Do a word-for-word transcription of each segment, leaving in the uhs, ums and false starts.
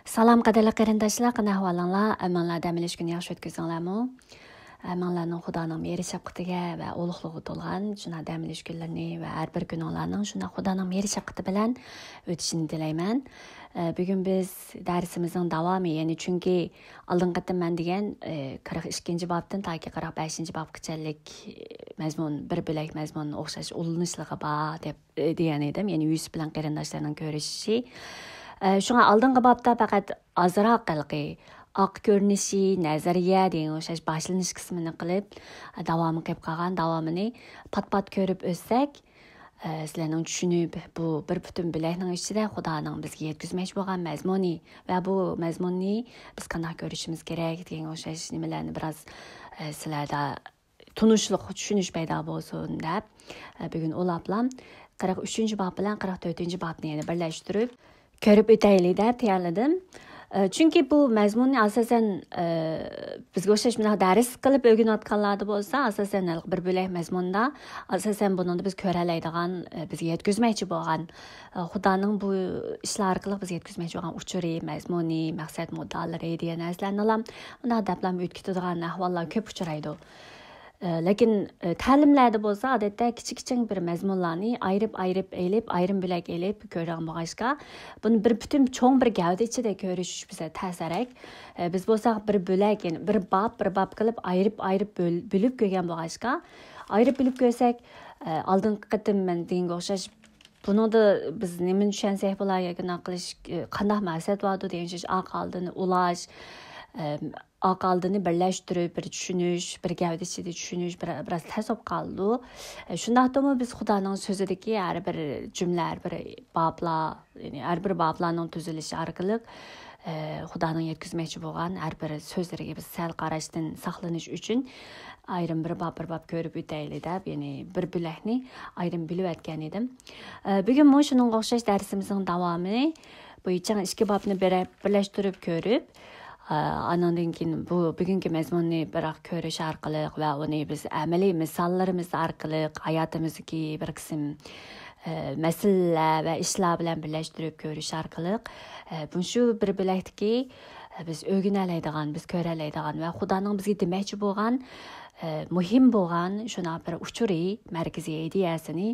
سالام، قەدىرلىك قېرىنداشلار، قانداق ئەھۋالىڭلار؟ ھەممىڭلار دەم ئېلىش كۈنى ياخشى ئۆتكۈزدۈڭلارمۇ؟ ھەممىڭلارنىڭ خۇدانىڭ مېھرى شەپقىتىگە ۋە ئۇلۇغلۇقىغا تولغان شۇنداق دەم ئېلىش كۈنلىرىنى ۋە ھەر بىر كۈنۈڭلارنىڭ شۇنداق خۇدانىڭ مېھرى شەپقىتى بىلەن ئۆتۈشىنى تىلەيمەن. ئە، بۈگۈن بىز دەرسىمىزنىڭ داۋامى، يەنى چۈنكى ئالدىنقى قېتىم مەن دېگەن، ئە، قىرىق ئىككىنچى بابتىن تاكى قىرىق بەشىنچى بابقىچەللىك، ئە، مەزمۇن، بىر بۆلەك مەزمۇن ئوخشاش ئۇلىنىشلىقى بار دەپ ئى، دېگەن ئىدىم، يەنى يۈسۈپ بىلەن قېرىنداشلارنىڭ كۆرۈشۈشى. ئى، شۇڭا ئالدىنقى بابتا پەقەت ئازراق ھېلىقى ئاق كۆرۈنۈشى، نەزەرىيە دېگەن ئوخشاش باشلىنىش قىسمىنى قىلىپ، داۋامى قېلىپ قالغان، داۋامىنى پات-پات كۆرۈپ ئۆتسەك، ئى، سىلەرنىڭ چۈشىنىپ، بۇ بىر پۈتۈن بۆلەكنىڭ ئىچىدە خۇدانىڭ بىزگە يەتكۈزمەكچى بولغان مەزمۇنى ۋە بۇ مەزمۇننى بىز قانداق كۆرۈشىمىز كېرەك دېگەن ئوخشاش نېمىلەرنى بىراز، ئى، سىلەردە تونۇشلۇق، چۈشىنىش پەيدا بولسۇن دەپ، ئە، بۈگۈن ئۇلاپلام قىرىق ئۈچىنچى باب بىلەن قىرىق تۆتىنچى بابنى يەنە بىرلەشتۈرۈپ كۆرۈپ ئۆتەيلى دەپ تەييارلىدىم. ئە، چۈنكى بۇ مەزمۇننى ئاساسەن، ئە، بىزگە ئوخشاش مۇنداق دەرس قىلىپ ئۆگىنىۋاتقانلاردا بولسا، ئاساسەن ھېلىقى بىر بۆلەك مەزمۇندا، ئاساسەن بۇنىڭدا بىز كۆرەلەيدىغان، ئە، بىزگە يەتكۈزمەكچى بولغان، ئە، خۇدانىڭ بۇ ئىشلار ئارقىلىق بىزگە يەتكۈزمەكچى بولغان ئۇچۇرى، مەزمۇنى، مەقسەت مۇددىئالىرى دېگەن نەرسىلەرنىلا مۇنداق دەپلام ئۆتۈپ كېتىدىغان ئەھۋاللار كۆپ ئۇچرايدۇ. ئە، لېكىن، ئە، تەلىملەردە بولسا، ئادەتتە كىچىك-كىچىك بىر مەزمۇنلارنى ئايرىپ-ئايرىپ ئېلىپ، ئايرىم بۆلەك ئېلىپ كۆرىدىغان بولغاچقا، بۇنى بىر پۈتۈن چوڭ بىر گەۋدە ئىچىدە كۆرۈش بىزگە تەسرەك. ئە، بىز بولساق بىر بۆلەك، يەنى بىر باب، بىر باب قىلىپ ئايرىپ-ئايرىپ بۆل-، بۆلۈپ كۆرگەن بولغاچقا، ئايرىپ بۆلۈپ كۆرسەك، ئە، ئالدىنقى قېتىم مەن دېگەنگە ئوخشاش، بۇنىڭدا بىز نېمىنى چۈشەنسەك بولا ياكى نېمە قىلىش، ئە، قانداق مەقسەت باردۇ دېگەن ئوخشاش ئاق ئالدىنى ئۇلاش، ئە، ئاق ئالدىنى بىرلەشتۈرۈپ، بىر چۈشىنىش، بىر گەۋدە ئىچىدە چۈشىنىش بىر، بىراز تەس بولۇپ قالىدۇ. ئە، شۇنداقتىمۇ بىز خۇدانىڭ سۆزىدىكى ھەر بىر جۈملە، ھەر بىر بابلار، يەنى ھەر بىر بابلارنىڭ تۈزۈلۈشى ئارقىلىق، ئە، خۇدانىڭ يەتكۈزمەكچى بولغان ھەر بىر سۆزلىرىگە بىز سەل قاراشتىن ساقلىنىش ئۈچۈن ئايرىم بىر باب، بىر باب كۆرۈپ ئۆتەيلى دەپ، يەنى بىر بۆلەكنى ئايرىم بۆلۈۋەتكەن ئىدىم. ئە، بۈگۈنمۇ شۇنىڭغا ئوخشاش دەرسىمىزنىڭ داۋامى بويىچە ئىككى بابنى بىر-، بىرلەشتۈرۈپ كۆرۈپ، ئە، ئانىڭدىن كېيىن بۇ بۈگۈنكى مەزمۇننى بىراق كۆرۈش ئارقىلىق ۋە ئۇنى بىز ئەمەلىي مىساللىرىمىز ئارقىلىق ھاياتىمىزدىكى بىر قىسىم، ئە، مەسىلىلەر ۋە ئىشلار بىلەن بىرلەشتۈرۈپ كۆرۈش ئارقىلىق، ئە، مۇشۇ بىر بۆلەكتىكى، ئە، بىز ئۆگىنەلەيدىغان، بىز كۆرەلەيدىغان ۋە خۇدانىڭ بىزگە دېمەكچى بولغان، ئە، مۇھىم بولغان شۇنداق بىر ئۇچۇرى، مەركىزىي ئىدىيەسىنى،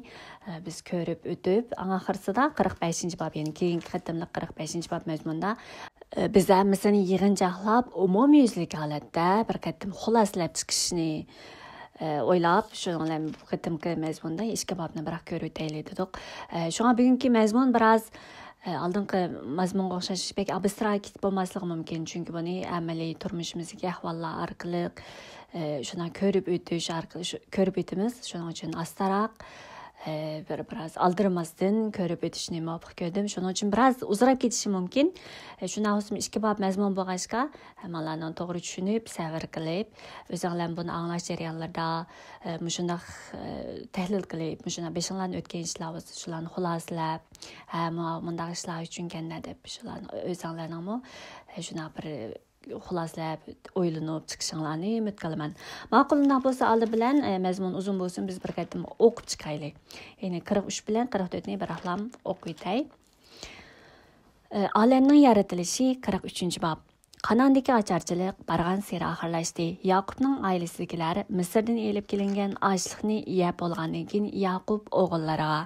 ئە، بىز كۆرۈپ ئۆتۈپ، ئەڭ ئاخىرسىدا قىرىق بەشىنچى باب، يەنى كېيىنكى قېتىملىق قىرىق بەشىنچى باب مەزمۇندا، ئە، بىز ھەممىسىنى يىغىنچاقلاپ، ئومۇميۈزلۈك ھالەتتە بىر قېتىم خۇلاسىلەپ چىقىشنى، ئە، ئويلاپ، شۇنىڭ بىلەن بۇ قېتىمقى مەزمۇندا ئىككى بابنى بىراق كۆرۈۋېتەيلى دېدۇق. ئە، شۇڭا بۈگۈنكى مەزمۇن بىراز، ئە، ئالدىنقى مەزمۇنغا ئوخشاش بەك ئابستراكت بولماسلىقى مۇمكىن، چۈنكى بۇنى ئەمەلىي تۇرمۇشىمىزدىكى ئەھۋاللار ئارقىلىق، ئە، شۇنداق كۆرۈپ ئۆتۈش ئارقىلىق، شۇ، كۆرۈپ ئۆتىمىز. شۇنىڭ ئۈچۈن ئاستاراق، ئە، بىر، بىراز ئالدىرىماستىن كۆرۈپ ئۆتۈشنى مۇۋاپىق كۆردۈم. شۇنىڭ ئۈچۈن بىراز ئۇزىراپ كېتىشى مۇمكىن. ئە، شۇنداق بولسىمۇ ئىككى باب مەزمۇن بولغاچقا، ھەممىڭلارنىڭ توغرا چۈشىنىپ، سەۋر قىلىپ، ئۆزۈڭلار بۇنى ئاڭلاش جەريانلىرىدا، ئە، مۇشۇنداق، ئە، تەھلىل قىلىپ، مۇشۇنداق بېشىڭلاردىن ئۆتكەن ئىشلار بولسا، شۇلارنى خۇلاسىلەپ، ھە، مۇ-، مۇنداق ئىشلار ئۈچۈنكەن دەپ، شۇلارنى ئۆزۈڭلارنىڭمۇ، ئە، شۇنداق بىر خۇلاسىلەپ، ئويلىنىپ چىقىشىڭلارنى ئۈمىد قىلىمەن. ماقۇل، ئۇنداق بولسا ئالدى بىلەن، ئە، مەزمۇن ئۇزۇن بولسۇن، بىز بىر قېتىم ئوقۇپ چىقايلى. يەنى قىرىق ئۈچ بىلەن قىرىق تۆتنى بىراقلام ئوقۇۋېتەي. ئە، ئالەمنىڭ يارىتىلىشى، قىرىق ئۈچىنچى باب. قانئاندىكى ئاچارچىلىق بارغانسېرى ئاخىرلاشتى. ياقۇپنىڭ ئائىلىسىدىكىلەر مىسىردىن ئېلىپ كېلىنگەن ئاشلىقنى يەپ بولغاندىن كېيىن، ياقۇپ ئوغۇللىرىغا،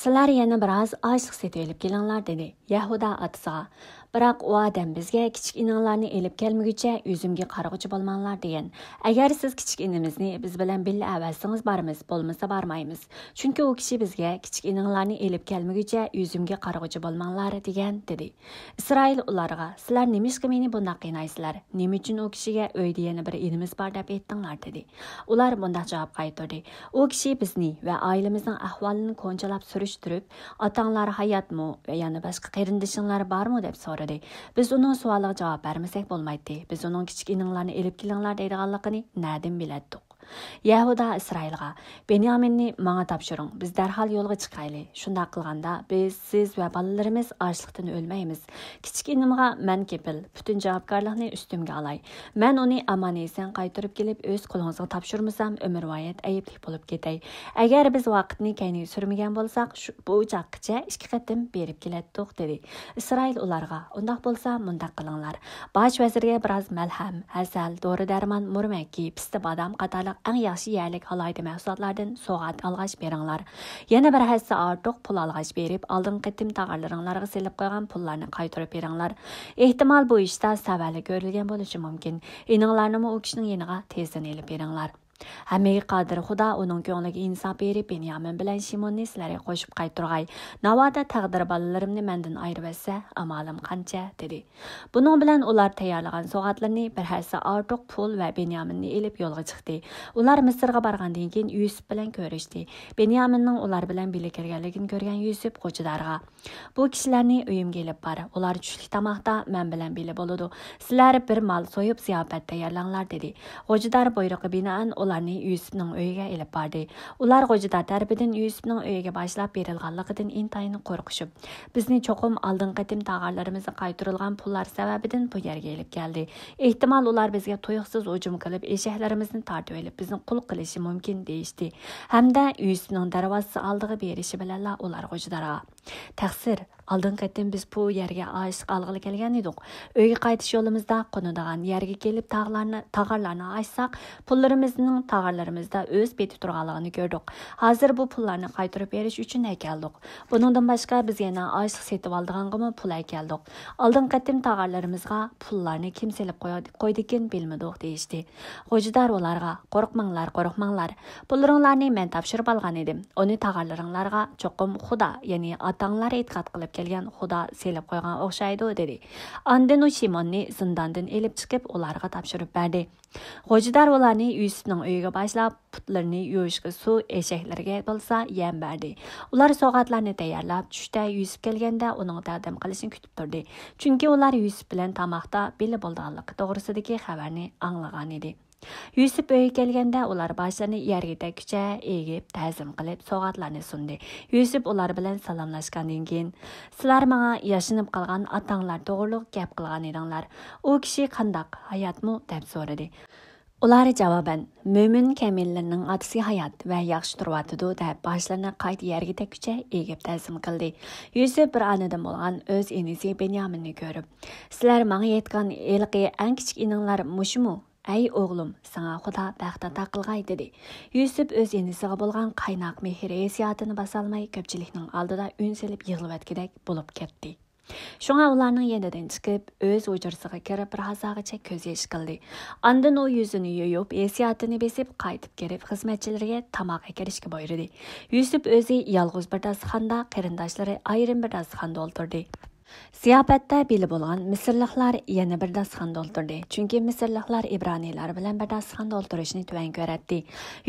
سىلەر يەنە بىراز ئاشلىق سېتىۋېلىپ كېلىڭلار، دېدى. يەھۇدا ئاتىسىغا، بىراق ئۇ ئادەم بىزگە كىچىك ئىنىڭلارنى ئېلىپ كەلمىگۈچە ئۈزۈمگە قارىغۇچى بولماڭلار، دېگەن. ئەگەر سىز كىچىك ئىنىمىزنى بىز بىلەن بىللە ئەۋەتسىڭىز بارىمىز، بولمىسا بارمايمىز. چۈنكى ئۇ كىشى بىزگە كىچىك ئىنىڭلارنى ئېلىپ كەلمىگۈچە ئۈزۈمگە قارىغۇچى بولماڭلار، دېگەن، دېدى. ئىسرائىل ئۇلارغا، سىلەر نېمىشقا مېنى بۇنداق قىينايسىلەر؟ نېمە ئۈچۈن ئۇ كىشىگە ئۆيدە يەنە بىر ئىنىمىز بار دەپ ئېيتتىڭلار؟ دېدى. ئۇلار مۇنداق جاۋاب قايتۇردى، ئۇ كىشى بىزنى ۋە ئائىلىمىزنىڭ ئەھۋالىنى كونچىلاپ سۈرۈشتۈرۈپ، ئاتاڭلار ھاياتمۇ ۋە يەنە باشقا قېرىندىشىڭلار بارمۇ؟ دەپ سورىدى. بىز ئۇنىڭ سوئالىغا جاۋاب بەرمىسەك بولمايتتى. بىز ئۇنىڭ كىچىك ئىنىڭلارنى ئېلىپ كېلىڭلار دەيدىغانلىقىنى نەدىن بىلەتتۇق؟ يەھۇدا ئىسرائىلغا، بېنيامىننى ماڭا تاپشۇرۇڭ، بىز دەرھال يولغا چىقايلى. شۇنداق قىلغاندا، بىز، سىز ۋە بالىلىرىمىز ئاچلىقتىن ئۆلمەيمىز. كىچىك ئىنىمغا مەن كېپىل، پۈتۈن جاۋابكارلىقنى ئۈستۈمگە ئالاي. مەن ئۇنى ئامان-ئېسەن قايتۇرۇپ كېلىپ، ئۆز قولىڭىزغا تاپشۇرمىسام، ئۆمۈرۋايەت ئەيىبلىك بولۇپ كېتەي. ئەگەر بىز ۋاقىتنى كەينىگە سۈرمىگەن بولساق، شۇ، بۇ چاغقىچە ئىككى قېتىم بېرىپ كېلەتتۇق، دېدى. ئىسرائىل ئۇلارغا، ئۇنداق بولسا، مۇنداق قىلىڭلار. باش ۋەزىرگە بىراز مەلھەم، ھەسەل، دورا-دەرمان، مۇرمەككى، پىستە، بادام قاتارلىق ئەڭ ياخشى يەرلىك ئالاھىدە مەھسۇلاتلاردىن سوۋغات ئالغاچ بېرىڭلار. يەنە بىر ھەسسە ئارتۇق پۇل ئالغاچ بېرىپ، ئالدىنقى قېتىم تاغارلىرىڭلارغا سېلىپ قويغان پۇللارنى قايتۇرۇپ بېرىڭلار. ئېھتىمال، بۇ ئىشتا سەۋەنلىك كۆرۈلگەن بولۇشى مۇمكىن. ئىنىڭلارنىمۇ ئۇ كىشىنىڭ يېنىغا تېزدىن ئېلىپ بېرىڭلار. ھەممىگە قادىر خۇدا ئۇنىڭ كۆڭلىگە ئىنساپ بېرىپ، بېنيامىن بىلەن شىموننى سىلەرگە قوشۇپ قايتۇرغاي. ناۋادا تەقدىر بالىلىرىمنى مەندىن ئايرىۋەتسە، ئامالىم قانچە؟ دېدى. بۇنىڭ بىلەن ئۇلار تەييارلىغان سوۋغاتلىرىنى، بىر ھەسسە ئارتۇق پۇل ۋە بېنيامىننى ئېلىپ يولغا چىقتى. ئۇلار مىسىرغا بارغاندىن كېيىن يۈسۈپ بىلەن كۆرۈشتى. بېنيامىننىڭ ئۇلار بىلەن بىللە كەلگەنلىكىنى كۆرگەن يۈسۈپ غوجىدارغا، بۇ كىشىلەرنى ئۆيۈمگە ئېلىپ بار. ئۇلار چۈشلۈك تاماقتا مەن بىلەن بىللە بولىدۇ. سىلەر بىر مال سويۇپ، زىياپەت تەييارلاڭلار، دېدى. غوجىدار بۇيرۇقى بىنائەن ئۇلارنى يۈسۈپنىڭ ئۆيىگە ئېلىپ باردى. ئۇلار غوجىدار تەرىپىدىن يۈسۈپنىڭ ئۆيىگە باشلاپ بېرىلغانلىقىدىن ئىنتايىن قورقۇشۇپ، بىزنى چوقۇم ئالدىنقى قېتىم تاغارلىرىمىزغا قايتۇرۇلغان پۇللار سەۋەبىدىن بۇ يەرگە ئېلىپ كەلدى. ئېھتىمال، ئۇلار بىزگە تۇيۇقسىز ھۇجۇم قىلىپ، ئېشەكلىرىمىزنى تارتىۋېلىپ، بىزنى قۇل قىلىشى مۇمكىن، دېيىشتى. ھەمدە يۈسۈپنىڭ دەرۋازىسى ئالدىغا بېرىشى بىلەنلا ئۇلار غوجىدارغا، تەقسىر، ئالدىنقى قېتىم بىز بۇ يەرگە ئاچلىق ئالغىلى كەلگەن ئىدۇق. ئۆيگە قايتىش يولىمىزدا قونىدىغان يەرگە كېلىپ، تاغلارنى، تاغارلارنى ئاچساق، پۇللىرىمىزنىڭ تاغارلىرىمىزدا ئۆز پېتى تۇرغانلىقىنى كۆردۇق. ھازىر بۇ پۇللارنى قايتۇرۇپ بېرىش ئۈچۈن ئەكەلدۇق. بۇنىڭدىن باشقا، بىز يەنە ئاچلىق سېتىۋالىدىغانغىمۇ پۇل ئەكەلدۇق. ئالدىنقى قېتىم تاغارلىرىمىزغا پۇللارنى كىم سېلىپ قويا-، قويدىكىن بىلمىدۇق، دېيىشتى. غوجىدار ئۇلارغا، قورقماڭلار، قورقماڭلار. پۇللىرىڭلارنى مەن تاپشۇرۇپ ئالغان ئىدىم. ئۇنى تاغارلىرىڭلارغا چوقۇم خۇدا، يەنى ئاتاڭلار ئېتىقاد قىلىپ كەلگەن خۇدا سېلىپ قويغان ئوخشايدۇ، دېدى. ئاندىن ئۇ شىموننى زىنداندىن ئېلىپ چىقىپ، ئۇلارغا تاپشۇرۇپ بەردى. غوجىدار ئۇلارنى يۈسۈپنىڭ ئۆيىگە باشلاپ، پۇتلىرىنى يۇيۇشقا سۇ، ئېشەكلىرىگە بولسا يەم بەردى. ئۇلار سوغاتلارنى تەييارلاپ، چۈشتە يۈسۈپ كەلگەندە ئۇنىڭ تەقدىم قىلىشىنى كۈتۈپ تۇردى. چۈنكى ئۇلار يۈسۈپ بىلەن تاماقتا بىللە بولىدىغانلىقى توغرىسىدىكى خەۋەرنى ئاڭلىغانىدى. يۈسۈپ ئۆيگە كەلگەندە ئۇلار باشلىرىنى يەرگە تەگكۈچە ئېگىپ، تەزىم قىلىپ، سوغاتلارنى سۇندى. يۈسۈپ ئۇلار بىلەن سالاملاشقاندىن كېيىن، سىلەر ماڭا ياشىنىپ قالغان ئاتاڭلار توغرۇلۇق گەپ قىلغان ئىدىڭلار. ئۇ كىشى قانداق، ھاياتمۇ؟ دەپ سورىدى. ئۇلار جاۋابەن، مۆمىن كامىللىرىنىڭ ئاتىسى ھايات ۋە ياخشى تۇرۇۋاتىدۇ، دەپ باشلىرىنى قايتا يەرگە تەگكۈچە ئېگىپ تەزىم قىلدى. يۈسۈپ بىر ئانىدىن بولغان ئۆز ئىنىسى بېنيامىننى كۆرۈپ، سىلەر ماڭا ئېيتقان ھېلىقى ئەڭ كىچىك ئىنىڭلار مۇشۇمۇ؟ ئەي ئوغلۇم، ساڭا خۇدا بەخت ئاتا قىلغاي، دېدى. يۈسۈپ ئۆز ئىنىسىغا بولغان قايناق مېھىر ھېسسىياتىنى باسالماي، كۆپچىلىكنىڭ ئالدىدا ئۈن سېلىپ يىغلىۋەتكۈدەك بولۇپ كەتتى. شۇڭا ئۇلارنىڭ يېنىدىن چىقىپ، ئۆز ھۇجرىسىغا كىرىپ، بىر ھازاغىچە كۆز يېشى قىلدى. ئاندىن ئۇ يۈزىنى يۇيۇپ، ھېسسىياتىنى بېسىپ، قايتىپ كىرىپ، خىزمەتچىلىرىگە تاماق ئەكىرىشكە بۇيرۇدى. يۈسۈپ ئۆزى يالغۇز بىر داستىخاندا، قېرىنداشلىرى ئايرىم بىر داستىخاندا ئولتۇردى. زىياپەتتە بىللە بولغان مىسىرلىقلار يەنە بىر داستىخاندا ئولتۇردى، چۈنكى مىسىرلىقلار ئىبرانىيلار بىلەن بىر داستىخاندا ئولتۇرۇشنى تۆۋەن كۆرەتتى.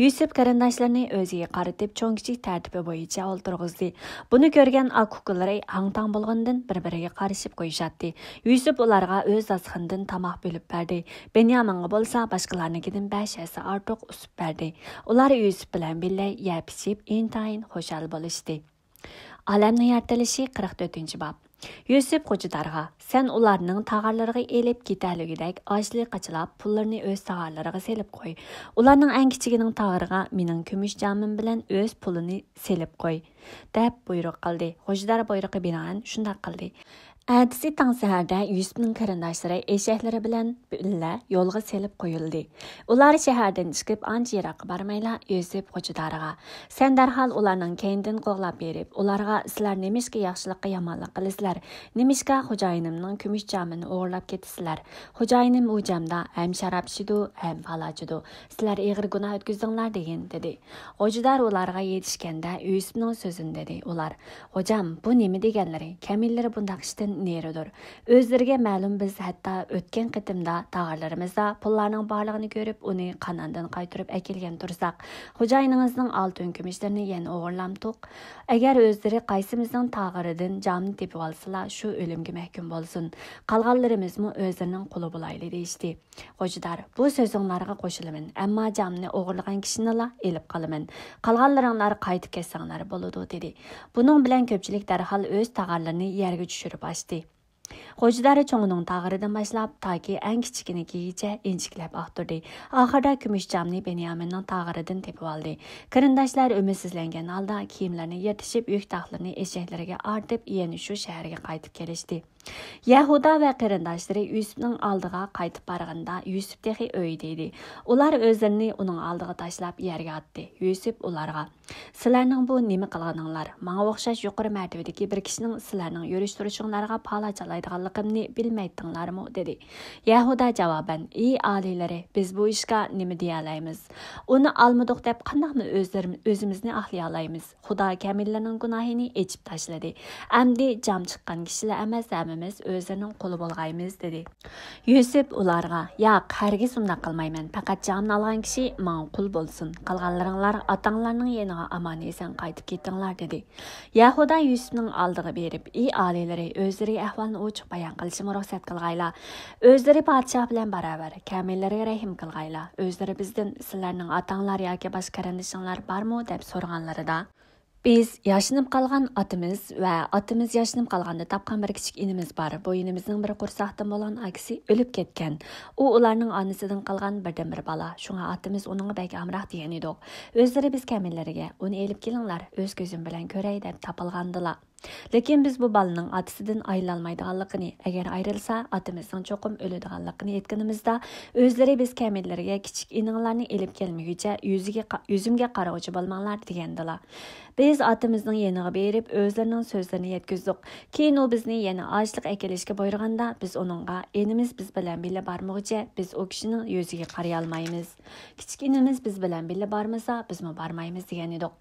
يۈسۈپ قېرىنداشلىرىنى ئۆزىگە قارىتىپ، چوڭ-كىچىك تەرتىپى بويىچە ئولتۇرغۇزدى. بۇنى كۆرگەن ئاكا-ئۇكىلىرى ھاڭ-تاڭ بولغىنىدىن بىر-بىرىگە قارىشىپ قويۇشاتتى. يۈسۈپ ئۇلارغا ئۆز داستىخىنىدىن تاماق بۆلۈپ بەردى. بېنيامىنغا بولسا باشقىلارنىڭكىدىن بەش ھەسسە ئارتۇق ئۈسۈپ بەردى. ئۇلار يۈسۈپ بىلەن بىللە يەپ-ئىچىپ، ئىنتايىن خۇشال بولۇشتى. ئالەمنىڭ يارىتىلىشى، قىرىق تۆتىنچى باب. يۈسۈپ غوجىدارغا، سەن ئۇلارنىڭ تاغارلىرىغا ئېلىپ كېتەلىگۈدەك ئاچلىق قاچىلاپ، پۇللىرىنى ئۆز تاغارلىرىغا سېلىپ قوي. ئۇلارنىڭ ئەڭ كىچىكىنىڭ تاغىرىغا مېنىڭ كۈمۈش جامىم بىلەن ئۆز پۇلىنى سېلىپ قوي، دەپ بۇيرۇق قىلدى. غوجىدار بۇيرۇقى بىنائەن شۇنداق قىلدى. ئەتىسى تاڭ سەھەردە يۈسۈپنىڭ قېرىنداشلىرى ئېشەكلىرى بىلەن بىللە يولغا سېلىپ قويۇلدى. ئۇلار شەھەردىن چىقىپ ئانچە يىراققا بارمايلا، يۈسۈپ غوجىدارغا، سەن دەرھال ئۇلارنىڭ كەينىدىن قوغلاپ بېرىپ، ئۇلارغا، سىلەر نېمىشقا ياخشىلىققا يامانلىق قىلىسىلەر؟ نېمىشقا خوجايىنىمنىڭ كۈمۈش جامىنى ئوغرىلاپ كېتىسىلەر؟ خوجايىنىم ئۇ جامدا ھەم شاراب ئىچىدۇ، ھەم پالا ئىچىدۇ. سىلەر ئېغىر گۇناھ ئۆتكۈزدۈڭلار، دېگىن، دېدى. غوجىدار ئۇلارغا يېتىشكەندە، يۈسۈپنىڭ سۆزىنى دېدى. ئۇلار، غوجام، بۇ نېمە دېگەنلىرى؟ كەمىنىلىرى بۇنداق ئىشتىن نېرىدۇر. ئۆزلىرىگە مەلۇم، بىز ھەتتا ئۆتكەن قېتىمدا تاغارلىرىمىزدا پۇللارنىڭ بارلىقىنى كۆرۈپ، ئۇنى قاناندىن قايتۇرۇپ ئەكەلگەن تۇرساق، خوجايىنىڭىزنىڭ ئالتۇن كۈمۈشلىرىنى يەنە ئوغرىلامتۇق؟ ئەگەر ئۆزلىرى قايسىمىزنىڭ تاغىرىدىن جامنى تېپىۋالسىلا، شۇ ئۆلۈمگە مەھكۇم بولسۇن. قالغانلىرىمىزمۇ ئۆزلىرىنىڭ قۇلى بولايلى، دېيىشتى. خوجىدار، بۇ سۆزۈڭلارغا قوشۇلىمەن، ئەمما جامنى ئوغرىلىغان كىشىنىلا ئېلىپ قالىمەن. قالغانلىرىڭلار قايتىپ كەتسەڭلار بولىدۇ، دېدى. بۇنىڭ بىلەن كۆپچىلىك دەرھال ئۆز تاغارلىرىنى يەرگە چۈشۈرۈپ ئاچتى. خوجىدار چوڭىنىڭ تاغىرىدىن باشلاپ، تاكى ئەڭ كىچىكىنىڭكىگىچە ئىنچىكىلەپ ئاختۇردى. ئاخىرىدا كۈمۈش جامنى بېنيامىننىڭ تاغىرىدىن تېپىۋالدى. قېرىنداشلار ئۈمىدسىزلەنگەن ھالدا كىيىملىرىنى يىرتىشىپ، يۈك تاقلىرىنى ئېشەكلىرىگە ئارتىپ، يەنە شۇ شەھەرگە قايتىپ كېلىشتى. يەھۇدا ۋە قېرىنداشلىرى يۈسۈپنىڭ ئالدىغا قايتىپ بارغىنىدا، يۈسۈپ تېخى ئۆيدە ئىدى. ئۇلار ئۆزلىرىنى ئۇنىڭ ئالدىغا تاشلاپ يەرگە ئاتتى. يۈسۈپ ئۇلارغا، سىلەرنىڭ بۇ نېمە قىلغىنىڭلار؟ ماڭا ئوخشاش يۇقىرى مەرتىۋىدىكى بىر كىشىنىڭ سىلەرنىڭ يۈرۈش-تۇرۇشۇڭلارغا پالاچالايدىغانلىقىمنى بىلمەيتتىڭلارمۇ؟ دېدى. يەھۇدا جاۋابەن، ئى ئالىيلىرى، بىز بۇ ئىشقا نېمە دېيەلەيمىز؟ ئۇنى ئالمىدۇق دەپ قانداقمۇ ئۆزلىرىم-، ئۆزىمىزنى ئاقلىيالايمىز؟ خۇدا كامىللارنىڭ گۇناھىنى ئېچىپ تاشلىدى. ئەمدى جام چىققان كىشىلەر ئەمەس، ھەممىمىز ئۆزلىرىنىڭ قۇلى بولغايمىز، دېدى. يۈسۈپ ئۇلارغا، ياق، ھەرگىز ئۇنداق قىلمايمەن، پەقەت جامنى ئالغان كىشى ماڭا قۇل بولسۇن، قالغانلىرىڭلار ئاتاڭلارنىڭ يېنىغا ئامان-ئېسەن قايتىپ كېتىڭلار، دېدى. يەھۇدا يۈسۈپنىڭ ئالدىغا بېرىپ، ئى ئالىيلىرى، ئۆزلىرىگە ئەھۋالنى ئوچۇق بايان قىلىشىمۇ رۇخسەت قىلغايلا، ئۆزلىرى پادىشاھ بىلەن باراۋەر، كامىللىرىگە رەھىم قىلغايلا، ئۆزلىرى بىزدىن، سىلەرنىڭ ئاتاڭلار ياكى باشقا قېرىندىشىڭلار بارمۇ؟ دەپ سورىغانلىرىدا، بىز ياشىنىپ قالغان ئاتىمىز ۋە ئاتىمىز ياشىنىپ قالغاندا تاپقان بىر كىچىك ئىنىمىز بار. بۇ ئىنىمىزنىڭ بىر قورساقتىن بولغان ئاكىسى ئۆلۈپ كەتكەن. ئۇ ئۇلارنىڭ ئانىسىدىن قالغان بىردىنبىر بالا. شۇڭا ئاتىمىز ئۇنىڭغا بەك ئامراق دېگەن ئىدۇق. ئۆزلىرى بىز كامىللىرىگە، ئۇنى ئېلىپ كېلىڭلار، ئۆز كۆزۈم بىلەن كۆرەي، دەپ تاپالغاندىلا. لېكىن بىز بۇ بالىنىڭ ئاتىسىدىن ئايرىلالمايدىغانلىقىنى، ئەگەر ئايرىلسا، ئاتىمىزنىڭ چوقۇم ئۆلىدىغانلىقىنى ئېيتقىنىمىزدا، ئۆزلىرى بىز كامىللىرىگە كىچىك ئىنىڭلارنى ئېلىپ كەلمىگۈچە يۈزىگە قا-، يۈزۈمگە قارىغۇچى بولماڭلار، دېگەندىلا. بىز ئاتىمىزنىڭ يېنىغا بېرىپ، ئۆزلىرىنىڭ سۆزلىرىنى يەتكۈزدۇق. كېيىن ئۇ بىزنى يەنە ئاشلىق ئەكېلىشكە بۇيرۇغاندا، بىز ئۇنىڭغا، ئىنىمىز بىز بىلەن بىللە بارمىغۇچە، بىز ئۇ كىشىنىڭ يۈزىگە قارىيالمايمىز. كىچىك ئىنىمىز بىز بىلەن بىللە بارمىسا، بىزمۇ بارمايمىز، دېگەن ئىدۇق.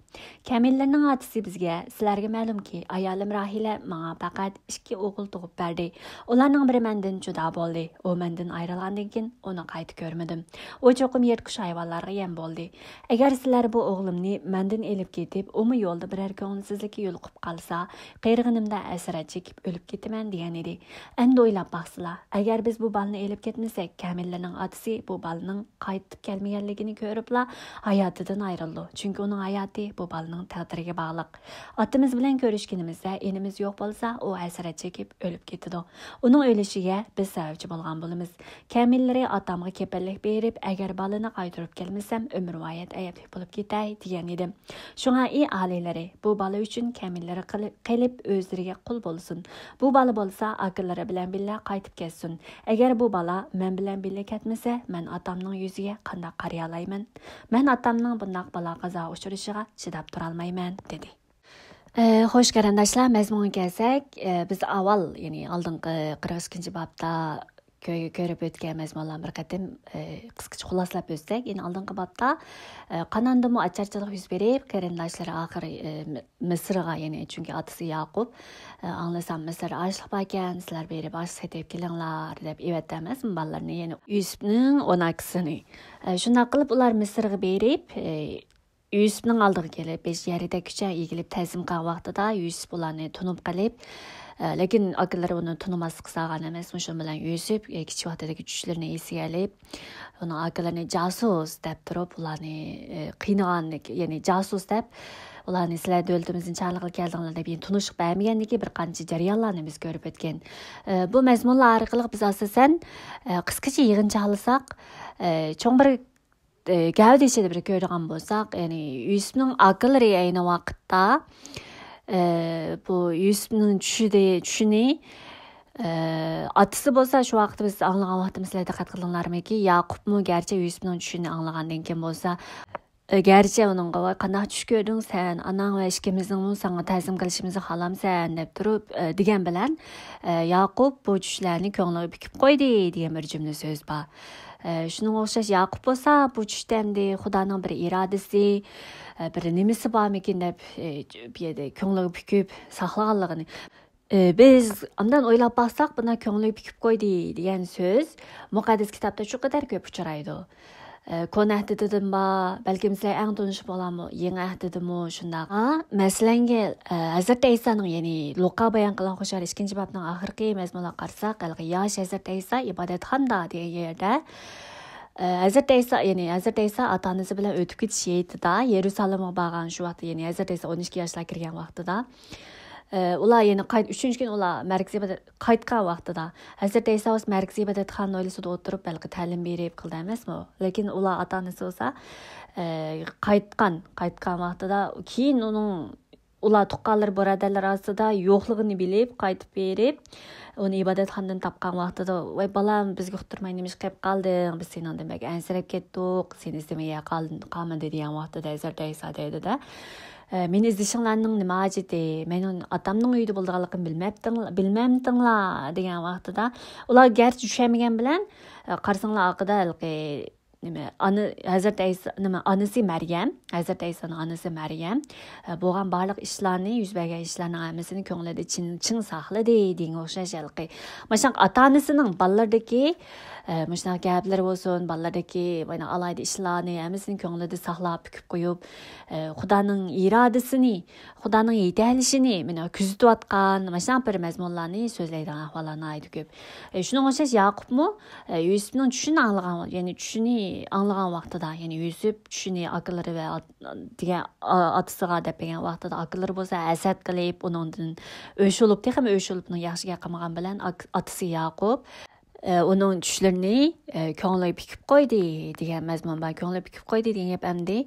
كامىللىرنىڭ ئاتىسى بىزگە، سىلەرگە مەلۇمكى، ئايالىم راھىلە ماڭا پەقەت ئىككى ئوغۇل تۇغۇپ بەردى. ئۇلارنىڭ بىرى مەندىن جۇدا بولدى. ئۇ مەندىن ئايرىلغاندىن كېيىن ئۇنى قايتا كۆرمىدىم. ئۇ چوقۇم يىرتقۇچ ھايۋانلارغا يەم بولدى. ئەگەر سىلەر بۇ ئوغلۇمنى مەندىن ئېلىپ كېتىپ، ئۇمۇ يولدا بىرەر كۆڭۈلسىزلىككە يولۇقۇپ قالسا، قېرىغىنىمدا ھەسرەت چېكىپ ئۆلۈپ كېتىمەن، دېگەن ئىدى. ئەمدى ئويلاپ باقسىلا، ئەگەر بىز بۇ بالىنى ئېلىپ كەتمىسەك، كامىللىرنىڭ ئاتىسى بۇ بالىنىڭ قايتىپ كەلمىگەنلىكىنى كۆرۈپلا ھاياتىدىن ئايرىلىدۇ. چۈنكى ئۇنىڭ ھاياتى بۇ بالىنىڭ تەقدىرىگە باغلىق. ئاتىمىز بىلەن كۆرۈشكىنىمىزدە ئىنىمىز يوق بولسا، ئۇ ھەسرەت چېكىپ ئۆلۈپ كېتىدۇ. ئۇنىڭ ئۆلۈشىگە بىز سەۋەبچى بولغان بولىمىز. كامىللىرى ئاتامغا كېپىللىك بېرىپ، ئەگەر بالىنى قايتۇرۇپ كەلمىسەم، ئۆمۈرۋايەت ئەيەبلىك بولۇپ كېتەي، دېگەن ئىدىم. شۇڭا، ئى ئالىيلىرى، بۇ بالا ئۈچۈن كامىللىرى قىلىپ، قېلىپ ئۆزلىرىگە قۇل بولسۇن. بۇ بالا بولسا ئاكىلىرى بىلەن بىللە قايتىپ كەتسۇن. ئەگەر بۇ بالا مەن بىلەن بىللە كەتمىسە، مەن ئاتامنىڭ يۈزىگە قانداق قارىيالايمەن؟ مەن ئاتامنىڭ بۇنداق بالا-قازاغا ئۇچرىشىغا چىداپ تۇرالمايمەن، دېدى. ئە، خوش قېرىنداشلار، مەزمۇنغا كەلسەك، ئە، بىز ئاۋۋال، يەنى ئالدىنقى قىرىق ئىككىنچى بابتا كۆ-، كۆرۈپ ئۆتكەن مەزمۇنلارنى بىر قېتىم، ئە، قىسقىچە خۇلاسىلاپ ئۆتسەك، يەنى ئالدىنقى بابتا، ئە، قاناندىمۇ ئاچارچىلىق يۈز بېرىپ، قېرىنداشلىرى ئاخىرى، ئە، مىسىرغا، يەنى چۈنكى ئاتىسى ياقۇپ، ئە، ئاڭلىسام مىسىردا ئاشلىق باركەن، سىلەر بېرىپ ئاشلىق سېتىپ كېلىڭلار، دەپ ئەۋەتتى ئەمەسمۇ بالىلىرىنى، يەنى يۈسۈپنىڭ ئون ئاكىسىنى. ئە، شۇنداق قىلىپ ئۇلار مىسىرغا بېرىپ، ئە، يۈسۈپنىڭ ئالدىغا كېلىپ، ھېچ يەردە كۈچە ئېگىلىپ تەزىم قىلغان ۋاقتىدا يۈسۈپ ئۇلارنى تونۇپ قېلىپ، ئە، لېكىن ئاكىلىرى ئۇنى تونۇماسلىققا سالغان ئەمەس، مۇشۇ بىلەن يۈسۈپ، ئە، كىچىك ۋاقتىدىكى چۈشلىرىنى ئېسىگە ئېلىپ، ئۇنىڭ ئاكىلىرىنى جاسۇس دەپ تۇرۇپ، ئۇلارنى، ئە، قىينىغانلىك، يەنى جاسۇس دەپ، ئۇلارنى سىلەر دۆلىتىمىزدىن چارلىققا كەلدىڭلار دەپ يەنە تونۇشلۇق بەرمىگەندىكى بىر قانچە جەريانلارنى بىز كۆرۈپ ئۆتكەن. ئە، بۇ مەزمۇنلار ئارقىلىق بىز ئاساسەن، ئە، قىسقىچە يىغىنچاقلىساق، ئە، چوڭ بىر ئى، گەۋدە ئىچىدە بىر كۆرىدىغان بولساق، يەنى يۈسۈپنىڭ ئاكىلىرى ئەينى ۋاقىتتا، ئى، بۇ يۈسۈپنىڭ چۈشىدە، چۈشىنى، ئى، ئاتىسى بولسا شۇ ۋاقىتتا بىز ئاڭلىغان ۋاقتىمىز سىلەر دىققەت قىلدىڭلارمىكى، ياقۇپمۇ گەرچە يۈسۈپنىڭ چۈشىنى ئاڭلىغاندىن كېيىن بولسا، ئى، گەرچە ئۇنىڭغا، ۋاي، قانداق چۈش كۆردۈڭ سەن؟ ئاناڭ ۋە ئىككىمىزنىڭمۇ ساڭا تەزىم قىلىشىمىزنى خالامسەن؟ دەپ تۇرۇپ، ئى، دېگەن بىلەن، ئى، ياقۇپ بۇ چۈشلەرنى كۆڭلىگە پۈكۈپ قويدى دېگەن بىر جۈملە سۆز بار. ئە، شۇنىڭغا ئوخشاش ياقۇپ بولسا، بۇ چۈشتە ئەمدى خۇدانىڭ بىر ئىرادىسى، ئە، بىر نېمىسى بارمىكىن دەپ، ئە، بۇ يەردە كۆڭلىگە پۈكۈپ ساقلىغانلىقىنى. ئى، بىز ئاندىن ئويلاپ باقساق، بۇنداق كۆڭلى پۈكۈپ قويدى دېگەن سۆز مۇقەددەس كىتابتا شۇ قەدەر كۆپ ئۇچرايدۇ. ئى، كونا ئەھدىدىنمۇ بار، بەلكىم سىلەر ئەڭ تونۇشى بولامۇ، يېڭى ئەھدىدىمۇ شۇنداق. ھا، مەسىلەنگە، ئى، ھەزرىتى ئەيسانىڭ، يەنى لۇقا بايان قىلغان خوشار ئىككىنچى بابنىڭ ئاخىرقى مەزمۇنىغا قارىساق، ھېلىقى ياش ھەزرىتى ئەيسا ئىبادەتخانىدا دېگەن يەردە، ئى، ھەزرىتى ئەيسا، يەنى ھەزرىتى ئەيسا ئاتا-ئانىسى بىلەن ئۆتۈپ كېتىش ھېيتىدا يېرۇسالېمغا بارغان شۇ ۋاقىتتا، يەنى ھەزرىتى ئەيسا ئون ئىككى ياشلار كىرگەن ۋاقتىدا، ئى، ئۇلار يەنە قايت-، ئۈچىنچى كۈنى ئۇلار مەركىزىي ئىبادەت قايتقان ۋاقتىدا، ھەزرىتى ئەيسا بولسا مەركىزىي ئىبادەتخانا ھويلىسىدا ئولتۇرۇپ، ھېلىقى تەلىم بېرىپ قىلدى ئەمەسمۇ؟ لېكىن ئۇلار ئاتا-ئانىسى بولسا، ئى، قايتقان، قايتقان ۋاقتىدا، كېيىن ئۇنىڭ، ئۇلار تۇغقانلىرى، بۇرادەرلەر ئارىسىدا يوقلۇقىنى بىلىپ، قايتىپ بېرىپ، ئۇنى ئىبادەتخانىدىن تاپقان ۋاقتىدا، «ۋاي بالام، بىزگە ئۇقتۇرماي نېمىشقا قېلىپ قالدىڭ؟ بىز سېنىڭدىن بەك ئەنسىرەپ كەتتۇق، سېنى ئىزدىمىگە قال-، قالمىدى» دېگەن ۋاقتىدا ھەزرىتى ئەيسا دەيدۇ-دە، ئى، «مېنى ئىزدىشىڭلارنىڭ نېمە ھاجىتى؟ مەن ئاتامنىڭ ئۆيىدە بولىدىغانلىقىنى بىلمەپتىڭ-، بىلمەمتىڭلار» دېگەن ۋاقتىدا، ئۇلار گەرچە چۈشەنمىگەن بىلەن، ئى، قارىساڭلار ئارقىدا ھېلىقى نېمە، ئانا-، ھەزرىتى ئەيسا، نېمە، ئانىسى مەريەم، ھەزرىتى ئەيسانىڭ ئانىسى مەريەم، ئە، بولغان بارلىق ئىشلارنى، يۈز بەرگەن ئىشلارنىڭ ھەممىسىنى كۆڭلىدە چىڭ، چىڭ ساقلىدى دېگەنگە ئوخشاش ھېلىقى. مانا شۇنداق ئاتا-ئانىسىنىڭ بالىلىرىدىكى، ئە، مۇشۇنداق گەپلىرى بولسۇن، بالىلىرىدىكى مانا ئالاھىدە ئىشلارنى ھەممىسىنى كۆڭلىدە ساقلاپ، پۈكۈپ قويۇپ، ئە، خۇدانىڭ ئىرادىسىنى، خۇدانىڭ يېتەكلىشىنى مانا كۆزىتىۋاتقان، مانا شۇنداق بىر مەزمۇنلارنى سۆزلەيدىغان ئەھۋاللار ناھايىتى كۆپ. ئە، شۇنىڭغا ئوخشاش ياقۇپمۇ، ئە، يۈسۈپنىڭ چۈشىنى ئاڭلىغان، يەنى چۈشىنى ئاڭلىغان ۋاقتىدا، يەنى يۈسۈپ چۈشىنى ئاكىلىرى ۋە ئات-، دېگەن، ئا-، ئاتىسىغا دەپ بەرگەن ۋاقتىدا، ئاكىلىرى بولسا ھەسەت قىلىپ، ئۇنىڭدىن ئۆچ بولۇپ، تېخىمۇ ئۆچ بولۇپ، ئۇنىڭ ياخشى گەپ قىلمىغان بىلەن ئاك-، ئاتىسى ياقۇپ، ئە، ئۇنىڭ چۈشلىرىنى، ئە، كۆڭلى پۈكۈپ قويدى دېگەن مەزمۇن بار. كۆڭلى پۈكۈپ قويدى دېگەن گەپ ئەمدى،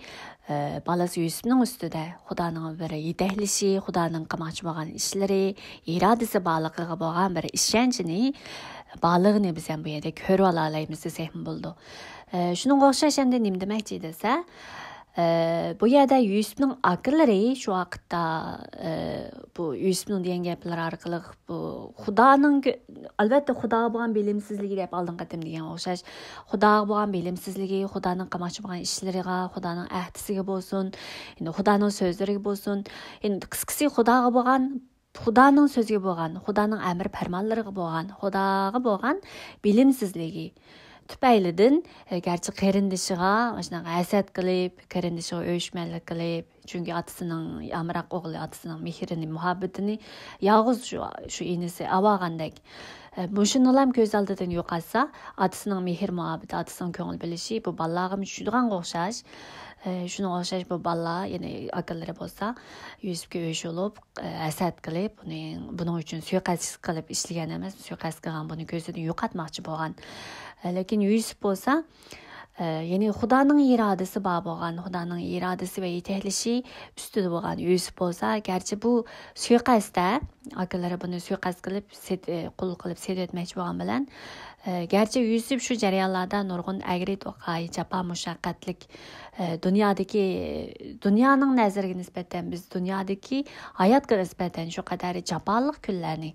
ئە، بالىسى يۈسۈپنىڭ ئۈستىدە خۇدانىڭ بىر يېتەكلىشى، خۇدانىڭ قىلماقچى بولغان ئىشلىرى، ئىرادىسى بارلىقىغا بولغان بىر ئىشەنچىنى، بارلىقىنى بىز ھەم بۇ يەردە كۆرۈۋالالايمىز دېسەكمۇ بولىدۇ. ئە، شۇنىڭغا ئوخشاش ئەمدى نېمە دېمەكچى دېسە، ئە، بۇ يەردە يۈسۈپنىڭ ئاكىلىرى شۇ ۋاقىتتا، ئە، بۇ يۈسۈپنىڭ دېگەن گەپلىرى ئارقىلىق بۇ خۇدانىڭ گۆ-، ئەلۋەتتە خۇداغا بولغان بىلىمسىزلىكى دەپ ئالدىنقى قېتىم دېگەن ئوخشاش، خۇداغا بولغان بىلىمسىزلىكى، خۇدانىڭ قىلماقچى بولغان ئىشلىرىغا، خۇدانىڭ ئەھدىسىگە بولسۇن، يەنى خۇدانىڭ سۆزلىرىگە بولسۇن، يەنى قىسقىسى خۇداغا بولغان، خۇدانىڭ سۆزىگە بولغان، خۇدانىڭ ئەمر پەرمانلىرىغا بولغان، خۇداغا بولغان بىلىمسىزلىكى تۈپەيلىدىن، ئە، گەرچە قېرىندىشىغا مۇشۇنداق ھەسەت قىلىپ، قېرىندىشىغا ئۆچمەنلىك قىلىپ، چۈنكى ئاتىسىنىڭ ئامراق ئوغلى ئاتىسىنىڭ مېھرىنى، مۇھەببىتىنى يالغۇز شۇ، شۇ ئىنىسى ئاۋاغاندەك. ئە، مۇشۇنىلام كۆز ئالدىدىن يوقاتسا، ئاتىسىنىڭ مېھىر مۇھەببىتى، ئاتىسىنىڭ كۆڭۈل بۆلۈشى بۇ بالىلارغىمۇ چۈشىدىغانغا ئوخشاش. ئە، شۇنىڭغا ئوخشاش بۇ بالىلار، يەنى ئاكىلىرى بولسا يۈسۈپكە ئۆچ بولۇپ، ئە، ھەسەت قىلىپ، ئۇنى، بۇنىڭ ئۈچۈن سۇيىقەست قىلىپ ئىشلىگەن ئەمەس، سۇيىقەست قىلغان، بۇنى كۆزىدىن يوقاتماقچى بولغان. ئە، لېكىن يۈسۈپ بولسا، ئە، يەنى خۇدانىڭ ئىرادىسى بار بولغان، خۇدانىڭ ئىرادىسى ۋە يېتەكلىشى ئۈستىدە بولغان يۈسۈپ بولسا، گەرچە بۇ سۇيىقەستتە، ئاكىلىرى بۇنى سۇيىقەست قىلىپ، سېت-، ئە، قۇل قىلىپ سېتىۋەتمەكچى بولغان بىلەن، ئە، گەرچە يۈسۈپ شۇ جەريانلاردا نۇرغۇن ئەگرى-توقاي، جاپا-مۇشەققەتلىك، ئە، دۇنيادىكى، دۇنيانىڭ نەزىرىگە نىسبەتەن، بىز دۇنيادىكى ھاياتقا نىسبەتەن شۇ قەدەر جاپالىق كۈنلەرنى،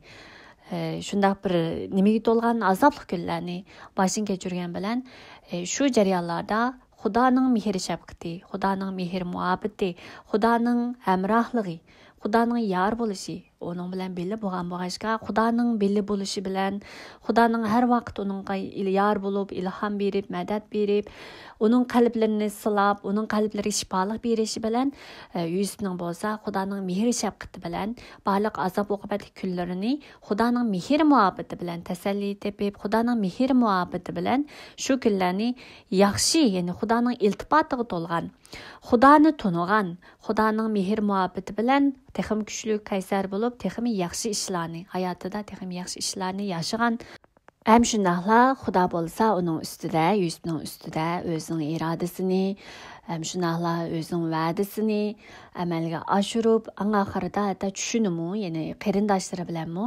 ئە، شۇنداق بىر نېمىگە تولغان ئازابلىق كۈنلەرنى باشتىن كەچۈرگەن بىلەن، ئە، شۇ جەريانلاردا خۇدانىڭ مېھىر-شەپقىتى، خۇدانىڭ مېھىر-مۇھەببىتى، خۇدانىڭ ھەمراھلىقى، خۇدانىڭ يار بولۇشى ئۇنىڭ بىلەن بىللە بولغان بولغاچقا، خۇدانىڭ بىللە بولۇشى بىلەن، خۇدانىڭ ھەر ۋاقىت ئۇنىڭغا ئىل-، يار بولۇپ، ئىلھام بېرىپ، مەدەت بېرىپ، ئۇنىڭ قەلبلىرىنى سىلاپ، ئۇنىڭ قەلبلىرىگە شىپالىق بېرىشى بىلەن، ئە، يۈسۈپنىڭ بولسا خۇدانىڭ مېھىر-شەپقىتى بىلەن بارلىق ئازاب-ئوقۇبەتلىك كۈنلىرىنى خۇدانىڭ مېھىر-مۇھەببىتى بىلەن تەسەللى تېپىپ، خۇدانىڭ مېھىر-مۇھەببىتى بىلەن شۇ كۈنلەرنى ياخشى، يەنى خۇدانىڭ ئىلتىپاتىغا تولغان، خۇدانى تونۇغان، خۇدانىڭ مېھىر-مۇھەببىتى بىلەن تېخىمۇ كۈچلۈك، قەيسەر بولۇپ، تېخىمۇ ياخشى ئىشلارنى، ھاياتىدا تېخىمۇ ياخشى ئىشلارنى ياشىغان. ھەم شۇنداقلا خۇدا بولسا ئۇنىڭ ئۈستىدە، يۈسۈپنىڭ ئۈستىدە ئۆزىنىڭ ئىرادىسىنى، ھەم شۇنداقلا ئۆزىنىڭ ۋەدىسىنى ئەمەلگە ئاشۇرۇپ، ئەڭ ئاخىرىدا ھەتتا چۈشىنىمۇ، يەنى قېرىنداشلىرى بىلەنمۇ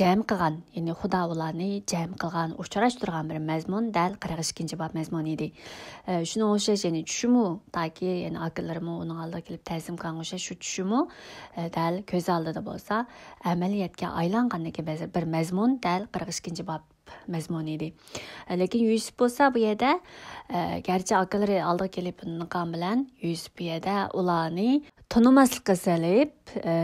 جەم قىلغان، يەنى خۇدا ئۇلارنى جەم قىلغان، ئۇچراشتۇرغان بىر مەزمۇن دەل قىرىق ئىككىنچى باب مەزمۇنى ئىدى. ئە، شۇنىڭغا ئوخشاش يەنە چۈشىمۇ، تاكى يەنە ئاكىلىرىمۇ ئۇنىڭ ئالدىغا كېلىپ تەزىم قىلغانغا ئوخشاش شۇ چۈشىمۇ، ئە، دەل كۆز ئالدىدا بولسا، ئەمەلىيەتكە ئايلانغاندىكى بەزى بىر مەزمۇن دەل قىرىق ئىككىنچى باب مەزمۇنى ئىدى. ئە، لېكىن يۈسۈپ بولسا بۇ يەردە، ئە، گەرچە ئاكىلىرى ئالدىغا كېلىپ بۇنى قىلغان بىلەن، يۈسۈپ بۇ يەردە ئۇلارنى تونۇماسلىققا سېلىپ، ئە،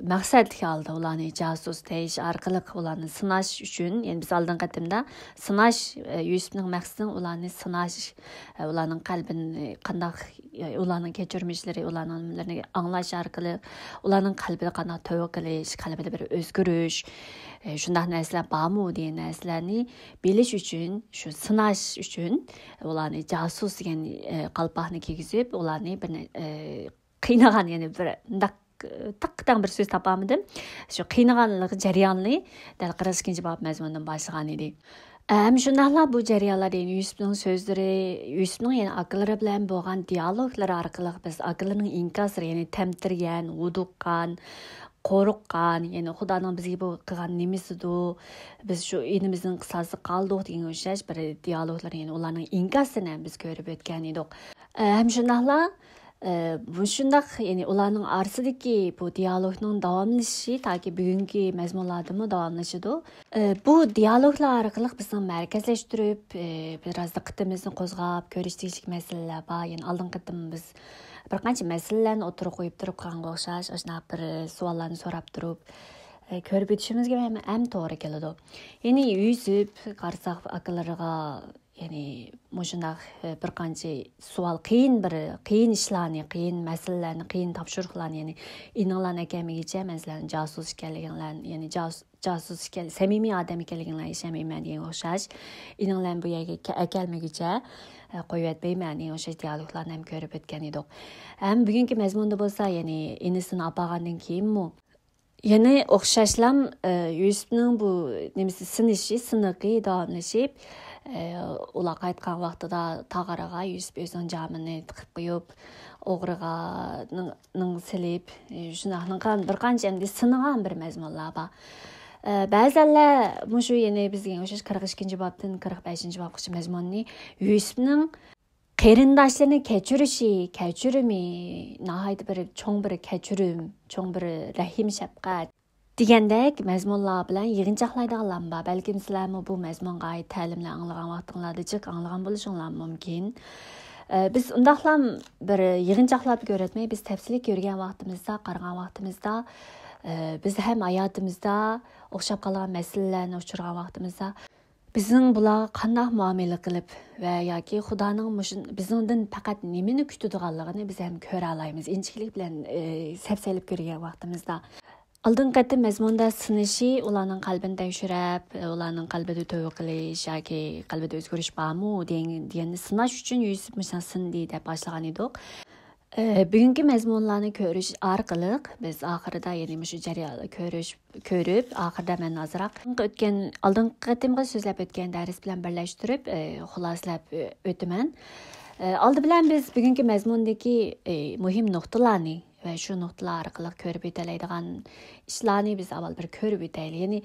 مەقسەتلىك ھالدا ئۇلارنى جاسۇس دەيش ئارقىلىق ئۇلارنى سىناش ئۈچۈن، يەنى بىز ئالدىنقى قېتىمدا سىناش، ئە، يۈسۈپنىڭ مەقسىتىنىڭ ئۇلارنى سىناش، ئە، ئۇلارنىڭ قەلبىنى قانداق، ئە، ئۇلارنىڭ كەچۈرمىشلىرى، ئۇلارنىڭ نېمىلىرىنى ئاڭلاش ئارقىلىق ئۇلارنىڭ قەلبىدە قانداق تۆۋە قىلىش، قەلبىدە بىر ئۆزگىرىش، ئە، شۇنداق نەرسىلەر بارمۇ دېگەن نەرسىلەرنى بىلىش ئۈچۈن، شۇ سىناش ئۈچۈن ئۇلارنى جاسۇس دېگەن، ئە، قالپاقنى كىيگۈزۈپ، ئۇلارنى بىر نە-، ئە، قىينىغان، يەنى بىر مۇنداق، ئە، تاققا تەڭ بىر سۆز تاپالمىدىم. شۇ قىينىغانلىق جەريانىنى دەل قىرىق ئىككىنچى باب مەزمۇنىدىن باشلىغان ئىدى. ھەم شۇنداقلا بۇ جەريانلاردا يەنە يۈسۈپنىڭ سۆزلىرى، يۈسۈپنىڭ يەنە ئاكىلىرى بىلەن بولغان دىئالوگلىرى ئارقىلىق بىز ئاكىلىرىنىڭ ئىنكاسلىرى، يەنى تەمتىرىگەن، ھودۇققان، قورققان، يەنى خۇدانىڭ بىزگە بۇ قىلغان نېمىسىدۇ، بىز شۇ ئىنىمىزنىڭ قىساسىغا قالدۇق دېگەنگە ئوخشاش بىر دىئالوگلار، يەنى ئۇلارنىڭ ئىنكاسىنى ھەم بىز كۆرۈپ ئۆتكەن ئىدۇق. ئە، ھەم شۇنداقلا، ئە، مۇشۇنداق، يەنى ئۇلارنىڭ ئارىسىدىكى بۇ دىئالوگنىڭ داۋاملىشىشى تاكى بۈگۈنكى مەزمۇنلاردىمۇ داۋاملىشىدۇ. ئە، بۇ دىئالوگلار ئارقىلىق بىزنىڭ مەركەزلەشتۈرۈپ، ئە، بىراز دىققىتىمىزنى قوزغاپ كۆرۈش تېگىشلىك مەسىلىلەر بار. يەنى ئالدىنقى قېتىم بىز بىر قانچە مەسىلىلەرنى ئوتتۇرىغا قويۇپ تۇرۇپ قالغانغا ئوخشاش، ئاشۇنداق بىر سوئاللارنى سوراپ تۇرۇپ، ئە، كۆرۈپ ئۆتۈشىمىزگە ھەم، ھەم توغرا كېلىدۇ. يەنى يۈسۈپ قارىساق ئاكىلىرىغا، يەنى مۇشۇنداق، ئە، بىر قانچە سوئال، قىيىن بىر، قىيىن ئىشلارنى، قىيىن مەسىلىلەرنى، قىيىن تاپشۇرۇقلارنى، يەنى ئىنىڭلارنى ئەكەلمىگىچە مەن سىلەرنىڭ جاسۇس ئىكەنلىكىڭلارنى، يەنى جاس-، جاسۇس ئىكەن، سەمىمىي ئادەم ئىكەنلىكىڭلارنى ئىشەنمەيمەن دېگەنگە ئوخشاش، ئىنىڭلارنى بۇ يەرگە كە-، ئەكەلمىگۈچە، ئە، قويۇۋەتمەيمەن دېگەن ئوخشاش دىئالوگلارنى ھەم كۆرۈپ ئۆتكەن ئىدۇق. ھەم بۈگۈنكى مەزمۇندا بولسا، يەنى ئىنىسىنى ئاپارغاندىن كېيىنمۇ يەنە ئوخشاشلام، ئە، يۈسۈپنىڭ بۇ نېمىسى، سىنىشى، سىنىقى داۋاملىشىپ، ئە، ئۇلار قايتقان ۋاقتىدا تاغارغا يۈسۈپ ئۆزىنىڭ جامىنى تىقىپ قويۇپ، ئوغرىغا نىڭ-، نىڭ سېلىپ، ئە، شۇنداق نىڭ قان-، بىر قانچە ئەمدى سىنىغان بىر مەزمۇنلار بار. ئە، بەزەنلەر مۇشۇ يەنە بىزگە ئوخشاش قىرىق ئىككىنچى بابتىن قىرىق بەشىنچى بابقىچە مەزمۇننى يۈسۈپنىڭ قېرىنداشلىرىنى كەچۈرۈشى، كەچۈرۈمى، ناھايىتى بىر چوڭ بىر كەچۈرۈم، چوڭ بىر رەھىم شەپقەت دېگەندەك مەزمۇنلار بىلەن يىغىنچاقلايدىغانلارمۇ بار. بەلكىم سىلەرمۇ بۇ مەزمۇنغا ئائىت تەلىملەر ئاڭلىغان ۋاقتىڭلاردا جىق ئاڭلىغان بولۇشۇڭلار مۇمكىن. ئە، بىز ئۇنداقلام بىر يىغىنچاقلاپ كۆرۈۋەتمەي، بىز تەپسىلىي كۆرگەن ۋاقتىمىزدا، قارىغان ۋاقتىمىزدا، ئە، بىز ھەم ھاياتىمىزدا ئوخشاپ قالغان مەسىلىلەرنى ئۇچرىغان ۋاقتىمىزدا، بىزنىڭ بۇلارغا قانداق مۇئامىلە قىلىپ ۋە ياكى خۇدانىڭ مۇشۇ، بىزنىڭدىن پەقەت نېمىنى كۈتىدىغانلىقىنى بىز ھەم كۆرەلەيمىز. ئىنچىكىلىك بىلەن، ئى، سەپسەيلەپ كۆرگەن ۋاقتىمىزدا. ئالدىنقى قېتىم مەزمۇندا سىنىشى، ئۇلارنىڭ قەلبىنى تەكشۈرۈپ، ئۇلارنىڭ قەلبىدە تۆۋە قىلىش ياكى قەلبىدە ئۆزگىرىش بارمۇ دېگەن، دېگەننى سىناش ئۈچۈن يۈسۈپ مۇشۇنداق سىندى دەپ باشلىغان ئىدۇق. ئى، بۈگۈنكى مەزمۇنلارنى كۆرۈش ئارقىلىق بىز ئاخىرىدا، يەنى مۇشۇ جەرياننى كۆرۈش، كۆرۈپ، ئاخىرىدا مەن ئازراق ئۆتكەن، ئالدىنقى قېتىمقى سۆزلەپ ئۆتكەن دەرس بىلەن بىرلەشتۈرۈپ، ئى، خۇلاسىلەپ ئۆ-، ئۆتىمەن. ئى، ئالدى بىلەن بىز بۈگۈنكى مەزمۇندىكى، ئى، مۇھىم نۇقتىلارنى ۋە شۇ نۇقتىلار ئارقىلىق كۆرۈپ ئۆتەلەيدىغان ئىشلارنى بىز ئاۋۋال بىر كۆرۈپ ئۆتەيلى. يەنى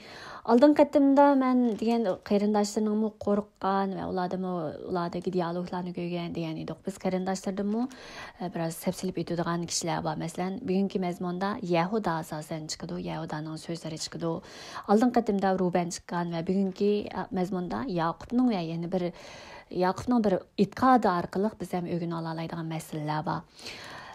ئالدىنقى قېتىمدا مەن دېگەن قېرىنداشلىرىنىڭمۇ قورققان ۋە ئۇلاردىمۇ، ئۇلاردىكى دىئالوگلارنى كۆرگەن دېگەن ئىدۇق. بىز قېرىنداشلىرىدىنمۇ، ئە، بىراز سەپسېلىپ ئۆتىدىغان كىشىلەر بار. مەسىلەن، بۈگۈنكى مەزمۇندا يەھۇدا ئاساسەن چىقىدۇ، يەھۇدانىڭ سۆزلىرى چىقىدۇ. ئالدىنقى قېتىمدا رۇبەن چىققان ۋە بۈگۈنكى، ئە، مەزمۇندا ياقۇپنىڭ ۋە يەنە بىر، ياقۇپنىڭ بىر ئېتىقادى ئارقىلىق بىز ھەم ئۆگىنىۋالالايدىغان مەسىلىلەر بار.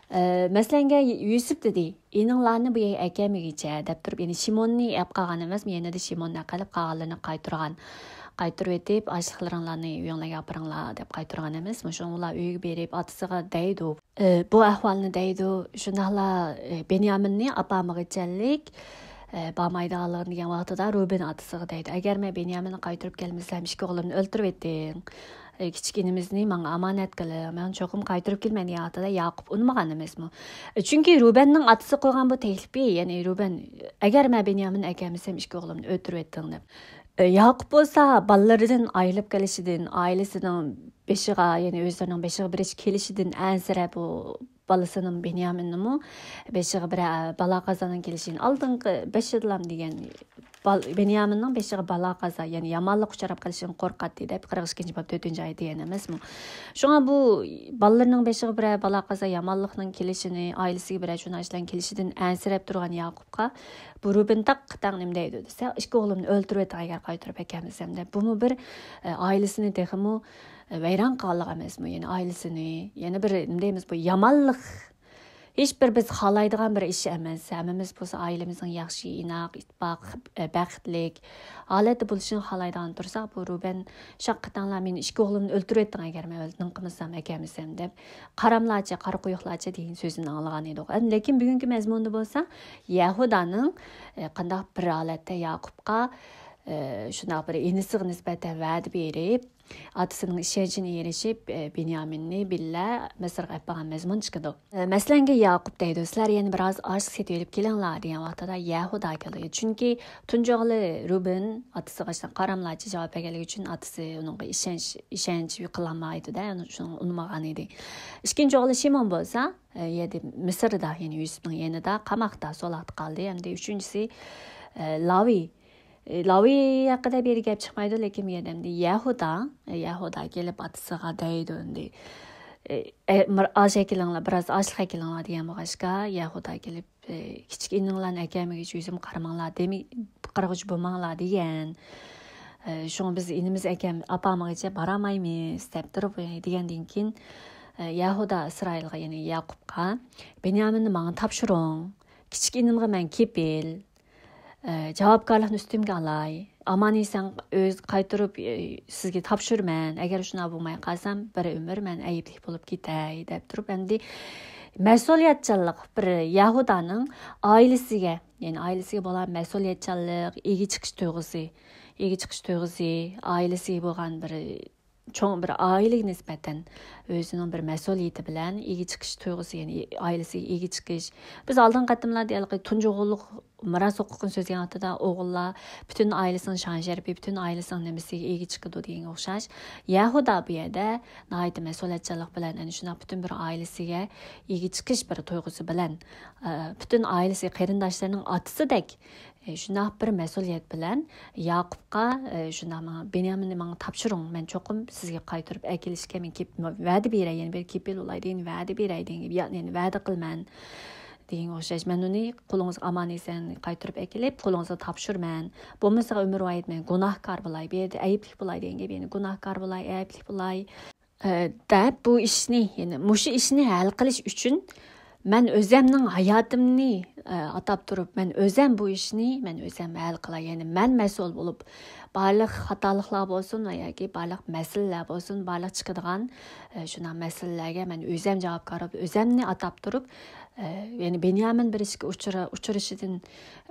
ئە، مەسىلەنگە، يۈسۈپ دېدى، «ئىنىڭلارنى بۇ يەرگە ئەكەلمىگىچە» دەپ تۇرۇپ، يەنى شىموننى ئەپ قالغان ئەمەسمۇ، يەنىدە شىموننى ئەپ قېلىپ، قالغانلىرىنى قايتۇرغان. قايتۇرۇۋېتىپ، «ئاشلىقلىرىڭلارنى ئۆيۈڭلارغا ئاپىرىڭلار» دەپ قايتۇرغان ئەمەسمۇ. شۇڭا ئۇلار ئۆيگە بېرىپ، ئاتىسىغا دەيدۇ. ئە، بۇ ئەھۋالنى دەيدۇ. شۇنداقلا، ئە، بېنيامىننى ئاپارمىغۇچەنلىك، ئە، بارمايدىغانلىقىنى دېگەن ۋاقتىدا، رۇبېن ئاتىسىغا دەيدۇ، «ئەگەر مەن بېنيامىننى قايتۇرۇپ كەلمىسەم، ئىككى ئوغلۇمنى ئۆلتۈرۈۋېتىڭ. ئە، كىچىك ئىنىمىزنى ماڭا ئامانەت قىلىڭ، مەن چوقۇم قايتۇرۇپ كېلىمەن» دېگەن ۋاقتىدا ياقۇپ ئۇنىمىغان ئەمەسمۇ. ئە، چۈنكى رۇبەننىڭ ئاتىسى قويغان بۇ تەكلىپى، يەنى رۇبەن، «ئەگەر مەن بېنيامىننى ئەكەلمىسەم، ئىككى ئوغلۇمنى ئۆلتۈرۈۋېتىڭ» دەپ. ئە، ياقۇپ بولسا بالىلىرىدىن ئايرىلىپ قېلىشىدىن، ئائىلىسىنىڭ بېشىغا، يەنى ئۆزلىرىنىڭ بېشىغا بىر ئىش كېلىشىدىن ئەنسىرەپ، ئۇ بالىسىنىڭ بېنيامىننىمۇ بېشىغا بىرەر بالا قازانىڭ كېلىشىنى، ئالدىنقى بېشىدىلام دېگەن بال-، بېنيامىننىڭ بېشىغا بالا قازا، يەنى يامانلىق ئۇچراپ قېلىشىدىن قورقاتتى دەپ قىرىق ئىككىنچى باب تۆتىنچى ئايەت دېگەن ئەمەسمۇ؟ شۇڭا بۇ بالىلىرىنىڭ بېشىغا بىرەر بالا قازا، يامانلىقنىڭ كېلىشىنى، ئائىلىسىگە بىرەر شۇ نەرسىلەرنىڭ كېلىشىدىن ئەنسىرەپ تۇرغان ياقۇپقا بۇ رۇبېن تاققا تاڭ نېمە دەيدۇ دېسە، «ئىككى ئوغلۇمنى ئۆلتۈرۈۋېتىڭ، ئەگەر قايتۇرۇپ ئەكەلمىسەم» دەپ. بۇمۇ بىر، ئە، ئائىلىسىنى تېخىمۇ، ئە، ۋەيران قىلغانلىق ئەمەسمۇ؟ يەنى ئائىلىسىنى، يەنە بىر نېمە دەيمىز، بۇ يامانلىق، ھېچبىر بىز خالايدىغان بىر ئىش ئەمەس. ھەممىمىز بولسا ئائىلىمىزنىڭ ياخشى، ئىناق، ئىتتىپاق، بەختلىك ھالەتتە بولۇشىنى خالايدىغان تۇرساق، بۇ رۇبەن شاققىتاڭلار مېنى ئىككى ئوغلۇمنى ئۆلتۈرۈۋەتتىڭ، ئەگەر مەن ئۆلتۈرۈپ قىلمىسام، ئەكەلمىسەم دەپ، قاراملاچە، قارا قويۇقلارچە دېگەن سۆزىنى ئاڭلىغان ئىدۇق. لېكىن بۈگۈنكى مەزمۇندا بولسا يەھۇدانىڭ، ئە، قانداق بىر ھالەتتە ياقۇپقا، ئە، شۇنداق بىر ئىنىسىغا نىسبەتەن ۋەدە بېرىپ، ئاتىسىنىڭ ئىشەنچىنى ئېرىشىپ، ئە، بېنيامىننى بىللە مىسىرغا ئەپ بارغان مەزمۇن چىقىدۇ. ئە، مەسىلەنگە ياقۇپ دەيدۇ، «سىلەر يەنە بىر ئاز ئاشلىق سېتىۋېلىپ كېلىڭلار» دېگەن ۋاقتىدا يەھۇدا كېلىدۇ. چۈنكى تۇنجى ئوغلى رۇبېن ئاتىسىغا شۇنداق قاراملاچە جاۋاب بەرگەنلىكى ئۈچۈن ئاتىسى ئۇنىڭغا ئىشەنچ، ئىشەنچ قىلالمايدۇ-دە، شۇنى ئۇنىمىغان ئىدى. ئىككىنچى ئوغلى شىمون بولسا، ئە، يەدە مىسىردا، يەنى يۈسۈپنىڭ يېنىدا، قاماقتا، سولاقتا قالدى. ئەمدى ئۈچىنچىسى، ئە، لاۋى. ئە، لاۋى ھەققىدە بىر گەپ چىقمايدۇ، لېكىن بۇ يەردە ئەمدى يەھۇدا، ئە، يەھۇدا كېلىپ ئاتىسىغا دەيدۇ ئەمدى. ئە، ئە، بىر ئاش ئەكىلىڭلار، بىراز ئاشلىق ئەكىلىڭلار دېگەن بولغاچقا، يەھۇدا كېلىپ، ئە، كىچىك ئىنىڭلارنى ئەكەلمىگۈچە ئۆزۈم قارىماڭلار دېمەي، قارىغۇچى بولماڭلار دېگەن. ئە، شۇڭا بىز ئىنىمىز ئەكەم-، ئاپارمىغىچە بارالمايمىز دەپ تۇرۇپ، ئە، دېگەندىن كېيىن، ئە، يەھۇدا ئىسرائىلغا، يەنى ياقۇپقا، بېنيامىننى ماڭا تاپشۇرۇڭ، كىچىك ئىنىمغا مەن كېپىل، ئە، جاۋابكارلىقنى ئۈستۈمگە ئالاي. ئامان ئېسەن ئۆز قايتۇرۇپ، ئە، سىزگە تاپشۇرىمەن. ئەگەر شۇنداق بولماي قالسام، بىر ئۆمۈر مەن ئەيىبلىك بولۇپ كېتەي، دەپ تۇرۇپ، ئەمدى مەسئۇلىيەتچانلىق بىر يەھۇدانىڭ ئائىلىسىگە، يەنى ئائىلىسىگە بولغان مەسئۇلىيەتچانلىق، ئىگە چىقىش تۇيغۇسى، ئىگە چىقىش تۇيغۇسى، ئائىلىسىگە بولغان بىر چوڭ بىر ئائىلىگە نىسبەتەن ئۆزىنىڭ بىر مەسئۇلىيىتى بىلەن ئىگە چىقىش تۇيغۇسى، يەنى ئائىلىسىگە ئىگە چىقىش. بىز ئالدىنقى قېتىملاردا ھېلىقى تۇنجى ئوغۇللۇق مىراس ھوقۇقىنى سۆزلىگەن ۋاقتىدا ئوغۇللار پۈتۈن ئائىلىسىنىڭ شان شەرىپى، پۈتۈن ئائىلىسىنىڭ نېمىسىگە ئىگە چىقىدۇ دېگەنگە ئوخشاش. يەھۇدا بۇ يەردە ناھايىتى مەسئۇلىيەتچانلىق بىلەن ئەنە شۇنداق پۈتۈن بىر ئائىلىسىگە ئىگە چىقىش بىر تۇيغۇسى بىلەن، ئە، پۈتۈن ئائىلىسى، قېرىنداشلىرىنىڭ ئاتىسىدەك، ئە، شۇنداق بىر مەسئۇلىيەت بىلەن ياقۇپقا، ئە، شۇنداق ماڭا، «بېنيامىننى ماڭا تاپشۇرۇڭ، مەن چوقۇم سىزگە قايتۇرۇپ ئەكېلىشكە مەن كېپ-، ۋەدە بېرەي، يەنە بىر كېپىل بولاي دېگەن، ۋەدە بېرەي» دېگەن گەپ، يا-، يەنى ۋەدە قىلىمەن دېگەنگە ئوخشاش. «مەن ئۇنى قولىڭىزغا ئامان ئېسەن قايتۇرۇپ ئەكېلىپ، قولىڭىزغا تاپشۇرىمەن. بولمىسا ئۆمۈرۋايەت مەن گۇناھكار بولاي، بۇ يەردە ئەيىبلىك بولاي» دېگەن گەپ، يەنى گۇناھكار بولاي، ئەيىبلىك بولاي، ئە، دەپ بۇ ئىشنى، يەنى مۇشۇ ئىشنى ھەل قىلىش ئۈچۈن مەن ئۆزەمنىڭ ھاياتىمنى، ئە، ئاتاپ تۇرۇپ، مەن ئۆزەم بۇ ئىشنى، مەن ئۆزەم ھەل قىلاي. يەنى مەن مەسئۇل بولۇپ، بارلىق خاتالىقلار بولسۇن ۋە ياكى بارلىق مەسىلىلەر بولسۇن، بارلىق چىقىدىغان، ئە، شۇنداق مەسىلىلەرگە مەن ئۆزەم جاۋابكار بولۇپ، ئۆزەمنى ئاتاپ تۇرۇپ، ئە، يەنى بېنيامىن بىر ئىشكە ئۇچرا-، ئۇچرىشىدىن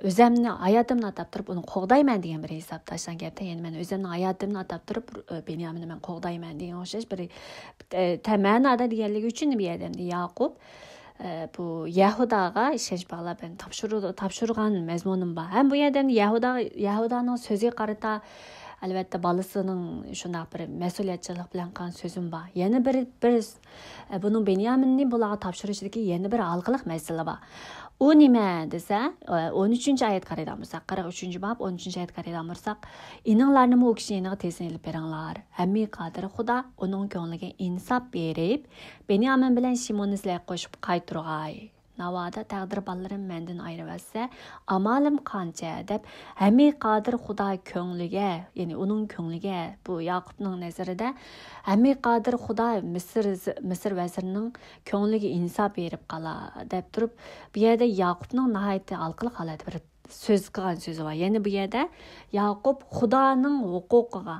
ئۆزەمنى، ھاياتىمنى ئاتاپ تۇرۇپ ئۇنى قوغدايمەن دېگەن بىر ھېسابتا، شۇنداق گەپتە، يەنى مەن ئۆزەمنىڭ ھاياتىمنى ئاتاپ تۇرۇپ، ئە، بېنيامىننى مەن قوغدايمەن دېگەن ئوخشاش بىر، ئە، تە-، مەنادا دېگەنلىكى ئۈچۈن بۇ يەردە ئەمدى ياقۇپ، ئە، بۇ يەھۇداغا ئىشەنچ باغلاپ، يەنى تاپشۇرۇ-، تاپشۇرغان مەزمۇنۇم بار. ھەم بۇ يەردە ئەمدى يەھۇدا، يەھۇدانىڭ سۆزىگە قارىتا، ئەلۋەتتە، بالىسىنىڭ شۇنداق بىر مەسئۇلىيەتچانلىق بىلەن قىلغان سۆزۈم بار. يەنە بىر، بىر، ئە، بۇنىڭ بېنيامىننى بۇلارغا تاپشۇرۇشىدىكى يەنە بىر ھالقىلىق مەسىلە بار. ئۇ نېمە دېسە، ئە، ئون ئۈچىنچى ئايەتكە قارايدىغان بولساق، قىرىق ئۈچىنچى باب، ئون ئۈچىنچى ئايەتكە قارايدىغان بولساق، «ئىنىڭلارنىمۇ ئۇ كىشىنىڭ يېنىغا تېزدىن ئېلىپ بېرىڭلار. ھەممىگە قادىر خۇدا ئۇنىڭ كۆڭلىگە ئىنساپ بېرىپ، بېنيامىن بىلەن شىموننى سىلەرگە قوشۇپ قايتۇرغاي. ناۋادا تەقدىر بالىلىرىم مەندىن ئايرىۋەتسە، ئامالىم قانچە؟» دەپ، ھەممىگە قادىر خۇدا كۆڭلىگە، يەنى ئۇنىڭ كۆڭلىگە، بۇ ياقۇپنىڭ نەزىرىدە ھەممىگە قادىر خۇدا مىسىر، مىسىر ۋەزىرىنىڭ كۆڭلىگە ئىنساپ بېرىپ قالا دەپ تۇرۇپ، بۇ يەردە ياقۇپنىڭ ناھايىتى ھالقىلىق ھالەتتە بىر سۆز قىلغان سۆزى بار. يەنى بۇ يەردە ياقۇپ خۇدانىڭ ھوقۇقىغا،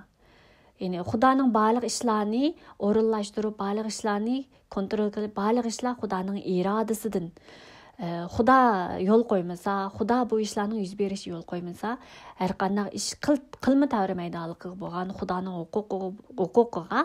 يەنى خۇدانىڭ بارلىق ئىشلارنى ئورۇنلاشتۇرۇپ، بارلىق ئىشلارنى كونترول قىلىپ، بارلىق ئىشلار خۇدانىڭ ئىرادىسىدىن، ئە، خۇدا يول قويمىسا، خۇدا بۇ ئىشلارنىڭ يۈز بېرىشىگە يول قويمىسا، ھەر قانداق ئىش قىل-، قىلما تەۋرىمەيدىغانلىقىغا بولغان خۇدانىڭ ھوقۇقىغا، ھوقۇقىغا،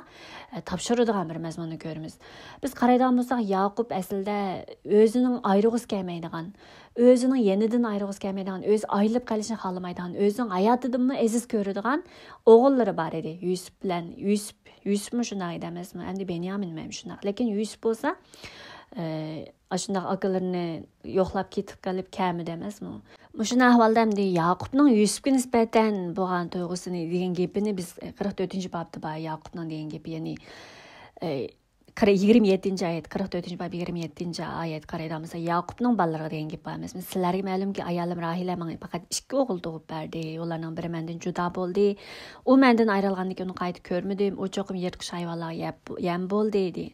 ئە، تاپشۇرىدىغان بىر مەزمۇننى كۆرىمىز. بىز قارايدىغان بولساق، ياقۇپ ئەسلىدە ئۆزىنىڭ ئايرىغۇسى كەلمەيدىغان، ئۆزىنىڭ يېنىدىن ئايرىغۇسى كەلمەيدىغان، ئۆزى ئايرىلىپ قېلىشنى خالىمايدىغان، ئۆزىنىڭ ھاياتىدىنمۇ ئەزىز كۆرىدىغان ئوغۇللىرى بار ئىدى. يۈسۈپ بىلەن، يۈسۈپ، يۈسۈپمۇ شۇنداق ئىدى ئەمەسمۇ؟ ئەمدى بېنيامىنمۇ ھەم شۇنداق. لېكىن يۈسۈپ بولسا، ئە، ئاشۇنداق ئاكىلىرىنى يوقلاپ كېتىپ قېلىپ كەلمىدى ئەمەسمۇ؟ مۇشۇنداق ئەھۋالدا ئەمدى ياقۇپنىڭ يۈسۈپكە نىسبەتەن بولغان تۇيغۇسىنى دېگەن گېپىنى بىز قىرىق تۆتىنچى بابتا بار، ياقۇپنىڭ دېگەن گېپى، يەنى، ئە، قىرىق، يىگىرمە يەتتىنچى ئايەت، قىرىق تۆتىنچى باب يىگىرمە يەتتىنچى ئايەتكە قارايدىغان بولسا، ياقۇپنىڭ بالىلىرىغا دېگەن گېپى بار ئەمەسمۇ؟ سىلەرگە مەلۇمكى، ئايالىم راھىلە ماڭا پەقەت ئىككى ئوغۇل تۇغۇپ بەردى. ئۇلارنىڭ بىرى مەندىن جۇدا بولدى. ئۇ مەندىن ئايرىلغاندىن كېيىن ئۇنى قايتا كۆرمىدىم. ئۇ چوقۇم يىرتقۇچ ھايۋانلارغا يەپ-، يەم بولدى، دېدى.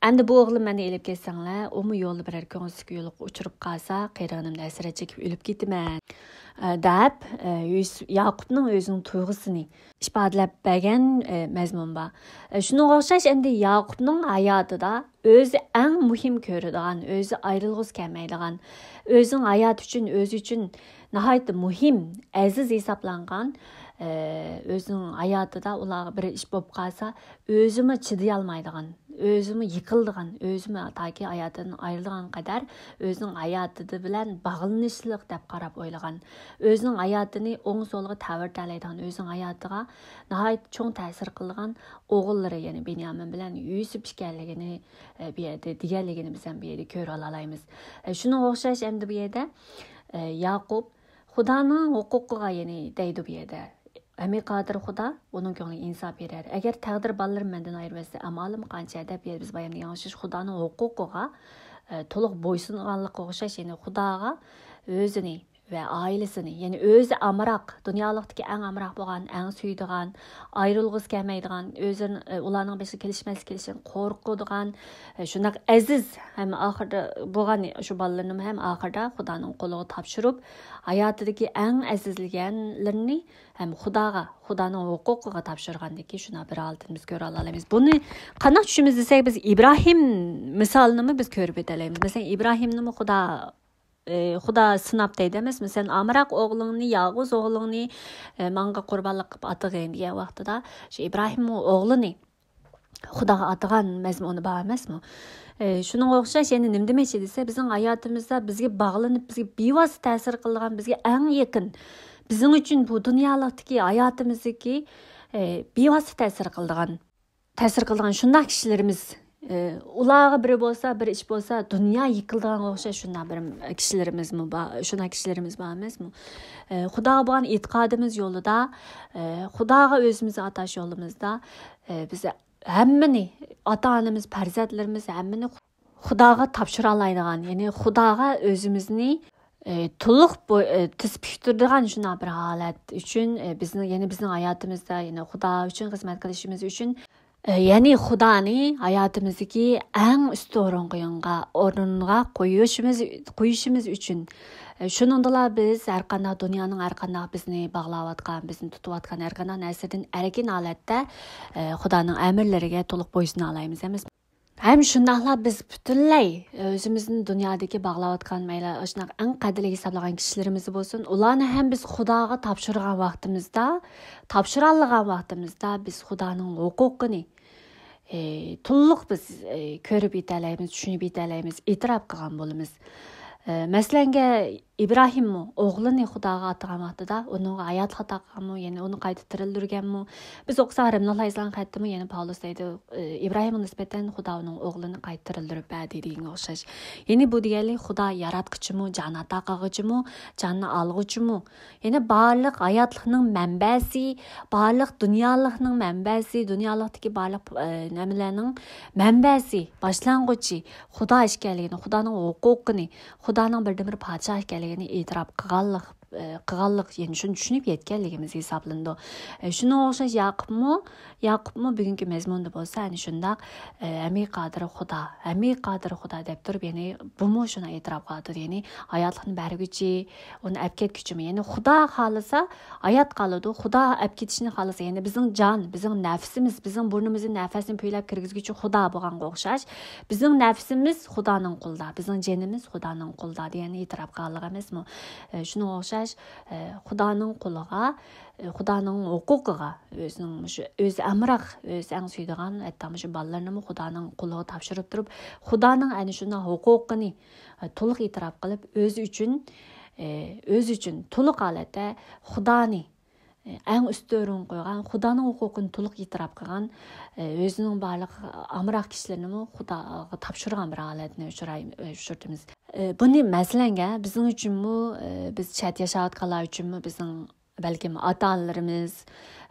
ئەمدى بۇ ئوغلۇم مەننى ئېلىپ كەتسەڭلار، ئۇمۇ يولدا بىرەر كۆڭۈلسىز يولغا ئۇچۇرۇپ قالسا، قېرىغىنىمدىن ھەسرەت چېكىپ ئۆلۈپ كېتىمەن، ئە، دەپ، ئە، يۈس-، ياقۇپنىڭ ئۆزىنىڭ تۇيغۇسىنى ئىپادىلەپ بەرگەن، ئە، مەزمۇن بار. ئە، شۇنىڭغا ئوخشاش ئەمدى ياقۇپنىڭ ھاياتىدا ئۆزى ئەڭ مۇھىم كۆرىدىغان، ئۆزى ئايرىلغۇسى كەلمەيدىغان، ئۆزىنىڭ ھاياتى ئۈچۈن، ئۆزى ئۈچۈن ناھايىتى مۇھىم، ئەزىز ھېسابلانغان، ئە، ئۆزىنىڭ ھاياتىدا ئۇلارغا بىر ئىش بولۇپ قالسا، ئۆزىمۇ چىدىيالمايدىغان، ئۆزىمۇ يىقىلىدىغان، ئۆزىمۇ تاكى ھاياتىدىن ئايرىلغان قەدەر ئۆزىنىڭ ھاياتىدا بىلەن باغلىنىشلىق دەپ قاراپ ئويلىغان، ئۆزىنىڭ ھاياتىنى ئوڭ سولغا تەۋرىتەلەيدىغان، ئۆزىنىڭ ھاياتىغا ناھايىتى چوڭ تەسىر قىلىدىغان ئوغۇللىرى، يەنى بېنيامىن بىلەن يۈسۈپ ئىكەنلىكىنى، ئە، بۇ يەردە دېگەنلىكىنى بىز ھەم بۇ يەردە كۆرۈۋالالايمىز. ئە، شۇنىڭغا ئوخشاش ئەمدى بۇ يەردە، ئە، ياقۇپ خۇدانىڭ ھوقۇقىغا يەنى دەيدۇ بۇ يەردە. ھەممىگە قادىر خۇدا، ئۇنىڭ كۆڭلىگە ئىنساپ بېرەر. ئەگەر تەقدىر بالىلىرىم مەندىن ئايرىۋەتسە، ئامالىم قانچە دەپ، بىز بايام دېگەن ئوخشاش خۇدانىڭ ھوقۇقىغا، ئە، تولۇق بويسۇنغانلىققا ئوخشاش، يەنى خۇداغا ئۆزىنى ۋە ئائىلىسىنى، يەنى ئۆزى ئامراق، دۇنيالىقتىكى ئەڭ ئامراق بولغان، ئەڭ سۆيىدىغان، ئايرىلغۇسى كەلمەيدىغان، ئۆزىنى، ئە، ئۇلارنىڭ بېشىغا كېلىشمەسلىك كېلىشىدىن قورقىدىغان، ئە، شۇنداق ئەزىز ھەم ئاخىرىدا بولغان شۇ بالىلىرىنىمۇ ھەم ئاخىرىدا خۇدانىڭ قولىغا تاپشۇرۇپ، ھاياتىدىكى ئەڭ ئەزىزلىگەنلىرىنى ھەم خۇداغا، خۇدانىڭ ھوقۇقىغا تاپشۇرغاندىكى شۇنداق بىر ھالىتىنى بىز كۆرۈۋالالايمىز. بۇنى قانداق چۈشىنىمىز دېسەك، بىز ئىبراھىم مىسالىنىمۇ بىز كۆرۈپ ئۆتەلەيمىز. مەسىلەن، ئىبراھىمنىمۇ خۇدا، ئى، خۇدا سىناپ دەيدۇ ئەمەسمۇ؟ سەن ئامراق ئوغلۇڭنى، يالغۇز ئوغلۇڭنى، ئى، ماڭا قۇربانلىق قىلىپ ئاتىغىن دېگەن ۋاقتىدا، شۇ ئىبراھىممۇ ئوغلىنى خۇداغا ئاتىغان مەزمۇنى بار ئەمەسمۇ؟ ئى، شۇنىڭغا ئوخشاش يەنە نېمە دېمەكچى دېسە، بىزنىڭ ھاياتىمىزدا بىزگە باغلىنىپ، بىزگە بىۋاسىتە تەسىر قىلىدىغان، بىزگە ئەڭ يېقىن، بىزنىڭ ئۈچۈن بۇ دۇنيالىقتىكى ھاياتىمىزدىكى، ئى، بىۋاسىتە تەسىر قىلىدىغان، تەسىر قىلىدىغان شۇنداق كىشىلىرىمىز، ئى، ئۇلارغا بىرى بولسا، بىر ئىش بولسا، دۇنيا يىقىلىدىغانغا ئوخشاش شۇنداق بىر كىشىلىرىمىزمۇ بار، شۇنداق كىشىلىرىمىز بار ئەمەسمۇ؟ ئى، خۇداغا بولغان ئېتىقادىمىز يولىدا، ئى، خۇداغا ئۆزىمىزنى ئاتاش يولىمىزدا، ئى، بىز ھەممىنى، ئاتا-ئانىمىز، پەرزەنتلىرىمىز، ھەممىنى خۇداغا تاپشۇرالايدىغان، يەنى خۇداغا ئۆزىمىزنى، ئى، تولۇق بو-، ئى، تىز پۈكتۈرىدىغان شۇنداق بىر ھالەت ئۈچۈن، ئى، بىزنىڭ، يەنى بىزنىڭ ھاياتىمىزدا، يەنى خۇدا ئۈچۈن خىزمەت قىلىشىمىز ئۈچۈن، ئى، يەنى خۇدانى ھاياتىمىزدىكى ئەڭ ئۈستۈن ئورۇنغا، ئورۇنغا قويۇشىمىز، قويۇشىمىز ئۈچۈن، ئى، شۇنىڭدىلا بىز ھەر قانداق دۇنيانىڭ ھەر قانداق بىزنى باغلاۋاتقان، بىزنى تۇتۇۋاتقان ھەر قانداق نەرسىدىن ئەركىن ھالەتتە، ئى، خۇدانىڭ ئەمىرلىرىگە تولۇق بويسۇنالايمىز ئەمەسمۇ؟ ھەم شۇنداقلا بىز پۈتۈنلەي ئۆزىمىزنى دۇنيادىكى باغلاۋاتقان مەيلى ئاشۇنداق ئەڭ قەدىرلىك ھېسابلىغان كىشىلىرىمىز بولسۇن، ئۇلارنى ھەم بىز خۇداغا تاپشۇرغان ۋاقتىمىزدا، تاپشۇرالىغان ۋاقتىمىزدا بىز خۇدانىڭ ھوقۇقىنى، ئى، تولۇق بىز، ئى، كۆرۈپ يېتەلەيمىز، چۈشىنىپ يېتەلەيمىز، ئېتىراپ قىلغان بولىمىز. ئى، مەسىلەنگە، ئىبراھىممۇ ئوغلىنى خۇداغا ئاتىغان ۋاقتىدا ئۇنىڭغا ھاياتلىق ئاتا قىلغانمۇ، يەنى ئۇنى قايتا تىرىلدۈرگەنمۇ؟ بىز ئوقۇساق رىملىقلار يېزىلغان خەتتىمۇ يەنە پاۋلۇس دەيدۇ، ئى، ئىبراھىمغا نىسبەتەن خۇدا ئۇنىڭ ئوغلىنى قايتا تىرىلدۈرۈپ بەردى دېگەنگە ئوخشاش. يەنى بۇ دېگەنلىك خۇدا ياراتقۇچىمۇ، جان ئاتا قىلغۇچىمۇ، جاننى ئالغۇچىمۇ. يەنى بارلىق ھاياتلىقنىڭ مەنبەسى، بارلىق دۇنيالىقنىڭ مەنبەسى، دۇنيالىقتىكى بارلىق، ئى، نېمىلەرنىڭ مەنبەسى، باشلانغۇچى خۇدا ئىكەنلىكىنى، خۇدانىڭ ھوقۇقىنى، خۇدانىڭ بىردىنبىر پادىشاھ ئىكەنلىكىنى ئېتىراپ قىلغانلىق، ئى، قىلغانلىق، يەنى شۇنى چۈشىنىپ يەتكەنلىكىمىز ھېسابلىنىدۇ. ئى، شۇنىڭغا ئوخشاش ياقۇپمۇ، ياقۇپمۇ بۈگۈنكى مەزمۇندا بولسا ئەنە شۇنداق، ئى، ھەممىگە قادىر خۇدا، ھەممىگە قادىر خۇدا دەپ تۇرۇپ، يەنى بۇمۇ شۇنى ئېتىراپ قىلىۋاتىدۇ. يەنى ھاياتلىقنى بەرگۈچى، ئۇنى ئەپ كەتكۈچىمۇ. يەنى خۇدا خالىسا ھايات قالىدۇ، خۇدا ئەپ كېتىشنى خالىسا، يەنى بىزنىڭ جان، بىزنىڭ نەپسىمىز، بىزنىڭ بۇرنىمىزدىن نەپەسنى پۈۋلەپ كىرگۈزگۈچى خۇدا بولغانغا ئوخشاش، بىزنىڭ نەپسىمىز خۇدانىڭ قولىدا، بىزنىڭ جېنىمىز خۇدانىڭ قولىدا دېگەننى ئېتىراپ قىلغانلىق ئەمەسمۇ؟ ئى، شۇنىڭغا ئوخشاش، ئى، خۇدانىڭ قولىغا، ئى، خۇدانىڭ ھوقۇقىغا، ئۆزىنىڭ مۇشۇ ئۆزى ئامراق، ئۆزى ئەڭ سۆيىدىغان، ھەتتا مۇشۇ بالىلىرىنىمۇ خۇدانىڭ قولىغا تاپشۇرۇپ تۇرۇپ، خۇدانىڭ ئەنە شۇنداق ھوقۇقىنى، ئى، تولۇق ئېتىراپ قىلىپ، ئۆزى ئۈچۈن، ئى، ئۆزى ئۈچۈن تولۇق ھالەتتە خۇدانى، ئى، ئەڭ ئۈستۈن ئورۇنغا قويغان، خۇدانىڭ ھوقۇقىنى تولۇق ئېتىراپ قىلغان، ئى، ئۆزىنىڭ بارلىق ئامراق كىشىلىرىنىمۇ خۇداغا تاپشۇرغان بىر ھالەتنى ئۇچراي-، ئۇچرىتىمىز. ئى، بۇنى مەسىلەنگە بىزنىڭ ئۈچۈنمۇ، ئى، بىز چەت ياشاۋاتقانلار ئۈچۈنمۇ، بىزنىڭ بەلكىم ئاتا-ئانىلىرىمىز،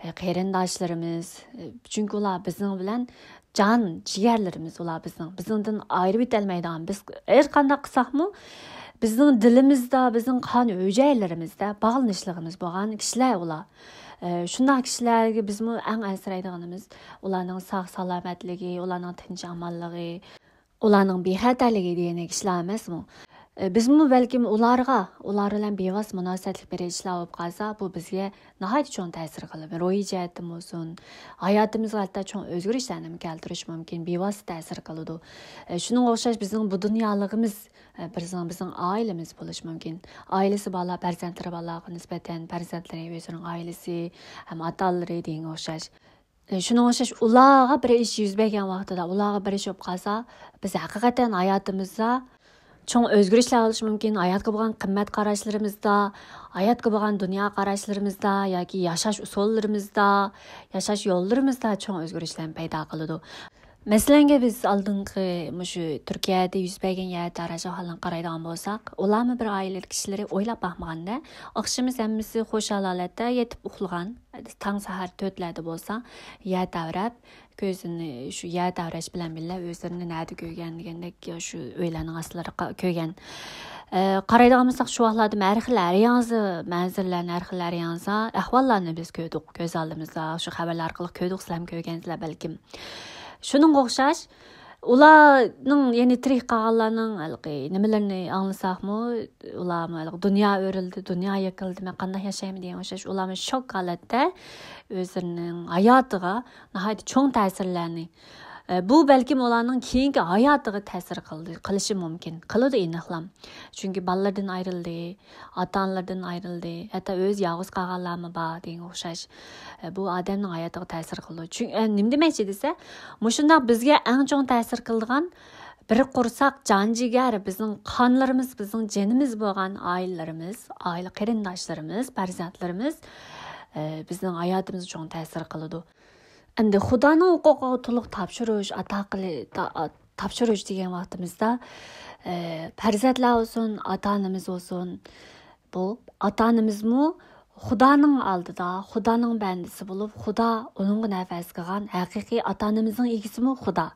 ئى، قېرىنداشلىرىمىز، ئى، چۈنكى ئۇلار بىزنىڭ بىلەن جان، جىگەرلىرىمىز ئۇلار بىزنىڭ. بىزنىڭدىن ئايرىۋېتەلمەيدىغان، بىز ھەر قانداق قىلساقمۇ، بىزنىڭ دىلىمىزدا، بىزنىڭ قان ھۈجەيرىلىرىمىزدە باغلىنىشلىقىمىز بولغان كىشىلەر ئۇلار. ئە، شۇنداق كىشىلەرگە بىزمۇ ئەڭ ئەنسىرەيدىغىنىمىز ئۇلارنىڭ ساق سالامەتلىكى، ئۇلارنىڭ تىنچ ئامانلىقى، ئۇلارنىڭ بىخەتەرلىكى دېگەندەك ئىشلار ئەمەسمۇ؟ ئە، بىزمۇ بەلكىم ئۇلارغا، ئۇلار بىلەن بىۋاسىتە مۇناسىۋەتلىك بىر ئىشلار بولۇپ قالسا، بۇ بىزگە ناھايىتى چوڭ تەسىر قىلىدۇ. روھىي جەھەتتىن بولسۇن، ھاياتىمىزغا ھەتتا چوڭ ئۆزگىرىشلەرنىمۇ كەلتۈرۈشى مۇمكىن، بىۋاسىتە تەسىر قىلىدۇ. ئە، شۇنىڭغا ئوخشاش بىزنىڭ بۇ دۇنيالىقىمىز، ئە، بىزنىڭ، بىزنىڭ ئائىلىمىز بولۇشى مۇمكىن. ئائىلىسى بارلار، پەرزەنتلىرى بارلارغا نىسبەتەن پەرزەنتلىرى، ئۆزىنىڭ ئائىلىسى ھەم ئاتا-ئانىلىرى دېگەنگە ئوخشاش. ئە، شۇنىڭغا ئوخشاش ئۇلارغا بىر ئىش يۈز بەرگەن ۋاقتىدا، ئۇلارغا بىر ئىش بولۇپ قالسا، بىز ھەقىقەتەن ھاياتىمىزدا چوڭ ئۆزگىرىشلەر بولۇشى مۇمكىن. ھاياتقا بولغان قىممەت قاراشلىرىمىزدا، ھاياتقا بولغان دۇنيا قاراشلىرىمىزدا ياكى ياشاش ئۇسۇللىرىمىزدا، ياشاش يوللىرىمىزدا چوڭ ئۆزگىرىشلەرنى پەيدا قىلىدۇ. مەسىلەنگە، بىز ئالدىنقى مۇشۇ تۈركىيەدە يۈز بەرگەن يەر تەۋرەش ئەھۋالىنى قارايدىغان بولساق، ئۇلارمۇ بىر ئائىلە كىشىلىرى ئويلاپ باقمىغاندا، ئاخشىمى ھەممىسى خۇشال ھالەتتە يېتىپ ئۇخلىغان. تاڭ سەھەر تۆتلەردە بولسا يەر تەۋرەپ، كۆزىنى شۇ يەر تەۋرەش بىلەن بىللە ئۆزلىرىنى نەدە كۆرگەن دېگەندەك، شۇ ئۆيلەرنىڭ ئاستىلىرىغا كۆرگەن. ئە، قارايدىغان بولساق، شۇ ۋاقىتلاردا ھەر خىل ھەر ياڭزا مەنزىرىلەرنى، ھەر خىل ھەر ياڭزا ئەھۋاللارنى بىز كۆردۇق، كۆز ئالدىمىزدا، شۇ خەۋەرلەر ئارقىلىق كۆردۇق، سىلەرمۇ كۆرگەنسىلەر بەلكىم. شۇنىڭغا ئوخشاش، ئۇلارنىڭ، يەنى تىرىك قالغانلارنىڭ ھېلىقى نېمىلىرىنى ئاڭلىساقمۇ، ئۇلارمۇ ھېلىقى دۇنيا ئۆرۈلدى، دۇنيا يىقىلدى، مەن قانداق ياشايمەن دېگەن ئوخشاش، ئۇلارمۇ شوك ھالەتتە ئۆزلىرىنىڭ ھاياتىغا ناھايىتى چوڭ تەسىرلەرنى، ئە، بۇ بەلكىم ئۇلارنىڭ كېيىنكى ھاياتىغا تەسىر قىلدى، قىلىشى مۇمكىن، قىلىدۇ ئېنىقلا. چۈنكى بالىلىرىدىن ئايرىلدى، ئاتا-ئانىلىرىدىن ئايرىلدى، ھەتتا ئۆزى يالغۇز قالغانلارمۇ بار دېگەنگە ئوخشاش. ئە، بۇ ئادەمنىڭ ھاياتىغا تەسىر قىلىدۇ. چۈن-، ئە، نېمە دېمەكچى دېسە، مۇشۇنداق بىزگە ئەڭ چوڭ تەسىر قىلىدىغان بىر قورساق جان جىگەر، بىزنىڭ قانلىرىمىز، بىزنىڭ جېنىمىز بولغان ئائىلىلىرىمىز، ئائىلە قېرىنداشلىرىمىز، پەرزەنتلىرىمىز، ئە، بىزنىڭ ھاياتىمىزغا چوڭ تەسىر قىلىدۇ. ئەمدى خۇدانىڭ ھوقۇقىغا تولۇق تاپشۇرۇش، ئاتا قىلى-، تا-، تاپشۇرۇش دېگەن ۋاقتىمىزدا، ئە، پەرزەنتلەر بولسۇن، ئاتا-ئانىمىز بولسۇن، بۇ ئاتا-ئانىمىزمۇ خۇدانىڭ ئالدىدا، خۇدانىڭ بەندىسى بولۇپ، خۇدا ئۇنىڭغا نەپەس قىلغان ھەقىقىي ئاتا-ئانىمىزنىڭ ئىگىسىمۇ خۇدا.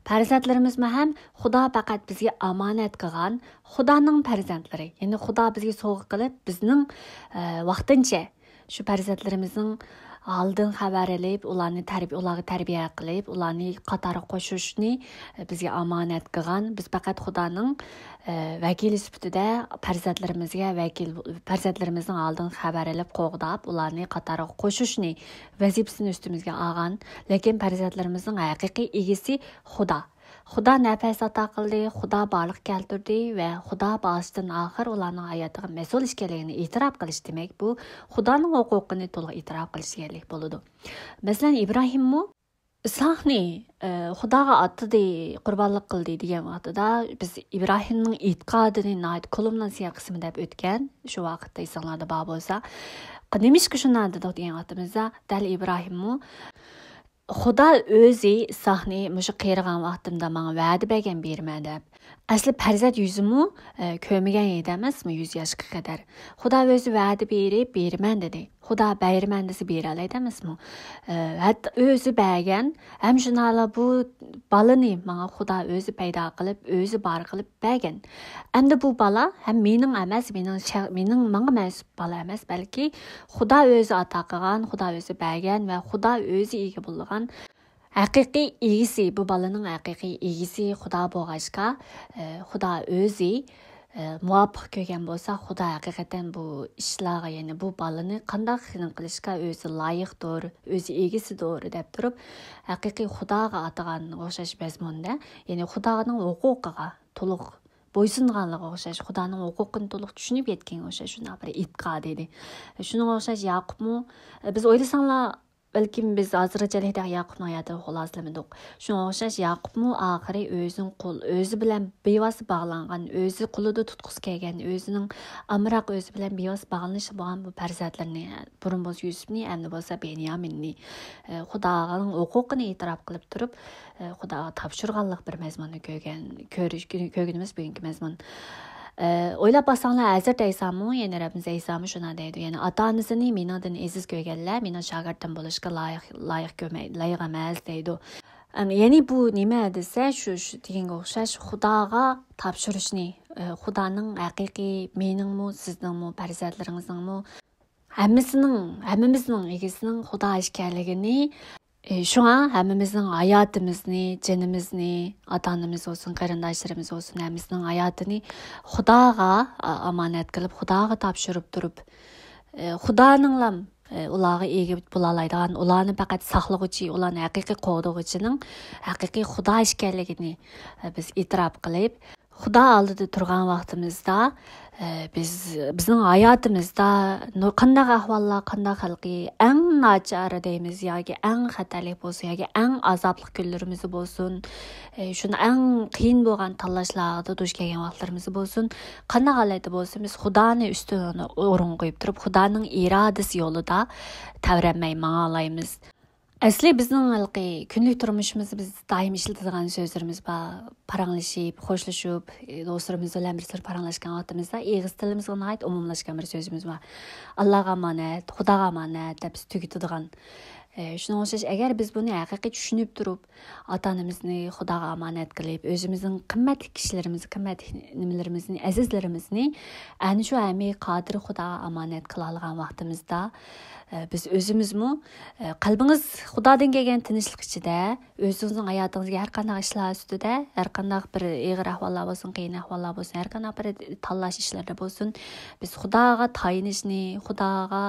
پەرزەنتلىرىمىزمۇ ھەم خۇدا پەقەت بىزگە ئامانەت قىلغان خۇدانىڭ پەرزەنتلىرى. يەنى خۇدا بىزگە سوۋغا قىلىپ، بىزنىڭ، ئە، ۋاقتىنچە شۇ پەرزەنتلىرىمىزنىڭ ھالىدىن خەۋەر ئېلىپ، ئۇلارنى تەربىيە، ئۇلارغا تەربىيە قىلىپ، ئۇلارنى قاتارغا قوشۇشنى، ئە، بىزگە ئامانەت قىلغان. بىز پەقەت خۇدانىڭ، ئە، ۋەكىلى سۈپىتىدە پەرزەنتلىرىمىزگە ۋەكىل، پەرزەنتلىرىمىزنىڭ ھالىدىن خەۋەر ئېلىپ، قوغداپ، ئۇلارنى قاتارغا قوشۇشنى ۋەزىپىسىنى ئۈستىمىزگە ئالغان. لېكىن پەرزەنتلىرىمىزنىڭ ھەقىقىي ئىگىسى خۇدا. خۇدا نەپەس ئاتا قىلدى، خۇدا بارلىققا كەلتۈردى ۋە خۇدا باشتىن ئاخىر ئۇلارنىڭ ھاياتىغا مەسئۇل ئىكەنلىكىنى ئېتىراپ قىلىش دېمەك، بۇ خۇدانىڭ ھوقۇقىنى تولۇق ئېتىراپ قىلىش دېگەنلىك بولىدۇ. مەسىلەن، ئىبراھىممۇ ئىسھاقنى، ئە، خۇداغا ئاتىدى، قۇربانلىق قىلدى دېگەن ۋاقتىدا، بىز ئىبراھىمنىڭ ئېتىقادىنى ناھايىتى كولۇمناسىيە قىسمى دەپ ئۆتكەن، شۇ ۋاقىتتا ئېسىڭلاردا بار بولسا. نېمىشقا شۇنداق دېدۇق دېگەن ۋاقتىمىزدا، دەل ئىبراھىممۇ خۇدا ئۆزى ئىسھاقنى مۇشۇ قېرىغان ۋاقتىمدا ماڭا ۋەدە بەرگەن، بېرىمەن دەپ. ئەسلى پەرزەنت يۈزىمۇ، ئە، كۆرمىگەن ئىدى ئەمەسمۇ، يۈز ياشقا قەدەر. خۇدا ئۆزى ۋەدە بېرىپ، بېرىمەن دېدى. خۇدا بېرىمەن دېسە، بېرەلەيدۇ ئەمەسمۇ؟ ئە، ھەتتا ئۆزى بەرگەن، ھەم شۇنداقلا بۇ بالىنى ماڭا خۇدا ئۆزى پەيدا قىلىپ، ئۆزى بار قىلىپ بەرگەن. ئەمدى بۇ بالا ھەم مېنىڭ ئەمەس، مېنىڭ شەخ-، مېنىڭ، ماڭا مەنسۇپ بالا ئەمەس، بەلكى خۇدا ئۆزى ئاتا قىلغان، خۇدا ئۆزى بەرگەن ۋە خۇدا ئۆزى ئىگە بولغان ھەقىقىي ئىگىسى، بۇ بالىنىڭ ھەقىقىي ئىگىسى خۇدا بولغاچقا، ئە، خۇدا ئۆزى، ئە، مۇۋاپىق كۆرگەن بولسا، خۇدا ھەقىقەتەن بۇ ئىشلارغا، يەنى بۇ بالىنى قانداق خىزمەت قىلىشقا ئۆزى لايىقتۇر، ئۆزى ئىگىسىدۇر دەپ تۇرۇپ، ھەقىقىي خۇداغا ئاتىغان ئوخشاش مەزمۇندا، يەنى خۇدانىڭ ھوقۇقىغا تولۇق بويسۇنغانلىقىغا ئوخشاش، خۇدانىڭ ھوقۇقىنى تولۇق چۈشىنىپ يەتكەنگە ئوخشاش شۇنداق بىر ئېتىقاد ئىدى. شۇنىڭغا ئوخشاش ياقۇپمۇ، بىز ئويلىساڭلار، بەلكىم بىز ھازىرغىچە ھېلىقى ياقۇپنىڭ ھاياتىنى خۇلاسىلىمىدۇق. شۇنىڭغا ئوخشاش ياقۇپمۇ ئاخىرى ئۆزىنىڭ قول، ئۆزى بىلەن بىۋاسىتە باغلانغان، ئۆزى قولىدا تۇتقۇسى كەلگەن، ئۆزىنىڭ ئامراق ئۆزى بىلەن بىۋاسىتە باغلىنىشى بولغان بۇ پەرزەنتلىرىنى، بۇرۇن بولسا يۈسۈپنى، ئەمدى بولسا بېنيامىننى، ئە، خۇدانىڭ ھوقۇقىنى ئېتىراپ قىلىپ تۇرۇپ، ئە، خۇداغا تاپشۇرغانلىق بىر مەزمۇننى كۆرگەن، كۆرۈش-، كۆرگىنىمىز بۈگۈنكى مەزمۇن. ئە، ئويلاپ باقساڭلار، ھەزرىتى ئەيسامۇ، يەنى رەببىمىز ئەيسامۇ شۇنداق دەيدۇ، يەنى ئاتا-ئانىسىنى مېنىڭدىن ئەزىز كۆرگەنلەر مېنىڭ شاگىرتىم بولۇشقا لايىق، لايىق كۆرمەي-، لايىق ئەمەس دەيدۇ. ئەم، يەنى بۇ نېمە دېسە، شۇ، شۇ دېگەنگە ئوخشاش خۇداغا تاپشۇرۇشنى، ئە، خۇدانىڭ ھەقىقىي مېنىڭمۇ، سىزنىڭمۇ، پەرزەنتلىرىڭىزنىڭمۇ ھەممىسىنىڭ، ھەممىمىزنىڭ ئىگىسىنىڭ خۇدا ئىكەنلىكىنى، ئى، شۇڭا ھەممىمىزنىڭ ھاياتىمىزنى، جېنىمىزنى، ئاتا-ئانىمىز بولسۇن، قېرىنداشلىرىمىز بولسۇن، ھەممىسىنىڭ ھاياتىنى خۇداغا، ئا-، ئامانەت قىلىپ، خۇداغا تاپشۇرۇپ تۇرۇپ، ئى، خۇدانىڭلام، ئى، ئۇلارغا ئىگە بولالايدىغان، ئۇلارنى پەقەت ساقلىغۇچى، ئۇلارنى ھەقىقىي قوغدىغۇچىنىڭ ھەقىقىي خۇدا ئىكەنلىكىنى، ئى، بىز ئېتىراپ قىلىپ، خۇدا ئالدىدا تۇرغان ۋاقتىمىزدا، ئە، بىز، بىزنىڭ ھاياتىمىزدا نۇ-، قانداق ئەھۋاللار، قانداق خەلقى ئەڭ ناچار دەيمىز ياكى ئەڭ خەتەرلىك بولسۇن ياكى ئەڭ ئازابلىق كۈنلىرىمىزدە بولسۇن، ئە، شۇنداق ئەڭ قىيىن بولغان تاللاشلارغا دۇچ كەلگەن ۋاقىتلىرىمىزدا بولسۇن، قانداق ھالەتتە بولسۇن، بىز خۇدانى ئۈستۈن ئورۇنغا قويۇپ تۇرۇپ، خۇدانىڭ ئىرادىسى يولىدا تەۋرەنمەي ماڭالايمىز. ئەسلى بىزنىڭ ھېلىقى كۈندىلىك تۇرمۇشىمىزدا بىز دائىم ئىشلىتىدىغان سۆزلىرىمىز بار. پاراڭلىشىپ، خوشلىشىپ، ئى، دوستلىرىمىز بىلەن بىر سىر پاراڭلاشقان ۋاقتىمىزدا ئېغىز تىلىمىزغا ناھايىتى ئومۇملاشقان بىر سۆزىمىز بار. «ئاللاغا ئامانەت، خۇداغا ئامانەت» دەپ بىز تۈگىتىدىغان. ئى، شۇنىڭغا ئوخشاش، ئەگەر بىز بۇنى ھەقىقىي چۈشىنىپ تۇرۇپ، ئاتا-ئانىمىزنى خۇداغا ئامانەت قىلىپ، ئۆزىمىزنىڭ قىممەتلىك كىشىلىرىمىزنى، قىممەتلىك نېمىلىرىمىزنى، ئەزىزلىرىمىزنى ئەنە شۇ ھەمى قادىر خۇداغا ئامانەت قىلالىغان ۋاقتىمىزدا، ئە، بىز ئۆزىمىزمۇ، ئە، قەلبىڭىز خۇدادىن كەلگەن تىنچلىق ئىچىدە، ئۆزىڭىزنىڭ ھاياتىڭىزدىكى ھەر قانداق ئىشلار ئۈستىدە، ھەر قانداق بىر ئېغىر ئەھۋاللار بولسۇن، قىيىن ئەھۋاللار بولسۇن، ھەر قانداق بىر تاللاش ئىشلىرىدا بولسۇن، بىز خۇداغا تايىنىشنى، خۇداغا،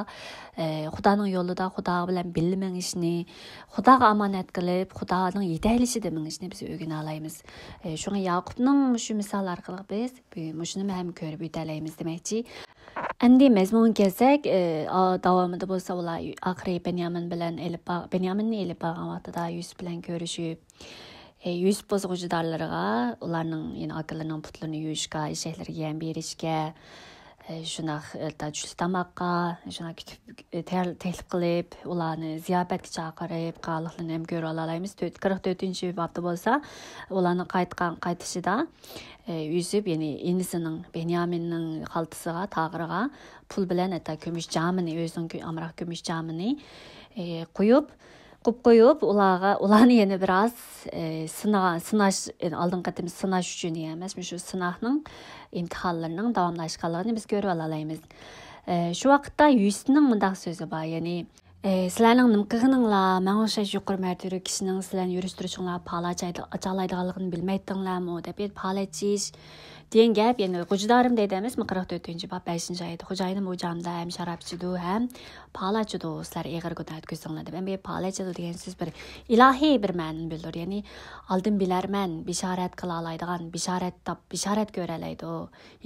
ئە، خۇدانىڭ يولىدا، خۇدا بىلەن بىللە مېڭىشنى، خۇداغا ئامانەت قىلىپ، خۇدانىڭ يېتەكلىشىدە مېڭىشنى بىز ئۆگىنەلەيمىز. ئە، شۇڭا ياقۇپنىڭ مۇشۇ مىسالى ئارقىلىق بىز بۈگۈن مۇشۇنىمۇ ھەم كۆرۈپ ئۆتەلەيمىز دېمەكچى. ئەمدى مەزمۇنغا كەلسەك، ئى، ئا-، داۋامىدا بولسا ئۇلار ئاخىرى بېنيامىن بىلەن ئېلىپ بار-، بېنيامىننى ئېلىپ بارغان ۋاقتىدا يۈسۈپ بىلەن كۆرۈشۈپ، ئى، يۈسۈپ بولسا غوجىدارلىرىغا ئۇلارنىڭ، يەنى ئاكىلىرىنىڭ پۇتلىرىنى يۇيۇشقا، ئېشەكلىرىگە يەم بېرىشكە، ئى، شۇنداق، ئى، تا-، چۈشلۈك تاماققا، شۇنداق كۈتۈپ، ئى، تەل-، تەكلىپ قىلىپ، ئۇلارنى زىياپەتكە چاقىرىپ، قالغانلىقلىرىنى ھەم كۆرۈۋالالايمىز. تۆت-، قىرىق تۆتىنچى بابتا بولسا ئۇلارنىڭ قايتقان، قايتىشىدا، ئى، يۈسۈپ، يەنى ئىنىسىنىڭ، بېنيامىننىڭ خالتىسىغا، تاغىرىغا پۇل بىلەن ھەتتا كۈمۈش جامىنى، ئۆزىنىڭ كۆ-، ئامراق كۈمۈش جامىنى، ئى، قويۇپ، قويۇپ قويۇپ، ئۇلارغا، ئۇلارنى يەنە بىراز، ئى، سىنىغان، سىناش، ئالدىنقى قېتىم سىناش ئۈچۈن دېگەن ئەمەس، مۇشۇ سىناقنىڭ، ئىمتىھانلىرىنىڭ داۋاملاشقانلىقىنى بىز كۆرۈۋالالايمىز. ئى، شۇ ۋاقىتتا يۈسۈپنىڭ مۇنداق سۆزى بار، يەنى، ئى، «سىلەرنىڭ نېمە قىلغىنىڭلار، ماڭا ئوخشاش يۇقىرى مەرتىۋىلىك كىشىنىڭ سىلەرنى يۈرۈشتۈرۈشۈڭلار پالەچ ئاچالايدىغانلىقىنى بىلمەيتتىڭلارمۇ؟» دەپ، يەنە پالەچ يېيىش دېگەن گەپ، يەنى غوجىدارىم دەيدۇ ئەمەسمۇ، قىرىق تۆتىنچى باب، بەشىنچى ئايەت، «خوجايىنىم ئۇ جامدا ھەم شاراب ئىچىدۇ ھەم پالە ئىچىدۇ، سىلەر ئېغىر گۇناھ ئۆتكۈزدۈڭلار» دەپ. ئەمدى پالە ئىچىدۇ دېگەن سۆز بىر ئىلاھىي بىر مەنىنى بىلدۈرىدۇ، يەنى ئالدىن بىلەرمەن، بېشارەت قىلالايدىغان، بېشارەت تاپ، بېشارەت كۆرەلەيدۇ،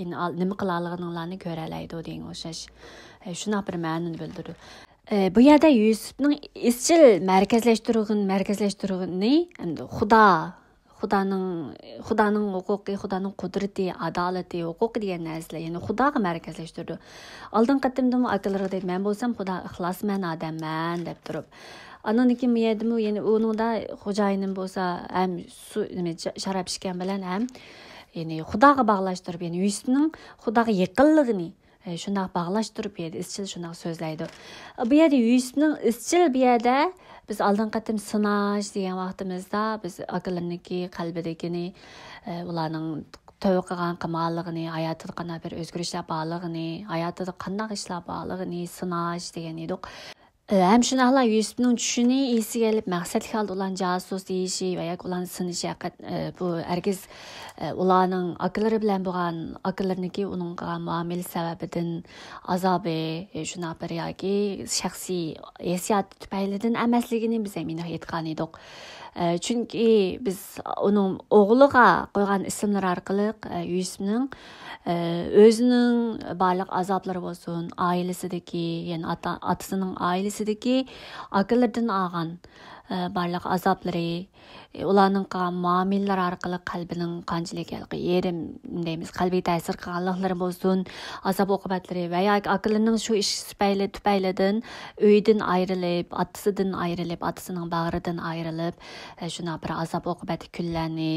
يەنى ئال-، نېمە قىلالىغىنىڭلارنى كۆرەلەيدۇ دېگەن ئوخشاش، ئە، شۇنداق بىر مەنىنى بىلدۈرىدۇ. ئە، بۇ يەردە يۈسۈپنىڭ ئىزچىل مەركەزلەشتۈرگىن-، مەركەزلەشتۈرگىنى، ئەمدى خۇدا، خۇدانىڭ، خۇدانىڭ ھوقۇقى، خۇدانىڭ قۇدرىتى، ئادالىتى، ھوقۇقى دېگەن نەرسىلەر، يەنى خۇداغا مەركەزلەشتۈرىدۇ. ئالدىنقى قېتىمدىمۇ ئاكىلىرىغا دەيدۇ، «مەن بولسام خۇدا ئىخلاسمەن ئادەممەن» دەپ تۇرۇپ. ئاندىن كېيىن بۇ يەردىمۇ يەنە ئۇنىڭدا خوجايىنىم بولسا ھەم سۇ، نېمە، شا-، شاراب ئىچكەن بىلەن ھەم، يەنى خۇداغا باغلاشتۇرۇپ، يەنى يۈسۈپنىڭ خۇداغا يېقىنلىقىنى، ئە، شۇنداق باغلاشتۇرۇپ بۇ يەردە ئىزچىل شۇنداق سۆزلەيدۇ. بۇ يەردە يۈسۈپنىڭ ئىزچىل بۇ يەردە بىز ئالدىنقى قېتىم سىناش دېگەن ۋاقتىمىزدا بىز ئاكىلىرىنىڭكى قەلبىدىكىنى، ئە، ئۇلارنىڭ تۆۋە قىلغان قىلمىغانلىقىنى، ھاياتىدا قانداق بىر ئۆزگىرىشلەر بارلىقىنى، ھاياتىدا قانداق ئىشلار بارلىقىنى سىناش دېگەن ئىدۇق. ئە، ھەم شۇنداقلا يۈسۈپنىڭ چۈشىنى ئېسىگە ئېلىپ، مەقسەتلىك ھالدا ئۇلارنى جاسۇس دېيىشى ۋە ياكى ئۇلارنى سىنىشى ھەققەت-، ئە، بۇ ھەرگىز، ئە، ئۇلارنىڭ ئاكىلىرى بىلەن بولغان، ئاكىلىرىنىڭكى ئۇنىڭغا قىلغان مۇئامىلىسى سەۋەبىدىن ئازابى، ئە، شۇنداق بىر ياكى شەخسىي ھېسسىياتى تۈپەيلىدىن ئەمەسلىكىنى بىز ھەم ئېنىق ئېيتقان ئىدۇق. ئە، چۈنكى بىز ئۇنىڭ ئوغلىغا قويغان ئىسىملىرى ئارقىلىق، ئە، يۈسۈپنىڭ، ئە، ئۆزىنىڭ بارلىق ئازابلىرى بولسۇن، ئائىلىسىدىكى، يەنى ئاتا-، ئاتىسىنىڭ ئائىلىسىدىكى ئاكىلىرىدىن ئالغان، ئە، بارلىق ئازابلىرى، ئۇلارنىڭ قىلغان مۇئامىلىلىرى ئارقىلىق قەلبىنىڭ قانچىلىك ھېلىقى يېرىم دەيمىز، قەلبىگە تەسىر قىلغانلىقلىرى بولسۇن، ئازاب ئوقۇبەتلىرى ۋە ياكى ئاكىلىرىنىڭ شۇ ئىش سۈپەيلى، تۈپەيلىدىن ئۆيدىن ئايرىلىپ، ئاتىسىدىن ئايرىلىپ، ئاتىسىنىڭ باغرىدىن ئايرىلىپ، ئە، شۇنداق بىر ئازاب ئوقۇبەتلىك كۈنلەرنى،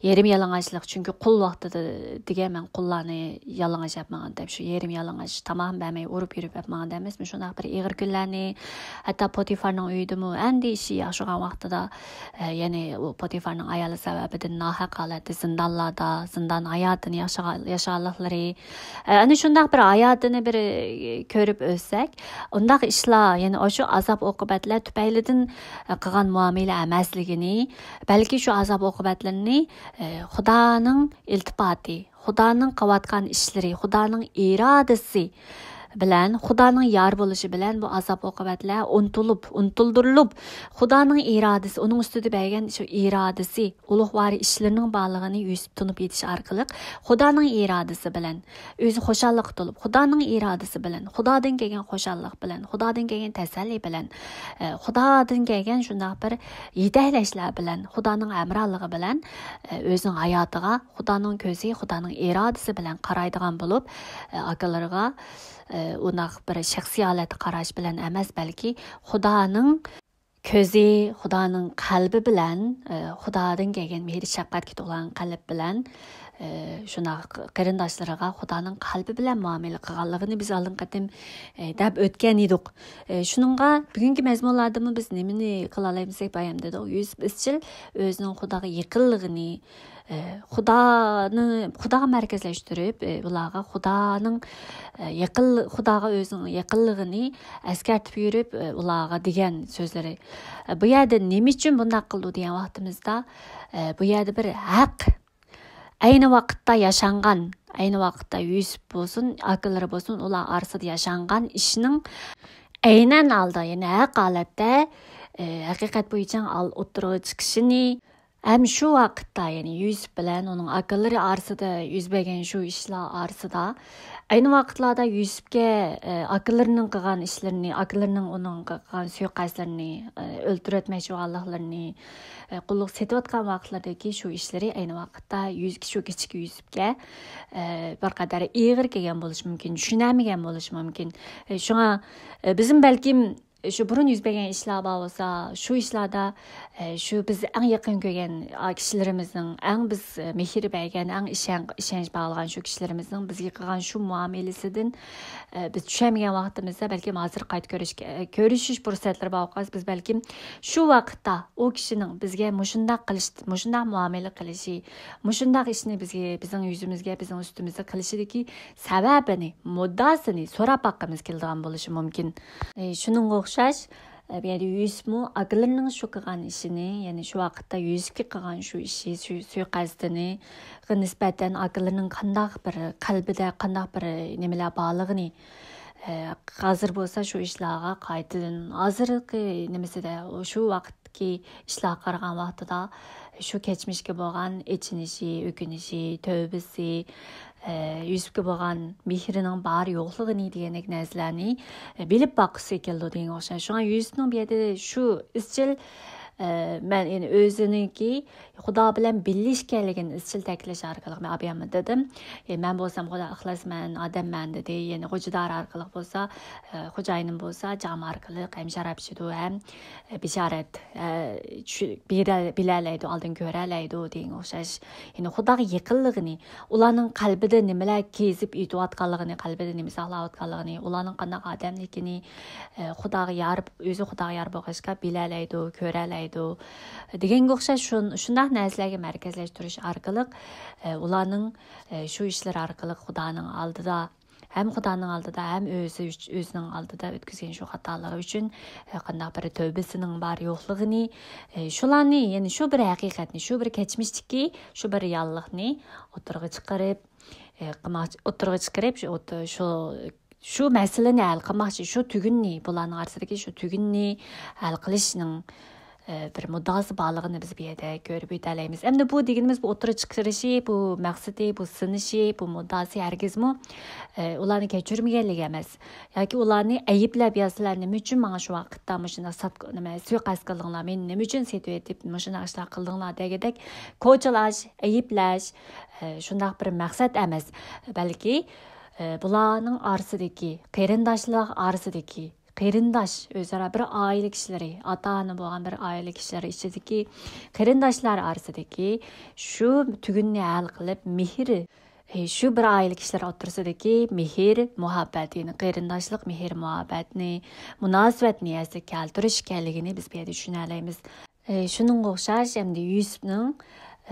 يېرىم يالىڭاچلىق، چۈنكى قۇل ۋاقتىدا دېگەن مەن قۇللارنى يالىڭاچ ئەپ ماڭغان دەپ، شۇ يېرىم يالىڭاچ، تاماقمۇ بەرمەي ئۇرۇپ يۈرۈپ ئەپ ماڭغان ئەمەسمۇ، شۇنداق بىر ئېغىر كۈنلەرنى، ھەتتا پوتىفارنىڭ ئۆيىدىمۇ ئەندىشە ياشىغان ۋاقتىدا، ئە، يەنى ئۇ پوتىفارنىڭ ئايالى سەۋەبىدىن ناھەق ھالەتتە زىندانلاردا، زىندان ھاياتىنى ياشىغان، ياشىغانلىقلىرى، ئە، ئەنە شۇنداق بىر ھاياتىنى بىر، ئە، كۆرۈپ ئۆتسەك، ئۇنداق ئىشلار، يەنى ئاشۇ ئازاب-ئوقۇبەتلەر تۈپەيلىدىن، ئە، قىلغان مۇئامىلە ئەمەسلىكىنى، بەلكى شۇ ئازاب-ئوقۇبەتلىرىنى، ئە، خۇدانىڭ ئىلتىپاتى، خۇدانىڭ قىلىۋاتقان ئىشلىرى، خۇدانىڭ ئىرادىسى بىلەن، خۇدانىڭ يار بولۇشى بىلەن بۇ ئازاب-ئوقۇبەتلەر ئۇنتۇلۇپ، ئۇنتۇلدۇرۇلۇپ، خۇدانىڭ ئىرادىسى، ئۇنىڭ ئۈستىدە بەرگەن شۇ ئىرادىسى، ئۇلۇغۋار ئىشلىرىنىڭ بارلىقىنى يۈسۈپ تونۇپ يېتىش ئارقىلىق خۇدانىڭ ئىرادىسى بىلەن ئۆزى خۇشاللىققا تولۇپ، خۇدانىڭ ئىرادىسى بىلەن، خۇدادىن كەلگەن خۇشاللىق بىلەن، خۇدادىن كەلگەن تەسەللى بىلەن، ئە، خۇدادىن كەلگەن شۇنداق بىر يېتەكلەشلەر بىلەن، خۇدانىڭ ھەمراھلىقى بىلەن، ئە، ئۆزىنىڭ ھاياتىغا خۇدانىڭ كۆزى، خۇدانىڭ ئىرادىسى بىلەن قارايدىغان بولۇپ، ئە، ئاكىلىرىغا، ئە، ئۇنداق بىر شەخسىي ھالەتتە قاراش بىلەن ئەمەس، بەلكى خۇدانىڭ كۆزى، خۇدانىڭ قەلبى بىلەن، ئە، خۇدادىن كەلگەن مېھىر-شەپقەتكە تولغان قەلب بىلەن، ئە، شۇنداق قېرىنداشلىرىغا خۇدانىڭ قەلبى بىلەن مۇئامىلە قىلغانلىقىنى بىز ئالدىنقى قېتىم، ئە، دەپ ئۆتكەن ئىدۇق. ئە، شۇنىڭغا بۈگۈنكى مەزمۇنلاردىمۇ بىز نېمىنى قىلالايمىز دەپ بايام دېدۇق. يۈسۈپ ئىزچىل ئۆزىنىڭ خۇداغا يېقىنلىقىنى، ئە، خۇدانى، خۇداغا مەركەزلەشتۈرۈپ، ئە، ئۇلارغا خۇدانىڭ، ئە، يېقىن، خۇداغا ئۆزىنىڭ يېقىنلىقىنى ئەسكەرتىپ يۈرۈپ، ئە، ئۇلارغا دېگەن سۆزلىرى. ئە، بۇ يەردە نېمە ئۈچۈن بۇنداق قىلىدۇ دېگەن ۋاقتىمىزدا، ئە، بۇ يەردە بىر ھەق، ئەينى ۋاقىتتا ياشانغان، ئەينى ۋاقىتتا يۈسۈپ بولسۇن، ئاكىلىرى بولسۇن، ئۇلار ئارىسىدا ياشانغان ئىشنىڭ ئەينەن ئالدا، يەنى ھەق ھالەتتە، ئە، ھەقىقەت بويىچە ئال-، ئوتتۇرىغا چىقىشىنى، ھەم شۇ ۋاقىتتا، يەنى يۈسۈپ بىلەن ئۇنىڭ ئاكىلىرى ئارىسىدا يۈز بەرگەن شۇ ئىشلار ئارىسىدا، ئەينى ۋاقىتلاردا يۈسۈپكە، ئە، ئاكىلىرىنىڭ قىلغان ئىشلىرىنى، ئاكىلىرىنىڭ ئۇنىڭغا قىلغان سۇيىقەستلىرىنى، ئە، ئۆلتۈرۈۋەتمەكچى بولغانلىقلىرىنى، ئە، قۇللۇق سېتىۋاتقان ۋاقىتلىرىدىكى شۇ ئىشلىرى ئەينى ۋاقىتتا يۈز-، شۇ كىچىك يۈسۈپكە، ئە، بىر قەدەر ئېغىر كەلگەن بولۇشى مۇمكىن، چۈشىنەلمىگەن بولۇشى مۇمكىن. ئە، شۇڭا، ئە، بىزمۇ بەلكىم شۇ بۇرۇن يۈز بەرگەن ئىشلار بار بولسا، شۇ ئىشلاردا، ئە، شۇ بىز ئەڭ يېقىن كۆرگەن، ئا، كىشىلىرىمىزنىڭ، ئەڭ بىز، ئە، مېھىر بەرگەن، ئەڭ ئىشەن-، ئىشەنچ باغلىغان شۇ كىشىلىرىمىزنىڭ بىزگە قىلغان شۇ مۇئامىلىسىدىن، ئە، بىز چۈشەنمىگەن ۋاقتىمىزدا بەلكىم ھازىر قايتا كۆرۈشكە، ئە، كۆرۈشۈش پۇرسەتلىرى بار بولغاچ، بىز بەلكىم شۇ ۋاقىتتا ئۇ كىشىنىڭ بىزگە مۇشۇنداق قىلىش، مۇشۇنداق مۇئامىلە قىلىشى، مۇشۇنداق ئىشنى بىزگە، بىزنىڭ يۈزىمىزگە، بىزنىڭ ئۈستىمىزگە قىلىشىدىكى سەۋەبىنى، مۇددىئاسىنى سوراپ باققىمىز كېلىدىغان بولۇشى مۇمكىن. ئى، شۇنىڭغا ئوخشاش، ئى، بۇ يەردە يۈسۈپمۇ ئاكىلىرىنىڭ شۇ قىلغان ئىشىنى، يەنى شۇ ۋاقىتتا يۈسۈپكە قىلغان شۇ ئىشى، شۇ سۇيىقەستىنى، غا نىسبەتەن ئاكىلىرىنىڭ قانداق بىر قەلبىدە قانداق بىر نېمىلەر بارلىقىنى، ئى، ھازىر بولسا شۇ ئىشلارغا قايتىدىن ھازىرقى نېمىسىدە، شۇ ۋاقىت كى ئىشلارغا قارىغان ۋاقتىدا شۇ كەچمىشكە بولغان ئېچىنىشى، ئۆكۈنۈشى، تۆۋبىسى، ئە، يۈسۈپكە بولغان مېھرىنىڭ بار يوقلۇقىنى دېگەندەك نەرسىلەرنى، ئە، بىلىپ باققۇسى كېلىدۇ دېگەنگە ئوخشاش. شۇڭا يۈسۈپنىڭ بۇ يەردە شۇ ئىزچىل، ئە، مەن، يەنى ئۆزىنىڭكى خۇدا بىلەن بىللىشكەنلىكىنى ئىزچىل تەكىتلەش ئارقىلىق مەن ئابىيامما دېدىم. ئە، مەن بولسام خۇدا ئىخلاسمەن، ئادەممەن دېدى. يەنى خوجىدار ئارقىلىق بولسا، ئە، خوجايىنىم بولسا جام ئارقىلىق ھەم شاراب ئىچىدۇ ھەم، ئە، بېشارەت، ئە، چۈ-، بىلە-، بىلەلەيدۇ، ئالدىن كۆرەلەيدۇ دېگەنگە ئوخشاش. يەنى خۇداغا يېقىنلىقىنى، ئۇلارنىڭ قەلبىدە نېمىلەر كېزىپ يېتىۋاتقانلىقىنى، قەلبىدە نېمە ساقلاۋاتقانلىقىنى، ئۇلارنىڭ قانداق ئادەملىكىنى، ئە، خۇداغا يار، ئۆزى خۇداغا يار بولغاچقا بىلەلەيدۇ، كۆرەلەيدۇ دېگەنگە ئوخشاش شۇن-، شۇنداق نەرسىلەرگە مەركەزلەشتۈرۈش ئارقىلىق، ئە، ئۇلارنىڭ، ئە، شۇ ئىشلىرى ئارقىلىق خۇدانىڭ ئالدىدا ھەم خۇدانىڭ ئالدىدا، ھەم ئۆزى ئۈچ-، ئۆزىنىڭ ئالدىدا ئۆتكۈزگەن شۇ خاتالىقى ئۈچۈن، ئە، قانداق بىر تۆۋبىسىنىڭ بار يوقلۇقىنى، ئە، شۇلارنى، يەنى شۇ بىر ھەقىقەتنى، شۇ بىر كەچمىشتىكى شۇ بىر رېئاللىقنى ئوتتۇرىغا چىقىرىپ، ئە، قىلماقچى، ئوتتۇرىغا چىقىرىپ، شۇ ئوت-، شۇ، شۇ مەسىلىنى ھەل قىلماقچى، شۇ تۈگۈننى، بۇلارنىڭ ئارىسىدىكى شۇ تۈگۈننى ھەل قىلىشنىڭ، ئە، بىر مۇددىئاسى بارلىقىنى بىز بۇ يەردە كۆرۈپ ئۆتەلەيمىز. ئەمدى بۇ دېگىنىمىز، بۇ ئوتتۇرىغا چىقىرىشى، بۇ مەقسىتى، بۇ سىنىشى، بۇ مۇددىئاسى ھەرگىزمۇ، ئە، ئۇلارنى كەچۈرمىگەنلىكى ئەمەس. ياكى ئۇلارنى ئەيىبلەپ، يا سىلەر نېمە ئۈچۈن ماڭا شۇ ۋاقىتتا مۇشۇنداق سات-، نېمە، سۇيىقەست قىلدىڭلار، مېنى نېمە ئۈچۈن سېتىۋېتىپ مۇشۇنداق ئىشلار قىلدىڭلار دېگۈدەك كوچىلاش، ئەيىبلەش، ئە، شۇنداق بىر مەقسەت ئەمەس. بەلكى، ئە، بۇلارنىڭ ئارىسىدىكى قېرىنداشلار ئارىسىدىكى قېرىنداش، ئۆزئارا بىر ئائىلە كىشىلىرى، ئاتا-ئانا بولغان بىر ئائىلە كىشىلىرى ئىچىدىكى قېرىنداشلار ئارىسىدىكى شۇ تۈگۈننى ھەل قىلىپ، مېھرى، ئى، شۇ بىر ئائىلە كىشىلەر ئوتتۇرىسىدىكى مېھىر مۇھەببەت، يەنى قېرىنداشلىق مېھىر مۇھەببەتنى، مۇناسىۋەتنى ئەسلىگە كەلتۈرۈش ئىكەنلىكىنى بىز بۇ يەردە چۈشىنەلەيمىز. ئى، شۇنىڭغا ئوخشاش ئەمدى يۈسۈپنىڭ،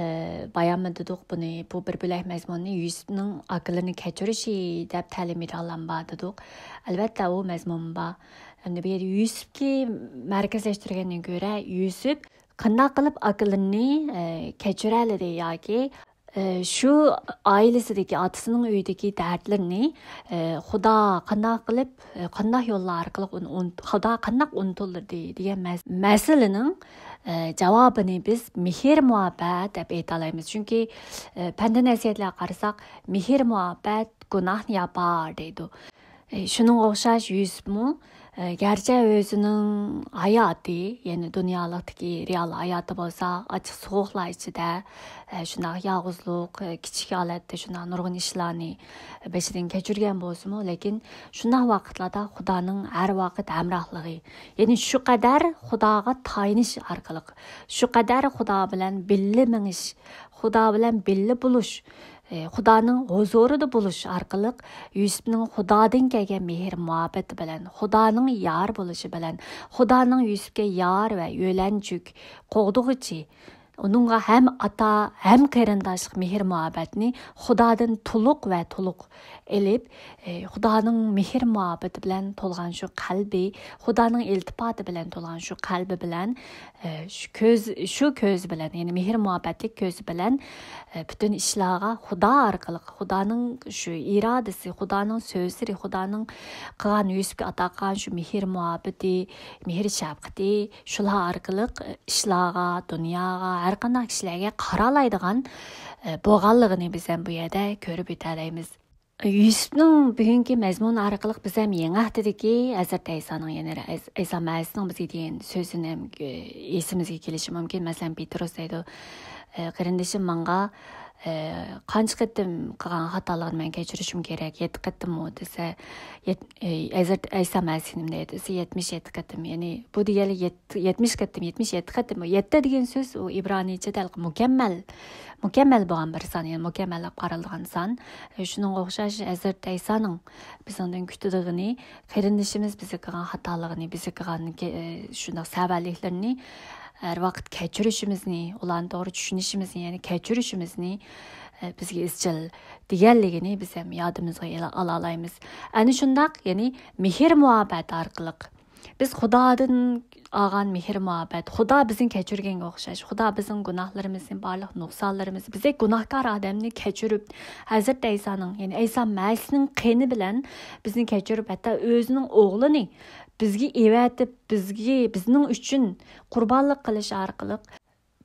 ئى، بايانمۇ دېدۇق بۇنى، بۇ بىر بۆلەك مەزمۇننى يۈسۈپنىڭ ئاكىلىرىنى كەچۈرۈشى دەپ تەلىم بېرىدىغانلار بار دېدۇق. ئەلۋەتتە، ئۇ مەزمۇن بار. ئەمدى بۇ يەردە يۈسۈپكە مەركەزلەشتۈرگەندىن كۆرە، يۈسۈپ قانداق قىلىپ ئاكىلىرىنى، ئى، كەچۈرەلىدى ياكى، ئى، شۇ ئائىلىسىدىكى، ئاتىسىنىڭ ئۆيىدىكى دەردلىرىنى، ئى، خۇدا قانداق قىلىپ، ئى، قانداق يوللار ئارقىلىق ئۇنى ئۇنت-، خۇدا قانداق ئۇنتۇلدۇردى دېگەن مەس-، مەسىلىنىڭ، ئى، جاۋابىنى بىز مېھىر مۇھەببەت دەپ ئېيتالايمىز. چۈنكى، ئى، پەندىن نەسىھەتلەرگە قارىساق، مېھىر مۇھەببەت گۇناھنى ياپار دەيدۇ. ئى، شۇنىڭغا ئوخشاش يۈسۈپمۇ، ئى، گەرچە ئۆزىنىڭ ھاياتى، يەنى دۇنيالىقتىكى رېئال ھاياتى بولسا ئاچچىق سوغۇقلار ئىچىدە، ئى، شۇنداق يالغۇزلۇق، ئى، كىچىك ھالەتتە شۇنداق نۇرغۇن ئىشلارنى بېشىدىن كەچۈرگەن بولسىمۇ، لېكىن شۇنداق ۋاقىتلاردا خۇدانىڭ ھەر ۋاقىت ھەمراھلىقى، يەنى شۇ قەدەر خۇداغا تايىنىش ئارقىلىق، شۇ قەدەر خۇدا بىلەن بىللە مېڭىش، خۇدا بىلەن بىللە بولۇش، ئى، خۇدانىڭ ھۇزۇرىدا بولۇش ئارقىلىق يۈسۈپنىڭ خۇدادىن كەلگەن مېھىر مۇھەببىتى بىلەن، خۇدانىڭ يار بولۇشى بىلەن، خۇدانىڭ يۈسۈپكە يار ۋە يۆلەنچۈك، قوغدىغۇچى، ئۇنىڭغا ھەم ئاتا، ھەم قېرىنداشلىق مېھىر مۇھەببەتنى خۇدادىن تولۇق ۋە تولۇق ئېلىپ، ئى، خۇدانىڭ مېھىر مۇھەببىتى بىلەن تولغان شۇ قەلبى، خۇدانىڭ ئىلتىپاتى بىلەن تولغان شۇ قەلبى بىلەن، ئى، شۇ كۆز، شۇ كۆز بىلەن، يەنى مېھىر مۇھەببەتلىك كۆز بىلەن، ئى، پۈتۈن ئىشلارغا خۇدا ئارقىلىق، خۇدانىڭ شۇ ئىرادىسى، خۇدانىڭ سۆزلىرى، خۇدانىڭ قىلغان، يۈسۈپكە ئاتا قىلغان شۇ مېھىر مۇھەببىتى، مېھىر شەپقىتى، شۇلار ئارقىلىق ئىشلارغا، دۇنياغا، ھەر قانداق كىشىلەرگە قارالايدىغان، ئى، بولغانلىقىنى بىز ھەم بۇ يەردە كۆرۈپ ئۆتەلەيمىز. يۈسۈپنىڭ بۈگۈنكى مەزمۇنى ئارقىلىق بىز ھەم يېڭى ھەپتىدىكى ھەزرىتى ئەيسانىڭ، يەنى ئەيسا مەسىھنىڭ بىزگە دېگەن سۆزىنى ھەم، ئى، ئېسىمىزگە كېلىشى مۇمكىن. مەسىلەن، پېتروس دەيدۇ، ئى، قېرىندىشىم ماڭا، ئى، قانچە قېتىم قىلغان خاتالىقىنى مەن كەچۈرۈشۈم كېرەك؟ يەتتە قېتىممۇ دېسە، يەت-، ئى، ھەزرىتى ئەيسا مەسىھ نېمە دەيدۇ دېسە، يەتمىش يەتتە قېتىم. يەنى بۇ دېگەنلىك يەتتە، يەتمىش قېتىم، يەتمىش يەتتە قېتىم. يەتتە دېگەن سۆز ئۇ ئىبرانىيچىدە مۇكەممەل، مۇكەممەل بولغان بىر سان، يەنى مۇكەممەللەپ قارالغان سان. ئى، شۇنىڭغا ئوخشاش ھەزرىتى ئەيسانىڭ بىزنىڭدىن كۈتىدىغىنى، قېرىندىشىمىز بىزگە قىلغان خاتالىقىنى، بىزگە قىلغان، ئى، شۇنداق سەۋەنلىكلىرىنى ھەر ۋاقىت كەچۈرۈشىمىزنى، ئۇلارنى توغرا چۈشىنىشىمىزنى، يەنى كەچۈرۈشىمىزنى، ئە، بىزگە ئىزچىل دېگەنلىكىنى بىز ھەم يادىمىزغا ئېلى-، ئالالايمىز. ئەنە شۇنداق، يەنى مېھىر مۇھەببەت ئارقىلىق بىز خۇدادىن ئالغان مېھىر مۇھەببەت، خۇدا بىزنى كەچۈرگەنگە ئوخشاش، خۇدا بىزنىڭ گۇناھلىرىمىزنى، بارلىق نۇقسانلىرىمىزنى، بىزدەك گۇناھكار ئادەمنى كەچۈرۈپ، ھەزرىتى ئەيسانىڭ، يەنى ئەيسا مەسىھنىڭ قېنى بىلەن بىزنى كەچۈرۈپ، ھەتتا ئۆزىنىڭ ئوغلىنى بىزگە ئەۋەتىپ، بىزگە، بىزنىڭ ئۈچۈن قۇربانلىق قىلىش ئارقىلىق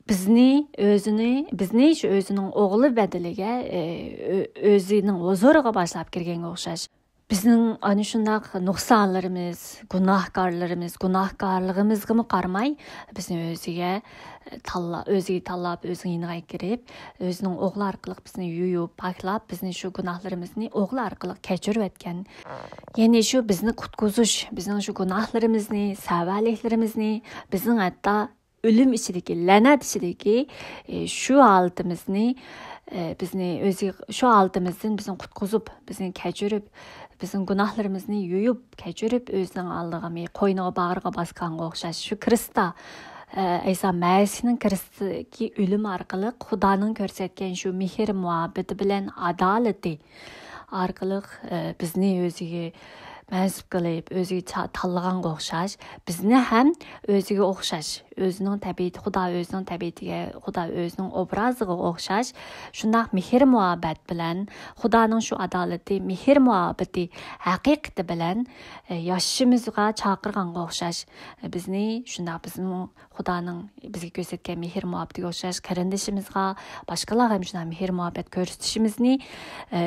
بىزنى ئۆزىنى، بىزنى شۇ ئۆزىنىڭ ئوغلى بەدىلىگە، ئۆ-، ئۆ-، ئۆزىنىڭ ھۇزۇرىغا باشلاپ كىرگەنگە ئوخشاش. بىزنىڭ ئەنە شۇنداق نۇقسانلىرىمىز، گۇناھكارلىرىمىز، گۇناھكارلىقىمىزغىمۇ قارىماي، بىزنى ئۆزىگە تاللا-، ئۆزىگە تاللاپ، ئۆزىنىڭ يېنىغا كىرىپ، ئۆزىنىڭ ئوغلى ئارقىلىق بىزنى يۇيۇپ، پاكلاپ، بىزنى شۇ گۇناھلىرىمىزنى ئوغلى ئارقىلىق كەچۈرۈۋەتكەن. يەنى شۇ بىزنى قۇتقۇزۇش، بىزنىڭ شۇ گۇناھلىرىمىزنى، سەۋەنلىكلىرىمىزنى، بىزنىڭ ھەتتا ئۆلۈم ئىچىدىكى، لەنەت ئىچىدىكى، ئى، شۇ ھالىتىمىزنى، ئى، بىزنى ئۆزى، شۇ ھالىتىمىزدىن بىزنى قۇتقۇزۇپ، بىزنى كەچۈرۈپ، بىزنىڭ گۇناھلىرىمىزنى يۇيۇپ، كەچۈرۈپ، ئۆزىنىڭ ئالدىغا، مې-، قوينىغا، باغرىغا باسقانغا ئوخشاش. شۇ كىرىستا، ئى، ئەيسا مەسىھنىڭ كىرىستىكى ئۆلۈمى ئارقىلىق خۇدانىڭ كۆرسەتكەن شۇ مېھىر مۇھەببىتى بىلەن، ئادالىتى ئارقىلىق، ئى، بىزنى ئۆزىگە مەنسۇپ قىلىپ، ئۆزىگە چا-، تاللىغانغا ئوخشاش، بىزنى ھەم ئۆزىگە ئوخشاش، ئۆزىنىڭ تەبىئىتى، خۇدا ئۆزىنىڭ تەبىئىتىگە، خۇدا ئۆزىنىڭ ئوبرازىغا ئوخشاش، شۇنداق مېھىر-مۇھەببەت بىلەن، خۇدانىڭ شۇ ئادالىتى، مېھىر-مۇھەببىتى ھەقىقىتى بىلەن، ئە، ياشىشىمىزغا چاقىرغانغا ئوخشاش، بىزنى شۇنداق بىزمۇ خۇدانىڭ بىزگە كۆرسەتكەن مېھىر-مۇھەببىتىگە ئوخشاش قېرىندىشىمىزغا، باشقىلارغا ھەم شۇنداق مېھىر-مۇھەببەت كۆرسىتىشىمىزنى، ئە،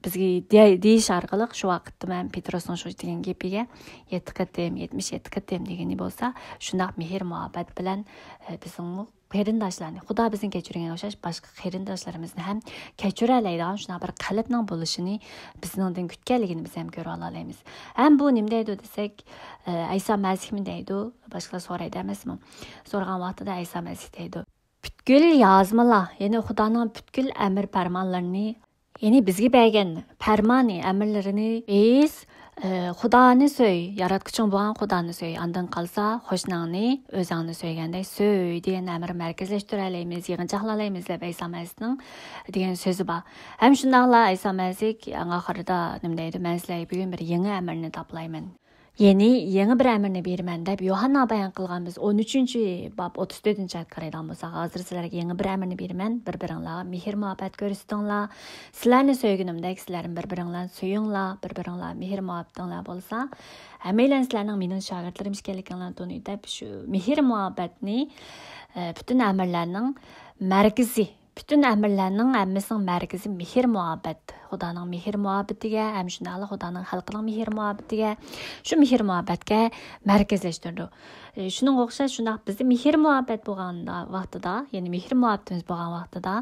بىزگە دە-، دېيىش ئارقىلىق شۇ ۋاقىتتا مەن پېتروسنىڭ شۇ دېگەن گېپىگە يەتتە قېتىم، يەتمىش يەتتە قېتىم دېگىنى بولسا، شۇنداق مېھىر-مۇھەببەت بىلەن، ئە، بىزنىڭمۇ قېرىنداشلارنى، خۇدا بىزنى كەچۈرگەنگە ئوخشاش باشقا قېرىنداشلىرىمىزنى ھەم كەچۈرەلەيدىغان شۇنداق بىر قەلبنىڭ بولۇشىنى بىزنىڭدىن كۈتكەنلىكىنى بىز ھەم كۆرۈۋالالايمىز. ھەم بۇ نېمە دەيدۇ دېسەك، ئە، ئەيسا مەسىھمۇ دەيدۇ، باشقىلار سورايدۇ ئەمەسمۇ؟ سورىغان ۋاقتىدا ئەيسا مەسىھ دەيدۇ، پۈتكۈل يازمىلار، يەنى خۇدانىڭ پۈتكۈل ئەمر پەرمانلىرىنى يەنى بىزگە بەرگەن پەرمانى، ئەمىرلىرىنى بىز، ئى، خۇدانى سۆي، ياراتقۇچىڭ بولغان خۇدانى سۆي، ئاندىن قالسا قوشناڭنى ئۆزۈڭنى سۆيگەندەك سۆي دېگەن ئەمىر مەركەزلەشتۈرەلەيمىز، يىغىنچاقلالايمىز دەپ ئەيسا مەسىھنىڭ دېگەن سۆزى بار. ھەم شۇنداقلا ئەيسا مەسىھ ئەڭ ئاخىرىدا نېمە دەيدۇ؟ مەن سىلەرگە بۈگۈن بىر يېڭى ئەمىرنى تاپىلايمەن. يەنى يېڭى بىر ئەمىرنى بېرىمەن دەپ يوھاننا بايان قىلغان بىز ئون ئۈچىنچى باب ئوتتۇز تۆتىنچى ئايەتكە قارايدىغان بولساق، ھازىر سىلەرگە يېڭى بىر ئەمىرنى بېرىمەن، بىر-بىرىڭلارغا مېھىر-مۇھەببەت كۆرسىتىڭلار. سىلەرنى سۆيگىنىمدەك سىلەرمۇ بىر-بىرىڭلارنى سۆيۈڭلار، بىر-بىرىڭلار مېھىر-مۇھەببىتىڭلار بولسا، ھەممەيلەن سىلەرنىڭ مېنىڭ شاگىرتلىرىم ئىكەنلىكىڭلارنى تونۇيدۇ دەپ شۇ مېھىر-مۇھەببەتنى، ئە، پۈتۈن ئەمىرلەرنىڭ مەركىزى، پۈتۈن ئەمىرلەرنىڭ ھەممىسىنىڭ مەركىزى مېھىر-مۇھەببەت. خۇدانىڭ مېھىر-مۇھەببىتىگە، ھەم شۇنداقلا خۇدانىڭ خەلقىنىڭ مېھىر-مۇھەببىتىگە، شۇ مېھىر-مۇھەببەتكە مەركەزلەشتۈرىدۇ. ئى، شۇنىڭغا ئوخشاش شۇنداق بىزدە مېھىر-مۇھەببەت بولغان ۋاقتىدا، يەنى مېھىر-مۇھەببىتىمىز بولغان ۋاقتىدا،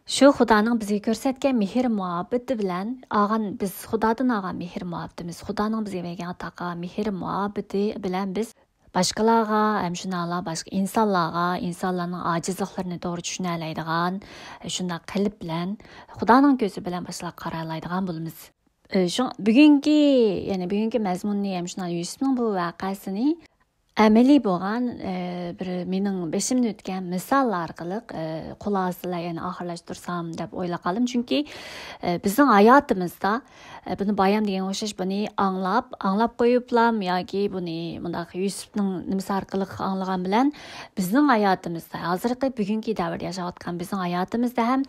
شۇ خۇدانىڭ بىزگە كۆرسەتكەن مېھىر-مۇھەببىتى بىلەن ئالغان، بىز خۇدادىن ئالغان مېھىر-مۇھەببىتىمىز، خۇدانىڭ بىزگە بەرگەن ئاتا قىلغان مېھىر-مۇھەببىتى بىلەن بىز باشقىلارغا، ھەم شۇنداقلا باشقا ئىنسانلارغا، ئىنسانلارنىڭ ئاجىزلىقلىرىنى توغرا چۈشىنەلەيدىغان، شۇنداق قەلب بىلەن، خۇدانىڭ كۆزى بىلەن باشقىلارغا قارالايدىغان بولىمىز. ئى، شۇ بۈگۈنكى، يەنى بۈگۈنكى مەزمۇننى ھەم شۇنداق يۈسۈپنىڭ بۇ ۋەقەسىنى ئەمەلىي بولغان، ئى، بىر مېنىڭ بېشىمدىن ئۆتكەن مىسال ئارقىلىق، ئى، خۇلاسىلەپ، يەنى ئاخىرلاشتۇرسام دەپ ئويلاپ قالدىم. چۈنكى، ئى، بىزنىڭ ھاياتىمىزدا، ئى، بۇنى بايام دېگەنگە ئوخشاش بۇنى ئاڭلاپ، ئاڭلاپ قويۇپلام ياكى بۇنى مۇنداق يۈسۈپنىڭ نېمىسى ئارقىلىق ئاڭلىغان بىلەن بىزنىڭ ھاياتىمىزدا، ھازىرقى بۈگۈنكى دەۋردە ياشاۋاتقان بىزنىڭ ھاياتىمىزدا ھەم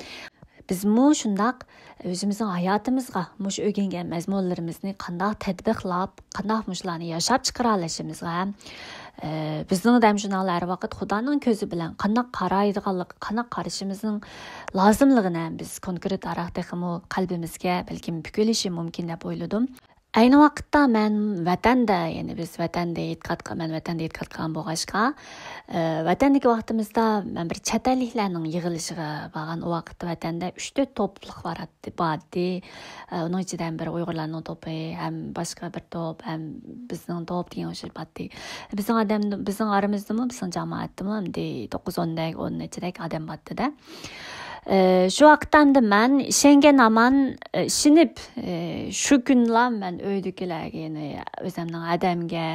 بىزمۇ شۇنداق ئۆزىمىزنىڭ ھاياتىمىزغا مۇشۇ ئۆگەنگەن مەزمۇنلىرىمىزنى قانداق تەتبىقلاپ، قانداق مۇشۇلارنى ياشاپ چىقىرالىشىمىزغا ھەم، ئە، بىزنىڭ دەم شۇنداقلا ھەر ۋاقىت خۇدانىڭ كۆزى بىلەن قانداق قارايدىغانلىقى، قانداق قارىشىمىزنىڭ لازىملىقىنى ھەم بىز كونكرېت ئاران تېخىمۇ قەلبىمىزگە بەلكىم پۈكۈلۈشى مۇمكىن دەپ ئويلىدىم. ئەينى ۋاقىتتا مەن ۋەتەندە، يەنى بىز ۋەتەندە ئېتىقاد قىل-، مەن ۋەتەندە ئېتىقاد قىلغان بولغاچقا، ئە، ۋەتەندىكى ۋاقتىمىزدا مەن بىر چەت ئەللىكلەرنىڭ يىغىلىشىغا بارغان. ئۇ ۋاقىتتا ۋەتەندە ئۈچ تۆت توپلۇق بار ئىدى، بار ئىدى. ئە، ئۇنىڭ ئىچىدە ھەم بىر ئۇيغۇرلارنىڭ توپى، ھەم باشقا بىر توپ، ھەم بىزنىڭ توپ دېگەن ئوخشاش بار ئىدى. بىزنىڭ ئادەم، بىزنىڭ ئارىمىزدىمۇ، بىزنىڭ جامائەتتىمۇ ئەمدى توققۇز ئون دەك، ئون نەچچىدەك ئادەم بار ئىدى-دە. ئى، شۇ ۋاقىتتا ئەمدى مەن ئىشەنگەن ھامان، ئى، ئىشىنىپ، ئى، شۇ كۈنلا مەن ئۆيدىكىلەرگە، يەنى ئۆزۈمنىڭ ھەدەمگە،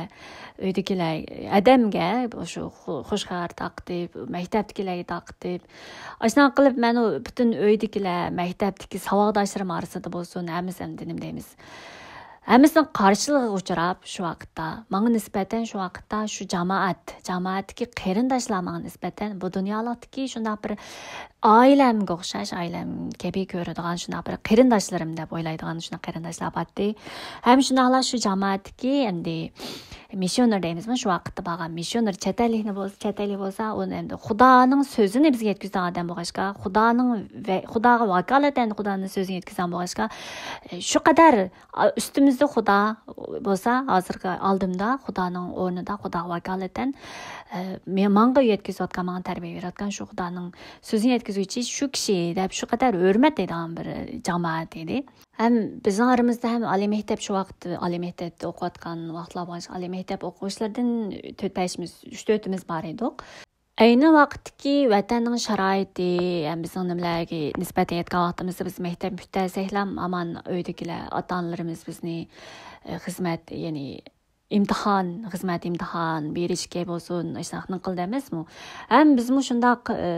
ئۆيدىكىلەر، ھەدەمگە شۇ خۇ-، خۇش خەۋەر تارقىتىپ، مەكتەپتىكىلەرگە تارقىتىپ، ئاشۇنداق قىلىپ مەن ئۇ پۈتۈن ئۆيدىكىلەر، مەكتەپتىكى ساۋاقداشلىرىم ئارىسىدا بولسۇن، ھەممىسى ئەمدى نېمە دەيمىز، ھەممىسىنىڭ قارشىلىقىغا ئۇچراپ، شۇ ۋاقىتتا ماڭا نىسبەتەن، شۇ ۋاقىتتا شۇ جامائەت، جامائەتتىكى قېرىنداشلار ماڭا نىسبەتەن بۇ دۇنيالىقتىكى شۇنداق بىر ئائىلەمگە ئوخشاش، ئائىلەم كەبى كۆرىدىغان شۇنداق بىر قېرىنداشلىرىم دەپ ئويلايدىغان شۇنداق قېرىنداشلار بارتتى. ھەم شۇنداقلا شۇ جامائەتتىكى ئەمدى مىسسىيونېر دەيمىزمۇ، شۇ ۋاقىتتا بارغان مىسسىيونېر چەت ئەللىكنى بولسا، چەت ئەللىك بولسا، ئۇنى ئەمدى خۇدانىڭ سۆزىنى بىزگە يەتكۈزىدىغان ئادەم بولغاچقا، خۇدانىڭ ۋە خۇداغا ۋاكالىتەن خۇدانىڭ سۆزىنى يەتكۈزگەن بولغاچقا، شۇ قەدەر ئا، ئۈستىمىزدە خۇدا بولسا، ھازىرقى ئالدىمدا خۇدانىڭ ئورنىدا خۇداغا ۋاكالىتەن، ئە، مې-، ماڭا يەتكۈزۈۋاتقان، ماڭا تەربىيە بېرىۋاتقان شۇ خۇدانىڭ سۆزىنى يەتكۈزگۈچى شۇ كىشى دەپ شۇ قەدەر ھۆرمەت دەيدىغان بىر جامائەت ئىدى. ھەم بىزنىڭ ئارىمىزدا ھەم ئالىي مەكتەپ، شۇ ۋاقىت ئالىي مەكتەپتە ئوقۇۋاتقان ۋاقىتلار بولغاچقا، ئالىي مەكتەپ ئوقۇغۇچىلىرىدىن تۆت بەشىمىز، ئۈچ تۆتىمىز بار ئىدۇق. ئەينى ۋاقىتتىكى ۋەتەننىڭ شارائىتى ھەم بىزنىڭ نېمىلەرگە نىسبەتەن ئېيتقان ۋاقتىمىزدا، بىز مەكتەپ پۈتتۈرسەكلام ھامان ئۆيدىكىلەر، ئاتا-ئانىلىرىمىز بىزنى، ئە، خىزمەت، يەنى ئىمتىھان، خىزمەت ئىمتىھان بېرىشكە بولسۇن، ئاشۇنداق نىقىل دەيمىزمۇ؟ ھەم بىزمۇ شۇنداق، ئە،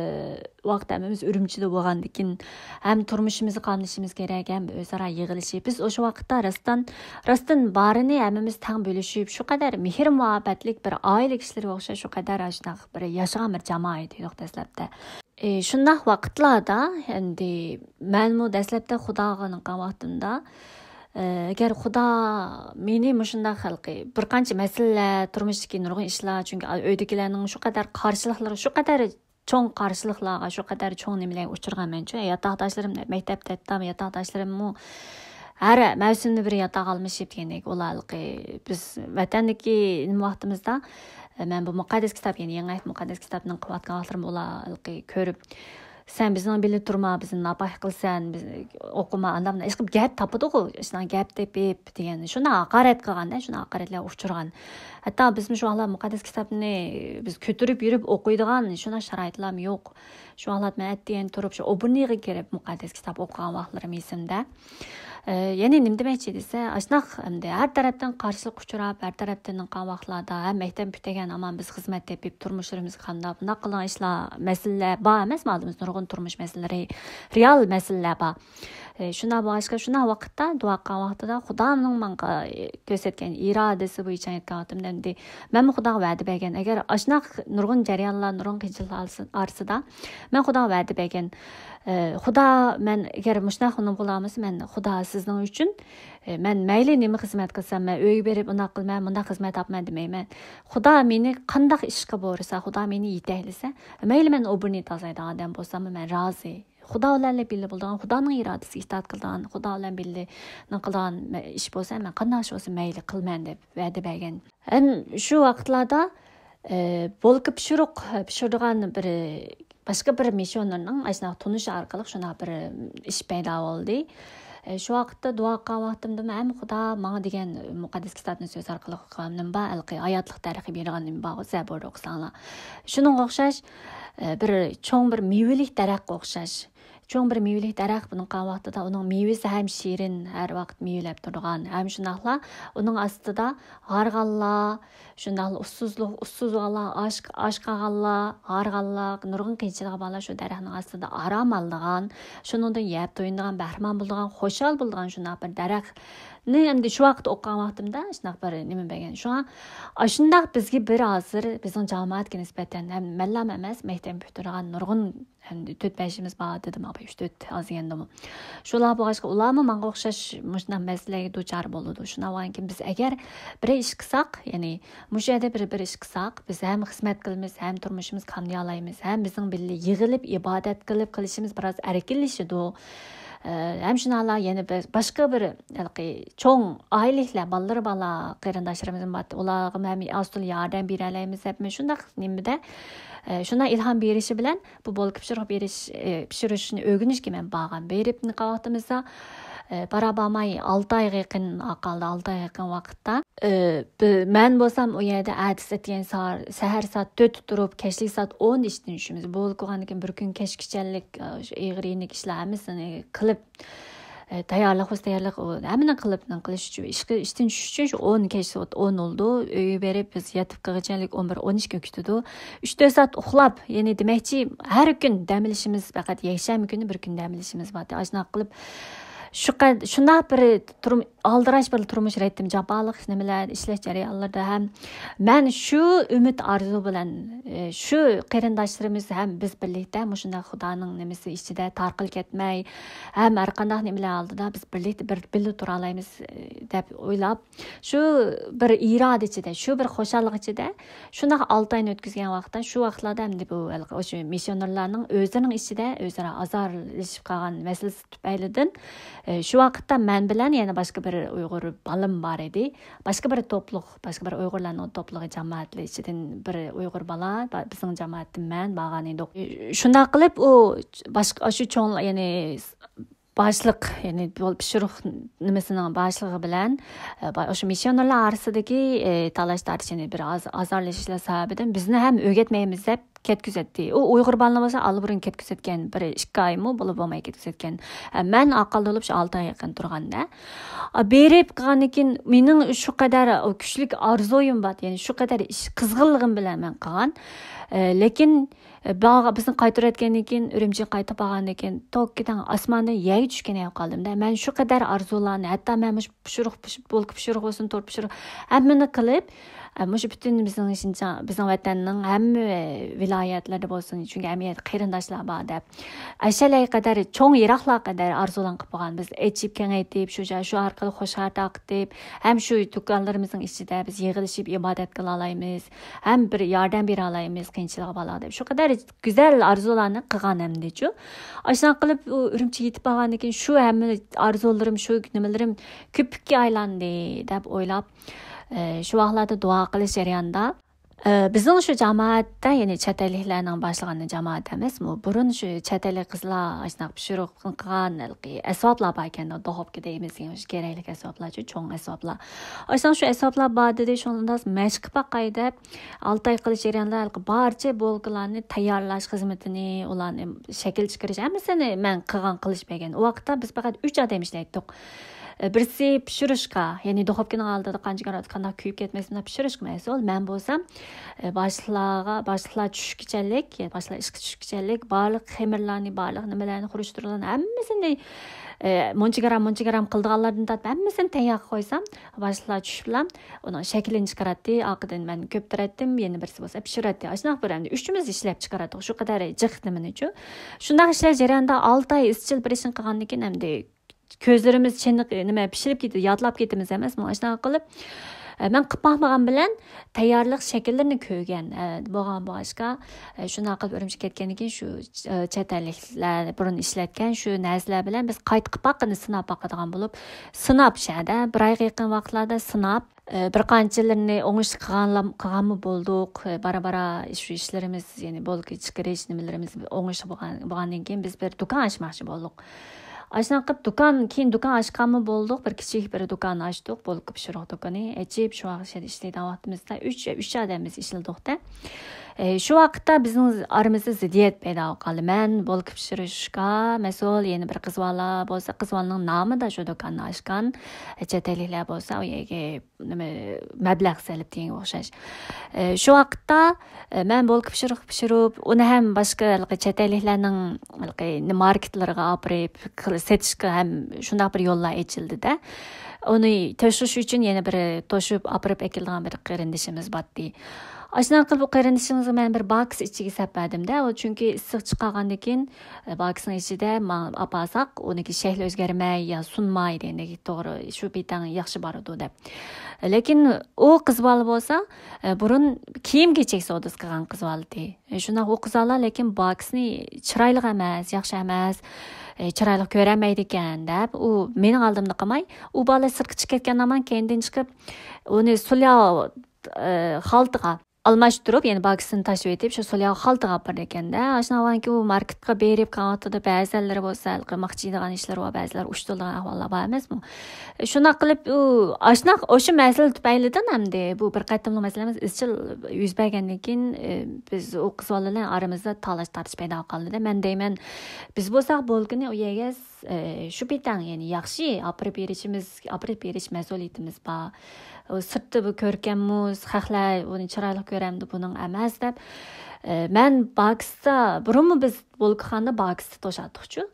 ۋاقىت ھەممىمىز ئۈرۈمچىدە بولغاندىكىن، ھەم تۇرمۇشىمىزنى قامدىشىمىز كېرەك، ھەم ئۆزئارا يىغىلىشىپ، بىز ئاشۇ ۋاقىتتا راستتىن، راستتىن بارىنى ھەممىمىز تەڭ بۆلۈشۈپ، شۇ قەدەر مېھىر-مۇھەببەتلىك بىر ئائىلە كىشىلىرىگە ئوخشاش، شۇ قەدەر ئاشۇنداق بىر ياشىغان بىر جامائەت ئىدۇق دەسلەپتە. ئى، شۇنداق ۋاقىتلاردا ئەمدى مەنمۇ دەسلەپتە خۇداغا ئىنانغان ۋاقتىمدا، ئى، ئەگەر خۇدا مېنى مۇشۇنداق خەلقى بىر قانچە مەسىلىلەر، تۇرمۇشتىكى نۇرغۇن ئىشلار، چۈنكى ئۆيدىكىلەرنىڭ شۇ قەدەر قارشىلىقلىرى، شۇ قەدەر چوڭ قارشىلىقلارغا، شۇ قەدەر چوڭ نېمىلەرگە ئۇچرىغان مەنچۇ. ياتاقداشلىرىم، مەكتەپتە ئېيتتىم، ياتاقداشلىرىممۇ ھەر مەۋسۇمدا بىر ياتاق ئالمىشىپ دېگەندەك، ئۇلار ھېلىقى بىز ۋەتەندىكى نېمە ۋاقتىمىزدا، مەن بۇ مۇقەددەس كىتاب، يەنى يېڭى ئەھد مۇقەددەس كىتابىنى قىلىۋاتقان ۋاقىتلىرىمدا ئۇلار ھېلىقى كۆرۈپ، سەن بىزنىڭ بىللە تۇرما، بىزنى ناپاك قىلىسەن، بىز ئوقۇما، ئانداق ئىش قىلىپ گەپ تاپىدىغۇ، ئىشنىڭ گەپ تېپىپ دېگەن، شۇنداق ھاقارەت قىلغاندا، شۇنداق ھاقارەتلەرگە ئۇچرىغان. ھەتتا بىزمۇ شۇ ۋاقىتلار مۇقەددەس كىتابنى بىز كۆتۈرۈپ يۈرۈپ ئوقۇيدىغان شۇنداق شارائىتلارمۇ يوق. شۇ ۋاقىتلار مەن ئەتىگەن تۇرۇپ، شۇ ئوبوننىغا كىرىپ مۇقەددەس كىتاب ئوقۇغان ۋاقىتلىرىم ئېسىمدە. ئە، يەنى نېمە دېمەكچى دېسە، ئاشۇنداق ئەمدى ھەر تەرەپتىن قارشىلىققا ئۇچراپ، ھەر تەرەپتىن قىلغان ۋاقىتلاردا ھەم مەكتەپ پۈتتۈرگەن ھامان بىز خىزمەت تېپىپ، تۇرمۇشلىرىمىزغا قانداق بۇنداق قىلغان ئىشلار، مەسىلىلەر بار ئەمەسمۇ؟ ئالدىمىزدا نۇرغۇن تۇرمۇش مەسىلىلىرى، رېئال مەسىلىلەر بار. ئە، شۇنداق بولغاچقا، شۇنداق ۋاقىتتا، دۇئا قىلغان ۋاقتىدا خۇدانىڭ ماڭا كۆرسەتكەن ئىرادىسى بويىچە ئېيتقان ۋاقتىمدا ئەمدى مەنمۇ خۇداغا ۋەدە بەرگەن. ئەگەر ئاشۇنداق نۇرغۇن جەريانلار، نۇرغۇن قىيىنچىلىقلار ئارىسىدا مەن خۇداغا ۋەدە بەرگەن. ئە، خۇدا، مەن ئەگەر مۇشۇنداق ئۇنىمىغا بولالمىسا، مەن خۇدا سىزنىڭ ئۈچۈن، ئە، مەن مەيلى نېمە خىزمەت قىلسام، مەن ئۆيگە بېرىپ ئۇنداق قىلىمەن، مۇنداق خىزمەت تاپىمەن دېمەيمەن. خۇدا مېنى قانداق ئىشقا بۇيرۇسا، خۇدا مېنى يېتەكلىسە، مەيلى مەن ئوبوننى تازىلايدىغان ئادەم بولساممۇ مەن رازى. خۇدا بىلەن بىللە بولىدىغان، خۇدانىڭ ئىرادىسىگە ئىتائەت قىلىدىغان، خۇدا بىلەن بىللە قىلىدىغان مە-، ئىش بولسا، مەن قانداق ئىش بولسا مەيلى قىلىمەن دەپ ۋەدە بەرگەن. ھەم شۇ ۋاقىتلاردا، ئە، بولكا پىشۇرۇق پىشۇرىدىغان بىر، باشقا بىر مىسسىيونېرنىڭ ئاشۇنداق تونۇشى ئارقىلىق شۇنداق بىر ئىش پەيدا بولدى. ئە، شۇ ۋاقىتتا دۇئا قىلغان ۋاقتىمدىمۇ ھەم خۇدا ماڭا دېگەن مۇقەددەس كىتابنى سۆز ئارقىلىق نېمە بار، ھېلىقى ھاياتلىق دەرىخى بېرىدىغان نېمە بارغۇ، زەبۇردا ئوقۇساڭلار. شۇنىڭغا ئوخشاش، ئە، بىر چوڭ بىر مېۋىلىك دەرەخكە ئوخشاش. چوڭ بىر مېۋىلىك دەرەخ بۇنى قىلغان ۋاقتىدا ئۇنىڭ مېۋىسى ھەم شېرىن، ھەر ۋاقىت مېۋىلەپ تۇرىدىغان، ھەم شۇنداقلا ئۇنىڭ ئاستىدا ھارغانلار، شۇنداقلا ئۇسسۇزلۇق، ئۇسسۇز بولغانلار، ئاچ، ئاچ قالغانلار، ھارغانلار، نۇرغۇن قىيىنچىلىقى بارلار شۇ دەرەخنىڭ ئاستىدا ئارام ئالىدىغان، شۇنىڭدىن يەپ تويۇنىدىغان، بەھرىمەن بولىدىغان، خۇشال بولىدىغان شۇنداق بىر دەرەخنى ئەمدى شۇ ۋاقىت ئوقۇغان ۋاقتىمدا شۇنداق بىر نېمە بەرگەن. شۇڭا ئاشۇنداق بىزگە بىر ھازىر بىزنىڭ جامائەتكە نىسبەتەن ھەم مەنلام ئەمەس، مەكتەپنى پۈتتۈرگەن نۇرغۇن ھەم تۆت بەشىمىز بار دېدىم، ئاپا، ئۈچ تۆت ئاز دېگەندىمۇ. شۇلار بولغاچقا، ئۇلارمۇ ماڭا ئوخشاش مۇشۇنداق مەسىلىلەرگە دۇچار بولىدۇ. شۇنداق بولغانكىن، بىز ئەگەر بىر ئىش قىلساق، يەنى مۇشۇ يەردە بىر، بىر ئىش قىلساق، بىز ھەم خىزمەت قىلىمىز، ھەم تۇرمۇشىمىز قامدىيالايمىز، ھەم بىزنىڭ بىللە يىغىلىپ ئىبادەت قىلىپ قىلىشىمىز بىراز ئەركىنلىشىدۇ. ئە، ھەم شۇنداقلا يەنە بىر، باشقا بىر، ھېلىقى چوڭ ئائىلىلىكلەر، بالىلىرى بار قېرىنداشلىرىمىزمۇ بار. ئۇلارغىمۇ ھەم ئاز تولا ياردەم بېرەلەيمىز دەپمۇ شۇنداق نېمىدە، ئە، شۇنداق ئىلھام بېرىشى بىلەن بۇ بولكا پىشۇرۇق بېرىش، ئە، پىشۇرۇشنى ئۆگىنىشكە مەن بارغان. بېرىپ نىقاب ۋاقتىمىزدا، ئە، بارا بارماي ئالتە ئايغا يېقىن قالدى، ئالتە ئايغا يېقىن ۋاقىتتا. ئە، بى-، مەن بولسام ئۇ يەردە ئەتىسى ئەتىگەن سار-، سەھەر سائەت تۆتتە تۇرۇپ، كەچلىك سائەت ئون ئىشتىن چۈشىمىز. بولكا بولغاندىن كېيىن بىر كۈن كەچكىچەلىك، ئە، شۇ ئېغىر يېنىك ئىشلار ھەممىسىنى قىلىپ، ئە، تەييارلىق بولسا تەييارلىق، ئۇ ھەممىنى قىلىپ، نېمە قىلىش ئۈچۈن، ئىشقا، ئىشتىن چۈشۈش ئۈچۈن شۇ ئون، كەچ سائەت ئون بولىدۇ. ئۆيگە بېرىپ، بىز يېتىپ كىرگۈچىلىك ئون بىر، ئون ئىككى كۈتىدۇ. ئۈچ تۆت سائەت ئۇخلاپ، يەنى دېمەكچى، ھەر كۈن دەم ئېلىشىمىز، پەقەت يەكشەنبە كۈنى بىر كۈن دەم ئېلىشىمىز بار. ئاشۇنداق قىلىپ، شۇ قەد-، شۇنداق بىر تۇرم-، ئالدىراش بىر تۇرمۇش رىتىم، جاپالىق نېمىلەر، ئىشلەش جەريانلىرىدا ھەم مەن شۇ ئۈمىد ئارزۇ بىلەن، ئى، شۇ قېرىنداشلىرىمىز ھەم بىز بىرلىكتە مۇشۇنداق خۇدانىڭ نېمىسى ئىچىدە تارقىلىپ كەتمەي، ھەم ھەر قانداق نېمىلەر ئالدىدا بىز بىرلىكتە بىر، بىللە تۇرالايمىز، ئى، دەپ ئويلاپ، شۇ بىر ئىرادە ئىچىدە، شۇ بىر خۇشاللىق ئىچىدە شۇنداق ئالتە ئاينى ئۆتكۈزگەن ۋاقىتتا، شۇ ۋاقىتلاردا ئەمدى بۇ ھېلىقى ئاشۇ مىسسىيونېرلارنىڭ ئۆزلىرىنىڭ ئىچىدە ئۆزئارا ئازارلىشىپ قالغان مەسىلىسى تۈپەيلىدىن، ئى، شۇ ۋاقىتتا مەن بىلەن يەنە باشقا بىر ئۇيغۇر بالام بار ئىدى. باشقا بىر توپلۇق، باشقا بىر ئۇيغۇرلارنىڭ توپلۇقى، جامائەتلىرى ئىچىدىن بىر ئۇيغۇر بالا، با-، بىزنىڭ جامائەتتىن مەن بارغان ئىدۇق. شۇنداق قىلىپ ئۇ باشقا، شۇ چوڭ، يەنى باشلىق، يەنى بۇ پىشۇرۇق نېمىسىنىڭ باشلىقى بىلەن، ئە، با-، شۇ مىسسىيونېرلار ئارىسىدىكى، ئە، تالاش تارتىش، يەنى بىر ئاز ئازارلىشىشلار سەۋەبىدىن بىزنى ھەم ئۆگەتمەيمىز دەپ كەتكۈزەتتى. ئۇ ئۇيغۇر بالىنى بولسا ئاللىبۇرۇن كەتكۈزەتكەن، بىر ئىككى ئايمۇ بولۇپ بولماي كەتكۈزەتكەن. ئە، مەن ئاقىل بولۇپ شۇ ئالتە ئاي يېقىن تۇرغاندا، ئە، بېرىپ قالغاندىن كېيىن مېنىڭ شۇ قەدەر، ئۇ، كۈچلۈك ئارزۇيۇم بار، يەنى شۇ قەدەر ئىش قىزغىنلىقىم بىلەن مەن قىلغان. ئە، لېكىن، ئە، باغ-، بىزنى قايتۇرۇۋەتكەندىن كېيىن، ئۈرۈمچىگە قايتىپ بارغاندىن كېيىن، توككىدەڭ ئاسماندىن يەرگە چۈشكەن ھەم قالدىم-دە. مەن شۇ قەدەر ئارزۇلارنى، ھەتتا مەن مۇشۇ پىشۇرۇق، پىش-، بولكا پىشۇرۇق بولسۇن، تورت پىشۇرۇق، ھەممىنى قىلىپ، ئە، مۇشۇ پۈتۈن بىزنىڭ شىنجاڭ، بىزنىڭ ۋەتەننىڭ ھەممە ۋىلايەتلىرىدە بولسۇن، چۈنكى ھەممە يەردە قېرىنداشلار بار دەپ، ئەشەلەي قەدەر، چوڭ يىراقلار قەدەر ئارزۇلارنى قىلىپ بولغان. بىز ئېچىپ كېڭەيتىپ، شۇ جاي، شۇ ئارقىلىق خۇشال تارقىتىپ، ھەم شۇ دۇكانلىرىمىزنىڭ ئىچىدە بىز يىغىلىشىپ ئىبادەت قىلالايمىز، ھەم بىر ياردەم بېرەلايمىز قىيىنچىلىقى بالىلارغا دەپ. شۇ قەدەر گۈزەل ئارزۇلارنى قىلغان ئەمدىچۇ. ئاشۇنداق قىلىپ، ئۇ ئۈرۈمچىگە يېتىپ بارغاندىن كېيىن شۇ ھەممە ئارزۇلىرىم، شۇ نېمىلىرىم كۆپۈككە ئايلاندى دەپ ئويلاپ، ئە، شۇ ۋاقىتلاردا دۇئا قىلىش جەريانىدا، ئە، بىزنىڭ شۇ جامائەتتە، يەنى چەت ئەللىكلەرنىڭ باشلىغان جامائەت ئەمەسمۇ؟ بۇرۇن شۇ چەت ئەللىك قىزلار ئاشۇنداق پىشۇرۇق قىلغان ھېلىقى ئەسۋابلار باركەن، دوخوپكا دەيمىز، يەنى شۇ كېرەكلىك ئەسۋابلارچۇ، چوڭ ئەسۋابلار. ئاشۇنداق شۇ ئەسۋابلار بار دېدى، شۇنداق مەشىق قىلىپ باقاي دەپ، ئالتە ئاي قىلىش جەريانىدا ھېلىقى بارچە بولكىلارنى تەييارلاش خىزمىتىنى، ئۇلارنى شەكىل چىقىرىش، ھەممىسىنى مەن قىلغان، قىلىش بەرگەن. ئۇ ۋاقىتتا بىز پەقەت ئۈچ ئادەم ئىشلەيتتۇق. ئە، بىرسى پىشۇرۇشقا، يەنى دوخوپكىنىڭ ئالدىدا قانچە گرادۇس قانداق كۆيۈپ كەتمەسلىك پىشۇرۇشقا مەسئۇل. مەن بولسام، ئە، باشلىقلارغا، باشلىقلار چۈشكىچەلىك، باشلىقلار ئىشقا چۈشكىچەلىك بارلىق خېمىرلارنى، بارلىق نېمىلەرنى، خۇرۇچلارنى ھەممىسىنى، ئە، مۇنچە گرام، مۇنچە گرام قىلىدىغانلاردىن تارتىپ ھەممىسىنى تەييار قىلىپ قويسام، باشلىقلار چۈشۈپ بىلەن ئۇنىڭ شەكلىنى چىقىراتتى، ئارقىدىن مەن كۆپتۈرەتتىم، يەنە بىرسى بولسا پىشۇراتتى. ئاشۇنداق بىر ئەمدى ئۈچىمىز ئىشلەپ چىقىراتتۇق، شۇ قەدەر جىق نېمىنىچۇ. شۇنداق ئىشلەش جەريانىدا ئالتە ئاي ئىزچىل بىر ئىشنى قىلغاندىن كېيىن ئەمدى كۆزلىرىمىز چېنىق، نېمە، پىشىلىپ كېتىدۇ، يادلاپ كېتىمىز ئەمەسمۇ؟ ئاشۇنداق قىلىپ، ئە، مەن قىلىپ باقمىغان بىلەن تەييارلىق شەكىللىرىنى كۆرگەن، ئە، بولغان بولغاچقا، ئە، شۇنداق قىلىپ ئۈرۈمچىگە كەتكەندىن كېيىن شۇ، ئە، چەت ئەللىكلەر بۇرۇن ئىشلەتكەن شۇ نەرسىلەر بىلەن بىز قايتا قىلىپ باققىنى سىناپ باقىدىغان بولۇپ، سىناپ شەدە بىر ئايغا يېقىن ۋاقىتلاردا سىناپ، ئە، بىر قانچىلىرىنى ئوڭۇشلۇق قىلغانلام-، قىلغانمۇ بولدۇق. ئە، بارا-بارا شۇ ئىشلىرىمىز، يەنى بولكا چىقىرىش نېمىلىرىمىز ئوڭۇشلۇق بولغان، بولغاندىن كېيىن بىز بىر دۇكان ئاچماقچى بولدۇق. ئاشۇنداق قىلىپ دۇكان، كېيىن دۇكان ئاچقانمۇ بولدۇق، بىر كىچىك بىر دۇكان ئاچتۇق، بولكا پىشۇرۇق دۇكىنى ئېچىپ، شۇ ۋاقىت ئىشلەيدىغان ۋاقتىمىزدا ئۈچ، ئۈچ ئادەممىز ئىشلىدۇق-دە. ئە، شۇ ۋاقىتتا بىزنىڭ ئارىمىزدا زىددىيەت پەيدا بولۇپ قالدى. مەن بولكا پىشۇرۇشقا مەسئۇل، يەنە بىر قىز بالا بولسا، قىز بالىنىڭ نامىدا شۇ دۇكاننى ئاچقان، ئە، چەت ئەللىكلەر بولسا ئۇ يەرگە نېمە، مەبلەغ سېلىپ دېگەنگە ئوخشاش. ئە، شۇ ۋاقىتتا، ئە، مەن بولكا پىشۇرۇق پىشۇرۇپ، ئۇنى ھەم باشقا ھېلىقى چەت ئەللىكلەرنىڭ ھېلىقى ماركېتلىرىغا ئاپىرىپ، سېتىشقا ھەم شۇنداق بىر يوللار ئېچىلدى-دە. ئۇنى توشۇش ئۈچۈن يەنە بىر توشۇپ ئاپىرىپ ئەكېلىدىغان بىر قېرىندىشىمىز باتتى. ئاشۇنداق قىلىپ، ئۇ قېرىندىشىمىزغا مەن بىر باكس ئىچىگە سەپ بەردىم-دە. ئۇ چۈنكى ئىسسىق چىقارغاندىن كېيىن، ئە، باكسنىڭ ئىچىدە ماڭا ئاپارساق، ئۇنىڭكى شەكلى ئۆزگەرمەي يا سۇنماي دېگەندەك، توغرا، شۇ بىتەڭ ياخشى بارىدۇ دەپ. لېكىن ئۇ قىز بالا بولسا، ئە، بۇرۇن كىيىم-كېچەك سودىسى قىلغان قىز بالا ئىدى. ئە، شۇنداق ئۇ قىز بالا، لېكىن باكىسنى چىرايلىق ئەمەس، ياخشى ئەمەس، ئە، چىرايلىق كۆرەلمەيدىكەن دەپ، ئۇ مېنىڭ ئالدىمدا قىلماي، ئۇ بالا سىرتقا چىقىپ كەتكەندىن كېيىن كەينىدىن چىقىپ، ئۇنى سۇلياۋ، ئە، خالتىغا ئالماشتۇرۇپ، يەنى باكىسىنى تاشلىۋېتىپ، شۇ سۇلياۋ خالتىغا ئاپىرىدىكەن-دە. ئاشۇنداق بولغاندىكىن ئۇ ماركېتقا بېرىپ، قاۋاقتىدا بەزەنلىرى بولسا، قىلماقچى دېگەن ئىشلىرى بار، بەزىلەر ئۇشتۇلىدىغان ئەھۋاللار بار ئەمەسمۇ؟ شۇنداق قىلىپ، ئۇ، ئاشۇنداق، ئاشۇ مەسىلە تۈپەيلىدىن ئەمدى بۇ بىر قېتىملىق مەسىلە ئەمەس، ئىزچىل يۈز بەرگەندىن كېيىن، ئە، بىز ئۇ قىز بالا بىلەن ئارىمىزدا تالاش تارتىش پەيدا قىلدى-دە. مەن دەيمەن، بىز بولساق بولكىنى ئۇ يەرگە، ئە، شۇ بىتەڭ، يەنى ياخشى ئاپىرىپ بېرىشىمىز، ئاپىرىپ بېرىش مەسئۇلىيىتىمىز بار. ئۇ سىرتى بۇ كۆركەممۇ، خەقلەر ئۇنى چىرايلىق كۆرەمدۇ، بۇنىڭ ئەمەس دەپ، ئە، مەن باكستا، بۇرۇنمۇ بىز بولكىخانىدا باكستا توشاتتۇقچۇ،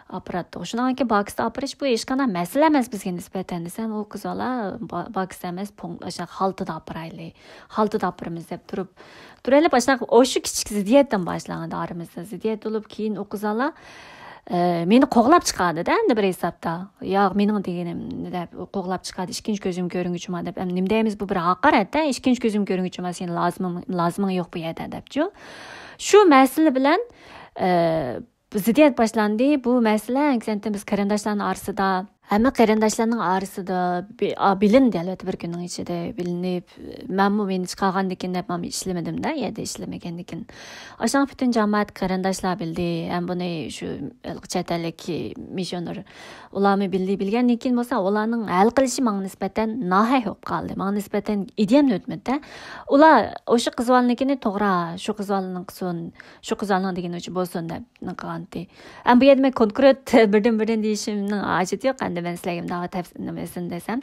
ئاپىراتتۇق. شۇنىڭدىن كېيىن باكستا ئاپىرىش بۇ ھېچقانداق مەسىلە ئەمەس بىزگە نىسبەتەن دېسەم، ئۇ قىز بالا با-، باكستا ئەمەس، پوڭ-، ئاشۇ خالتىدا ئاپىرايلى، خالتىدا ئاپىرىمىز دەپ تۇرۇپ، تۇرۇۋېلىپ، ئاشۇنداق ئاشۇ كىچىك زىددىيەتتىن باشلانغان ئارىمىزدا زىددىيەت بولۇپ، كېيىن ئۇ قىز بالا، ئە، مېنى قوغلاپ چىقاردى-دە، ئەمدى بىر ھېسابتا. ياق، مېنىڭ دېگىنىم دەپ قوغلاپ چىقاردى، ئىككىنچى كۆزۈم كۆرۈنگۈچىما دەپ. ئەمدى نېمە دەيمىز، بۇ بىر ھاقارەت-تە، ئىككىنچى كۆزۈم كۆرۈنگۈچىما، سېنى لازىمىڭ، لازىمىڭ يوق بۇ يەردە دەپچۇ. شۇ مەسىلە بىلەن، ئە، زىددىيەت باشلاندى. بۇ مەسىلە، ئەكسىنتى، بىز قېرىنداشلارنىڭ ئارىسىدا، ھەممە قېرىنداشلارنىڭ ئارىسىدا بى-، ئا، بىلىندى، ئەلۋەتتە، بىر كۈننىڭ ئىچىدە بىلىنىپ، مەنمۇ مېنى چىقارغاندىكىن دەپ، مەنمۇ ئىشلىمىدىم-دە، يەردە ئىشلىمىگەندىكىن. ئاشۇنداق پۈتۈن جامائەت، قېرىنداشلار بىلدى. ھەم بۇنى شۇ چەت ئەللىك مىسسىيونېر ئۇلارمۇ بىلدى. بىلگەندىن كېيىن بولسا، ئۇلارنىڭ ھەل قىلىشى ماڭا نىسبەتەن ناھەق بولۇپ قالدى. ماڭا نىسبەتەن ئىدىيەم ئۆتمىدى-دە. ئۇلار ئاشۇ قىز بالىنىڭكىنى توغرا، شۇ قىز بالىنىڭ قىلسۇن، شۇ قىز بالىنىڭ دېگىنى بولسۇن دەپ قىلغانتى. ئەمما بۇ يەردە مەن كونكرېت بىردىن-بىردىن دېيىشىمنىڭ ھاجىتى يوق. ئەمدى مەن سىلەرگە مۇنداق تەپسىل نېمىسىنى دېسەم،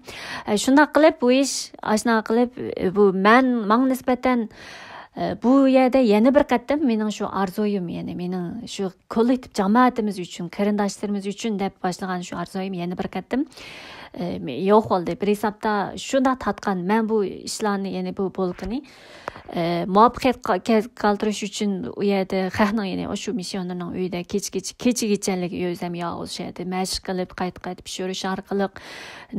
ئە، شۇنداق قىلىپ بۇ ئىش، ئاشۇنداق قىلىپ، ئە، بۇ مەن، ماڭا نىسبەتەن، ئە، بۇ يەردە يەنە بىر قېتىم مېنىڭ شۇ ئارزۇيۇم، يەنى مېنىڭ شۇ كوللېكتىپ جامائىتىمىز ئۈچۈن، قېرىنداشلىرىمىز ئۈچۈن دەپ باشلىغان شۇ ئارزۇيۇم يەنە بىر قېتىم، ئە، يوق بولدى. بىر ھېسابتا شۇنداق تارتقان مەن بۇ ئىشلارنى، يەنى بۇ بولكىنى، ئە، مۇۋەپپەقىيەت قا-، كە-، كەلتۈرۈش ئۈچۈن ئۇ يەردە خەقنىڭ، يەنى ئاشۇ مىسسىيونېرنىڭ ئۆيىدە كېچە-كېچە، كېچىگىچەلىك ئۆزەم يالغۇز شۇ يەردە مەشىق قىلىپ، قايتا-قايتا پىشۇرۇش ئارقىلىق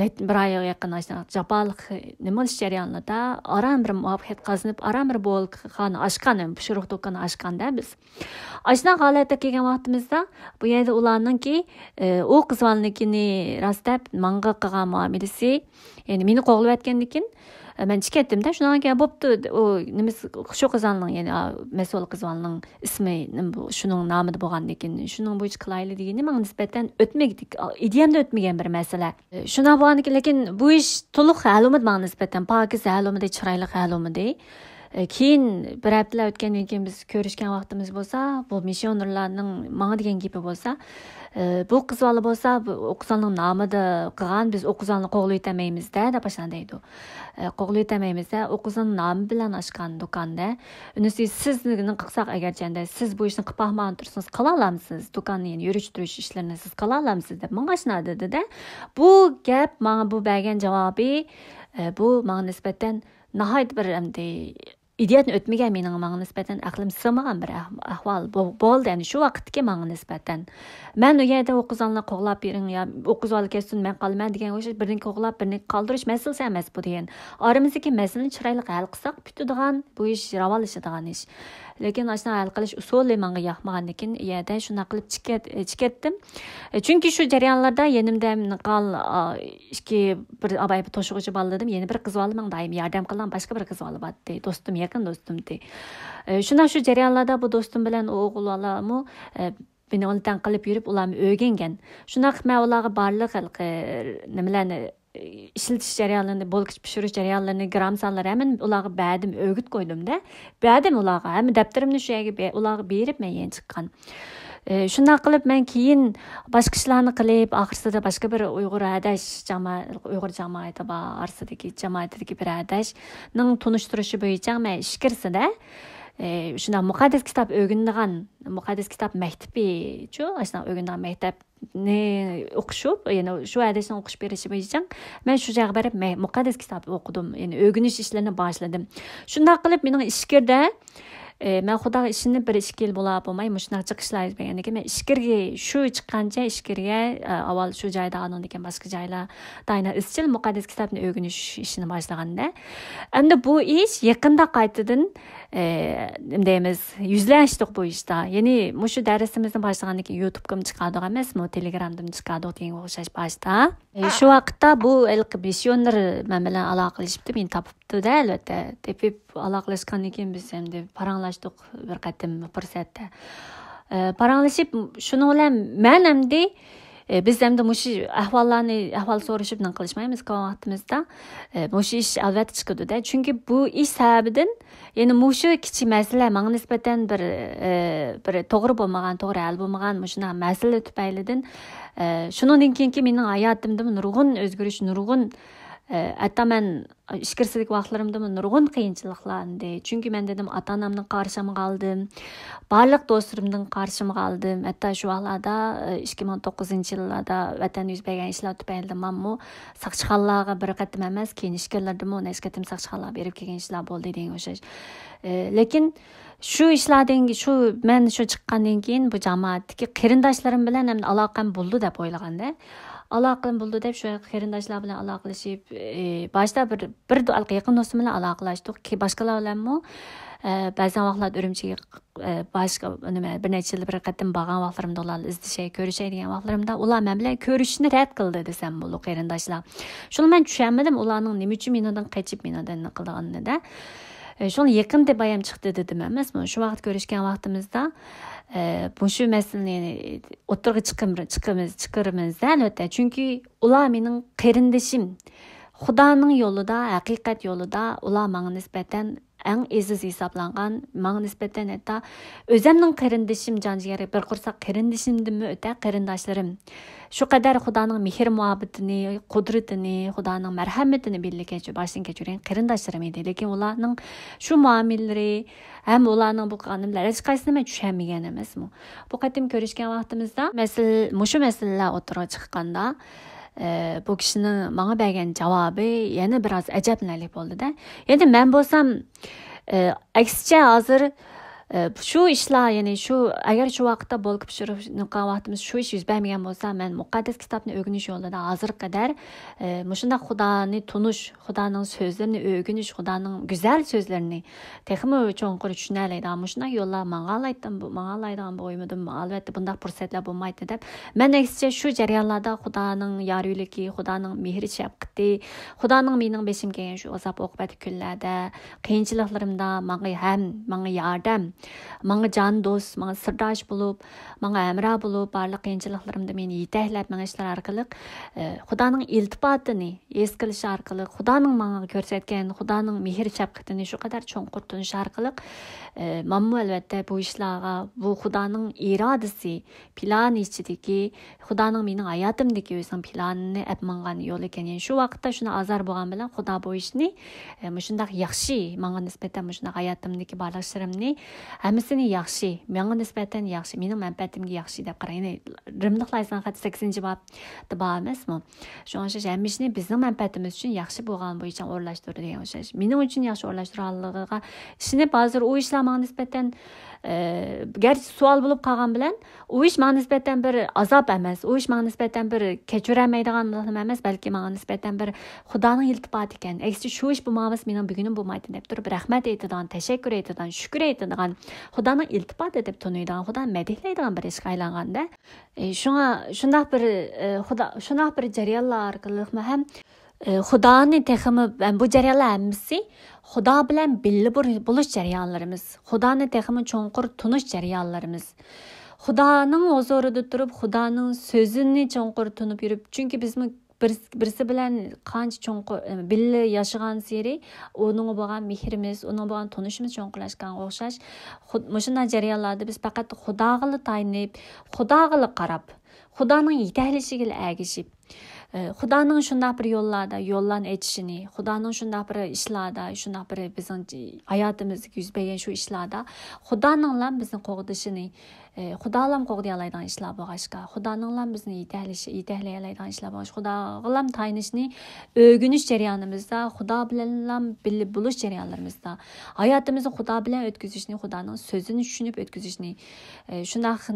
نەت-، بىر ئايغا يېقىن ئاشۇنداق جاپالىق نېمە بولۇش جەريانلىرىدا ئاران بىر مۇۋەپپەقىيەت قازىنىپ، ئاران بىر بولكىخانا ئاچقان، پىشۇرۇق دۇكىنى ئاچقان-دە بىز. ئاشۇنداق ھالەتكە كەلگەن ۋاقتىمىزدا بۇ يەردە ئۇلارنىڭكى، ئە، ئۇ قىز بالىنىڭكىنى راست دەپ، ماڭا قىلغان مۇئامىلىسى، يەنى مېنى قوغلىۋەتكەندىن كېيىن، ئە، مەن چىقىپ كەتتىم-دە، شۇنىڭدىن كېيىن بوپتۇ، ئۇ نېمىسى، شۇ قىزالنىڭ، يەنى، ئا، مەسئۇل قىزالنىڭ ئىسمى نېمە بۇ، شۇنىڭ نامىدا بولغاندىن كېيىن، شۇنىڭ بويىچە قىلايلى دېگىنى ماڭا نىسبەتەن ئۆتمىگەن، ئىدىيەمدە ئۆتمىگەن بىر مەسىلە. ئە، شۇنداق بولغاندىن كېيىن، لېكىن بۇ ئىش تولۇق ھەل بولمىدى ماڭا نىسبەتەن، پاكىز ھەل بولمىدى، چىرايلىق ھەل بولمىدى. ئە، كېيىن بىر ھەپتىلەر ئۆتكەندىن كېيىن بىز كۆرۈشكەن ۋاقتىمىز بولسا، بۇ مىسسىيونېرلارنىڭ ماڭا دېگەن گېپى بولسا، ئە، بۇ قىز بالا بولسا، بۇ، ئۇ قىزالنىڭ نامىدا قىلغان، بىز ئۇ قىزالنى قوغلىۋېتەلمەيمىز-دە، دەپ ئاشۇنداق دەيدۇ. ئە، قوغلىۋېتەلمەيمىز-دە، ئۇ قىزنىڭ نامى بىلەن ئاچقان دۇكاندا. ئۇنىسى سىزنى قىلساق ئەگەرچەندە، سىز بۇ ئىشنى قىلىپ باقمىغان تۇرسىڭىز، قىلالامسىز؟ دۇكاننى يەنە يۈرۈشتۈرۈش ئىشلىرىنى سىز قىلالامسىز؟ دەپ ماڭا ئاشۇنداق دېدى-دە. بۇ گەپ ماڭا، بۇ بەرگەن جاۋابى، ئە، بۇ ماڭا نىسبەتەن ناھايىتى بىر ئەمدى ئىدىيەتنى ئۆتمىگەن مېنىڭ، ماڭا نىسبەتەن ئەقلىم سىغمىغان بىر ئەھ-، ئەھۋال بو-، بولدى. يەنى شۇ ۋاقىتتىكى ماڭا نىسبەتەن. مەن ئۇ يەردە ئۇ قىزالنى قوغلاپ بېرىڭ يا ئۇ قىز بالا كەتسۇن، مەن قالىمەن دېگەنگە ئوخشاش بىرنى قوغلاپ، بىرنى قالدۇرۇش مەسىلىسى ئەمەس بۇ دېگەن. ئارىمىزدىكى مەسىلىنى چىرايلىق ھەل قىلساق پۈتىدىغان، بۇ ئىش راۋانلىشىدىغان ئىش. لېكىن ئاشۇنداق ھەل قىلىش ئۇسۇلى ماڭا ياقمىغاندىكىن، ئۇ يەردە شۇنداق قىلىپ چىكەت-، چىكەتتىم. ئە، چۈنكى شۇ جەريانلاردا يېنىمدا نىقال، ئا، ئىككى، بىر ئاۋايبى توشۇغۇچى بالا دېدىم، يەنە بىر قىز بالا ماڭا دائىم ياردەم قىلغان باشقا بىر قىز بالا بارتتى. دوستۇم، يېقىن دوستۇمتى. ئە، شۇنداق شۇ جەريانلاردا بۇ دوستۇم بىلەن ئۇ ئوغۇل بالامۇ، ئە، مېنى ئۇنى تەنقىدلەپ يۈرۈپ، ئۇلارمۇ ئۆگەنگەن. شۇنداق قىلىپ مەن ئۇلارغا بارلىق ھېلىقى نېمىلەرنى، ئىشلىتىش جەريانلىرىنى، بولكا پىشۇرۇش جەريانلىرىنى، گرام سانلىرى ھەممىنى ئۇلارغا بەردىم، ئۆگۈت قويدۇم-دە. بەردىم ئۇلارغا، ھەممە دەپتىرىمنى شۇ يەرگە بە-، ئۇلارغا بېرىپ مەن يەنە چىققان. ئى، شۇنداق قىلىپ مەن كېيىن باشقا ئىشلارنى قىلىپ، ئاخىرسىدا باشقا بىر ئۇيغۇر ھەدەش جاما-، ئۇيغۇر جامائىتى بار، ئارىسىدىكى، جامائىتىدىكى بىر ھەدەشنىڭ تونۇشتۇرۇشى بويىچە مەن ئىچكىرىسىدە، ئى، شۇنداق مۇقەددەس كىتاب ئۆگىنىدىغان، مۇقەددەس كىتاب مەكتىپى، شۇ، ئاشۇنداق ئۆگىنىدىغان مەكتەپ نى ئوقۇشۇپ، يەنە شۇ ھەدىسنى ئوقۇش بېرىشى بويىچە مەن شۇ جايغا بېرىپ مە-، مۇقەددەس كىتاب ئوقۇدۇم. يەنى ئۆگىنىش ئىشلىرىنى باشلىدىم. شۇنداق قىلىپ مېنىڭ ئىچكىرىدە، ئە، مەن خۇداغا ئىشىنىپ بىر ئىككى يىل بولا بولماي مۇشۇنداق جىق ئىشلار يۈز بەرگەندىن كېيىن مەن ئىچكىرىگە، شۇ چىققانچە ئىچكىرىگە، ئە، ئاۋۋال شۇ جايدا، ئاندىن كېيىن باشقا جايلاردا يەنە ئىزچىل مۇقەددەس كىتابنى ئۆگىنىش ئىشىنى باشلىغاندا. ئەمدى بۇ ئىش يېقىندا قايتىدىن ئى، نېمە دەيمىز، يۈزلەشتۇق بۇ ئىشتا. يەنى مۇشۇ دەرسىمىزنى باشلىغاندىن كېيىن يۇتۇبقىمۇ چىقاردۇق ئەمەسمۇ، تېلېگرامدىمۇ چىقاردۇق دېگەنگە ئوخشاش باشتا. ئى، شۇ ۋاقىتتا بۇ ھېلىقى مىسسىيونېر مەن بىلەن ئالاقىلىشىپتۇ، مېنى تاپىپتۇ-دە، ئەلۋەتتە. تېپىپ ئالاقىلەشكەندىن كېيىن بىز ئەمدى پاراڭلاشتۇق بىر قېتىم بىر پۇرسەتتە. ئى، پاراڭلىشىپ، شۇنىڭ بىلەن مەن ئەمدى ئى، بىز ئەمدى مۇشۇ ئەھۋاللارنى، ئەھۋال سورىشىپ نېمە قىلىشمايمىز، كۆرگەن ۋاقتىمىزدا، ئى، مۇشۇ ئىش ئەلۋەتتە چىقىدۇ-دە. چۈنكى بۇ ئىش سەۋەبىدىن، يەنى مۇشۇ كىچىك مەسىلە ماڭا نىسبەتەن بىر، ئى، بىر توغرا بولمىغان، توغرا ھەل بولمىغان مۇشۇنداق مەسىلە تۈپەيلىدىن، ئى، شۇنىڭدىن كېيىنكى مېنىڭ ھاياتىمدىمۇ نۇرغۇن ئۆزگىرىش، نۇرغۇن، ئى، ھەتتا مەن ئىچكىرىسىدىكى ۋاقىتلىرىمدىمۇ نۇرغۇن قىيىنچىلىقلار ئاندى. چۈنكى مەن دېدىم، ئاتا-ئانامدىن قارشى ئالدىم، بارلىق دوستلىرىمدىن قارشى ئالدىم. ھەتتا شۇ ۋاقىتلاردا، ئىككى مىڭ توققۇزىنچى يىللاردا ۋەتەندە يۈز بەرگەن ئىشلار تۈپەيلىدىن مەنمۇ ساقچىخانىلارغا بىر قېتىم ئەمەس، كېيىن ئىچكىرىلەردىمۇ نەچچە قېتىم ساقچىخانىلارغا بېرىپ كەلگەن ئىشلار بولدى دېگەن ئوخشاش. ئى، لېكىن شۇ ئىشلاردىن، شۇ، مەن شۇ چىققاندىن كېيىن بۇ جامائەتتىكى قېرىنداشلىرىم بىلەن ئەمدى ئالاقەم بولدى دەپ ئويلىغاندا. ئالاقەم بولدى دەپ شۇ قېرىنداشلار بىلەن ئالاقىلىشىپ، ئى، باشتا بىر، بىر دو-، يېقىن دوستۇم بىلەن ئالاقىلاشتۇق. كېيىن باشقىلار بىلەنمۇ، ئە، بەزەن ۋاقىتلاردا ئۈرۈمچىگە، ئە، باشقا، نېمە، بىر نەچچە يىلدا بىر قېتىم بارغان ۋاقىتلىرىمدا ئۇلار ئىزدىشەي، كۆرۈشەي دېگەن ۋاقىتلىرىمدا ئۇلار مەن بىلەن كۆرۈشۈشنى رەت قىلدى دېسەم بولىدۇ قېرىنداشلار. شۇنى مەن چۈشەنمىدىم، ئۇلارنىڭ نېمە ئۈچۈن مېنىڭدىن قېچىپ، مېنىڭدىن نېمە قىلىدىغىنىنى-دە. ئە، شۇڭا يېقىندا بايام چىقتى دېدىم ئەمەسمۇ؟ شۇ ۋاقىت كۆرۈشكەن ۋاقتىمىزدا، ئە، مۇشۇ مەسىلىنى ئوتتۇرىغا چىقىم-، چىقىمىز، چىقىرىمىز-دە، ئەلۋەتتە. چۈنكى ئۇلار مېنىڭ قېرىندىشىم. خۇدانىڭ يولىدا، ھەقىقەت يولىدا ئۇلار ماڭا نىسبەتەن ئەڭ ئەزىز ھېسابلانغان، ماڭا نىسبەتەن ھەتتا ئۆزەمنىڭ قېرىندىشىم، جان جىگەر، بىر قورساق قېرىندىشىمدىنمۇ ئۆتە قېرىنداشلىرىم. شۇ قەدەر خۇدانىڭ مېھىر مۇھەببىتىنى، قۇدرىتىنى، خۇدانىڭ مەرھەمىتىنى بىللە كەچۈر-، باشتىن كەچۈرگەن قېرىنداشلىرىم ئىدى. لېكىن ئۇلارنىڭ شۇ مۇئامىلىلىرى ھەم ئۇلارنىڭ بۇ قىلغان نېمىلەر، ھېچقايسىسىنى مەن چۈشەنمىگەن ئەمەسمۇ. بۇ قېتىم كۆرۈشكەن ۋاقتىمىزدا مەسىلە، مۇشۇ مەسىلىلەر ئوتتۇرىغا چىققاندا، ئى، بۇ كىشىنىڭ ماڭا بەرگەن جاۋابى يەنە بىراز ئەجەبلىنەرلىك بولدى-دە. يەنى مەن بولسام، ئى، ئەكسىچە ھازىر، ئە، شۇ ئىشلار، يەنى شۇ، ئەگەر شۇ ۋاقىتتا بولكا پىشۇرۇپ قالغان ۋاقتىمىز شۇ ئىش يۈز بەرمىگەن بولسا، مەن مۇقەددەس كىتابنى ئۆگىنىش يولىدا ھازىرغا قەدەر، ئە، مۇشۇنداق خۇدانى تونۇش، خۇدانىڭ سۆزلىرىنى ئۆگىنىش، خۇدانىڭ گۈزەل سۆزلىرىنى تېخىمۇ چوڭقۇر چۈشىنەلەيدىغان مۇشۇنداق يوللار ماڭالايتتىم، ماڭالايدىغان بويىمىدىم، ئەلۋەتتە بۇنداق پۇرسەتلەر بولمايتتى دەپ، مەن ئەكسىچە شۇ جەريانلاردا خۇدانىڭ يارىلىكى، خۇدانىڭ مېھرى شەپقىتى، خۇدانىڭ مېنىڭ بېشىمغا كەلگەن شۇ ئازاب ئوقۇبەتلىك كۈنلەردە، قىيىنچىلىقلىرىمدا ماڭا ھەم، ماڭا ياردەم، ماڭا جان دوست، ماڭا سىرداش بولۇپ، ماڭا ھەمراھ بولۇپ، بارلىق قىيىنچىلىقلىرىمدا مېنى يېتەكلەپ مېڭىشلىرى ئارقىلىق، ئە، خۇدانىڭ ئىلتىپاتىنى ھېس قىلىش ئارقىلىق، خۇدانىڭ ماڭا كۆرسەتكەن خۇدانىڭ مېھىر شەپقىتىنى شۇ قەدەر چوڭقۇر تونۇش ئارقىلىق، ئە، مەنمۇ ئەلۋەتتە بۇ ئىشلارغا، بۇ خۇدانىڭ ئىرادىسى، پىلانى ئىچىدىكى خۇدانىڭ مېنىڭ ھاياتىمدىكى ئۆزىنىڭ پىلانىنى ئەپ ماڭغان يول ئىكەن. يەنى شۇ ۋاقىتتا شۇنى ئازار بولغان بىلەن خۇدا بۇ ئىشنى، ئە، مۇشۇنداق ياخشى، ماڭا نىسبەتەن مۇشۇنداق ھاياتىمدىكى بارلىق ئىشلىرىمنى ھەممىسىنى ياخشى، ماڭا نىسبەتەن ياخشى، مېنىڭ مەنپەئەتىمگە ياخشى دەپ قاراي. يەنى رىملىقلار ئېيتقان خەت سەككىزىنچى بابتا بار ئەمەسمۇ؟ شۇڭا ئوخشاش ھەممە ئىشنى بىزنىڭ مەنپەئەتىمىز ئۈچۈن ياخشى بولغان بويىچە ئورۇنلاشتۇرىدۇ دېگەن ئوخشاش. مېنىڭ ئۈچۈن ياخشى ئورۇنلاشتۇرغانلىقىغا ئىشىنىپ، ھازىر ئۇ ئىشلار ماڭا نىسبەتەن، ئە، گەرچە سوئال بولۇپ قالغان بىلەن، ئۇ ئىش ماڭا نىسبەتەن بىر ئازاب ئەمەس، ئۇ ئىش ماڭا نىسبەتەن بىر كەچۈرەلمەيدىغان نېمە ئەمەس، بەلكى ماڭا نىسبەتەن بىر خۇدانىڭ ئىلتىپاتى ئىكەن. ئەكسىچە شۇ ئىش بولمىغان بولسا مېنىڭ بۈگۈنۈم بولمايتتى دەپ تۇرۇپ، رەھمەت ئېيتىدىغان، تەشەككۈر ئېيتىدىغان، شۈكۈر ئېيتىدىغان، خۇدانىڭ ئىلتىپاتى دەپ تونۇيدىغان، خۇدانى مەدھىيلەيدىغان بىر ئىشقا ئايلانغاندا. ئى، شۇڭا شۇنداق بىر، ئى، خۇدا، شۇنداق بىر جەريانلار ئارقىلىقمۇ ھەم، ئى، خۇدانى تېخىمۇ، بۇ جەريانلار ھەممىسى خۇدا بىلەن بىللە بۇر-، بولۇش جەريانلىرىمىز، خۇدانى تېخىمۇ چوڭقۇر تونۇش جەريانلىرىمىز. خۇدانىڭ ھۇزۇرىدا تۇرۇپ، خۇدانىڭ سۆزىنى چوڭقۇر تونۇپ يۈرۈپ، چۈنكى بىزمۇ بىرس-، بىرسى بىلەن قانچە چوڭقۇر، ئى، بىللە ياشىغانسېرى، ئۇنىڭغا بولغان مېھرىمىز، ئۇنىڭغا بولغان تونۇشىمىز چوڭقۇرلاشقانغا ئوخشاش. خۇد-، مۇشۇنداق جەريانلاردا بىز پەقەت خۇداغىلا تايىنىپ، خۇداغىلا قاراپ، خۇدانىڭ يېتەكلىشىگىلا ئەگىشىپ، ئى، خۇدانىڭ شۇنداق بىر يوللاردا يوللارنى ئېچىشىنى، خۇدانىڭ شۇنداق بىر ئىشلاردا، شۇنداق بىر بىزنىڭ ھاياتىمىزدىكى يۈز بەرگەن شۇ ئىشلاردا خۇدانىڭلا بىزنى قوغدىشىنى، ئى، خۇدالام قوغدىيالايدىغان ئىشلار بولغاچقا، خۇدانىڭلام بىزنى يېتەكلىشى، يېتەكلىيەلەيدىغان ئىشلار بولغاچقا، خۇداغىلام تايىنىشنى ئۆگىنىش جەريانىمىزدا، خۇدا بىلەنلام بىللە بولۇش جەريانلىرىمىزدا، ھاياتىمىزنى خۇدا بىلەن ئۆتكۈزۈشنى، خۇدانىڭ سۆزىنى چۈشىنىپ ئۆتكۈزۈشنى، ئى، شۇنداق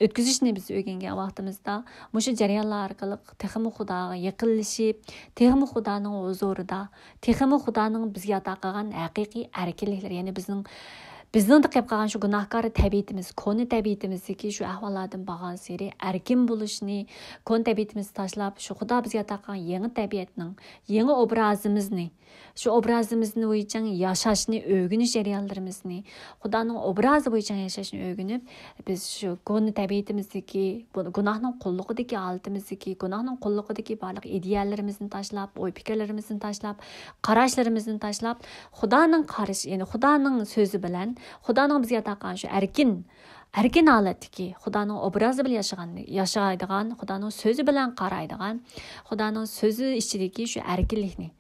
ئۆتكۈزۈشنى بىز ئۆگەنگەن ۋاقتىمىزدا، مۇشۇ جەريانلار ئارقىلىق تېخىمۇ خۇداغا يېقىنلىشىپ، تېخىمۇ خۇدانىڭ ھۇزۇرىدا، تېخىمۇ خۇدانىڭ بىزگە ئاتا قىلغان ھەقىقىي ئەركىنلىكلىرى، يەنى بىزنىڭ، بىزنىڭدە قېلىپ قالغان شۇ گۇناھكار تەبىئىتىمىز، كونا تەبىئىتىمىزدىكى شۇ ئەھۋاللاردىن بارغانسېرى ئەركىن بولۇشنى، كونا تەبىئىتىمىزنى تاشلاپ، شۇ خۇدا بىزگە ئاتا قىلغان يېڭى تەبىئەتنىڭ، يېڭى ئوبرازىمىزنى، شۇ ئوبرازىمىزنى بويىچە ياشاشنى ئۆگىنىش جەريانلىرىمىزنى، خۇدانىڭ ئوبرازى بويىچە ياشاشنى ئۆگىنىپ، بىز شۇ كونا تەبىئىتىمىزدىكى، بۇ گۇناھنىڭ قۇللۇقىدىكى ھالىتىمىزدىكى، گۇناھنىڭ قۇللۇقىدىكى بارلىق ئىدىيەلىرىمىزنى تاشلاپ، ئوي پىكىرلىرىمىزنى تاشلاپ، قاراشلىرىمىزنى تاشلاپ، خۇدانىڭ قارىشى، يەنى خۇدانىڭ سۆزى بىلەن، خۇدانىڭ بىزگە ئاتا قىلغان شۇ ئەركىن، ئەركىن ھالەتتىكى، خۇدانىڭ ئوبرازى بىلەن ياشىغان، ياشايدىغان، خۇدانىڭ سۆزى بىلەن قارايدىغان، خۇدانىڭ سۆزى ئىچىدىكى شۇ ئەركىنلىكنى،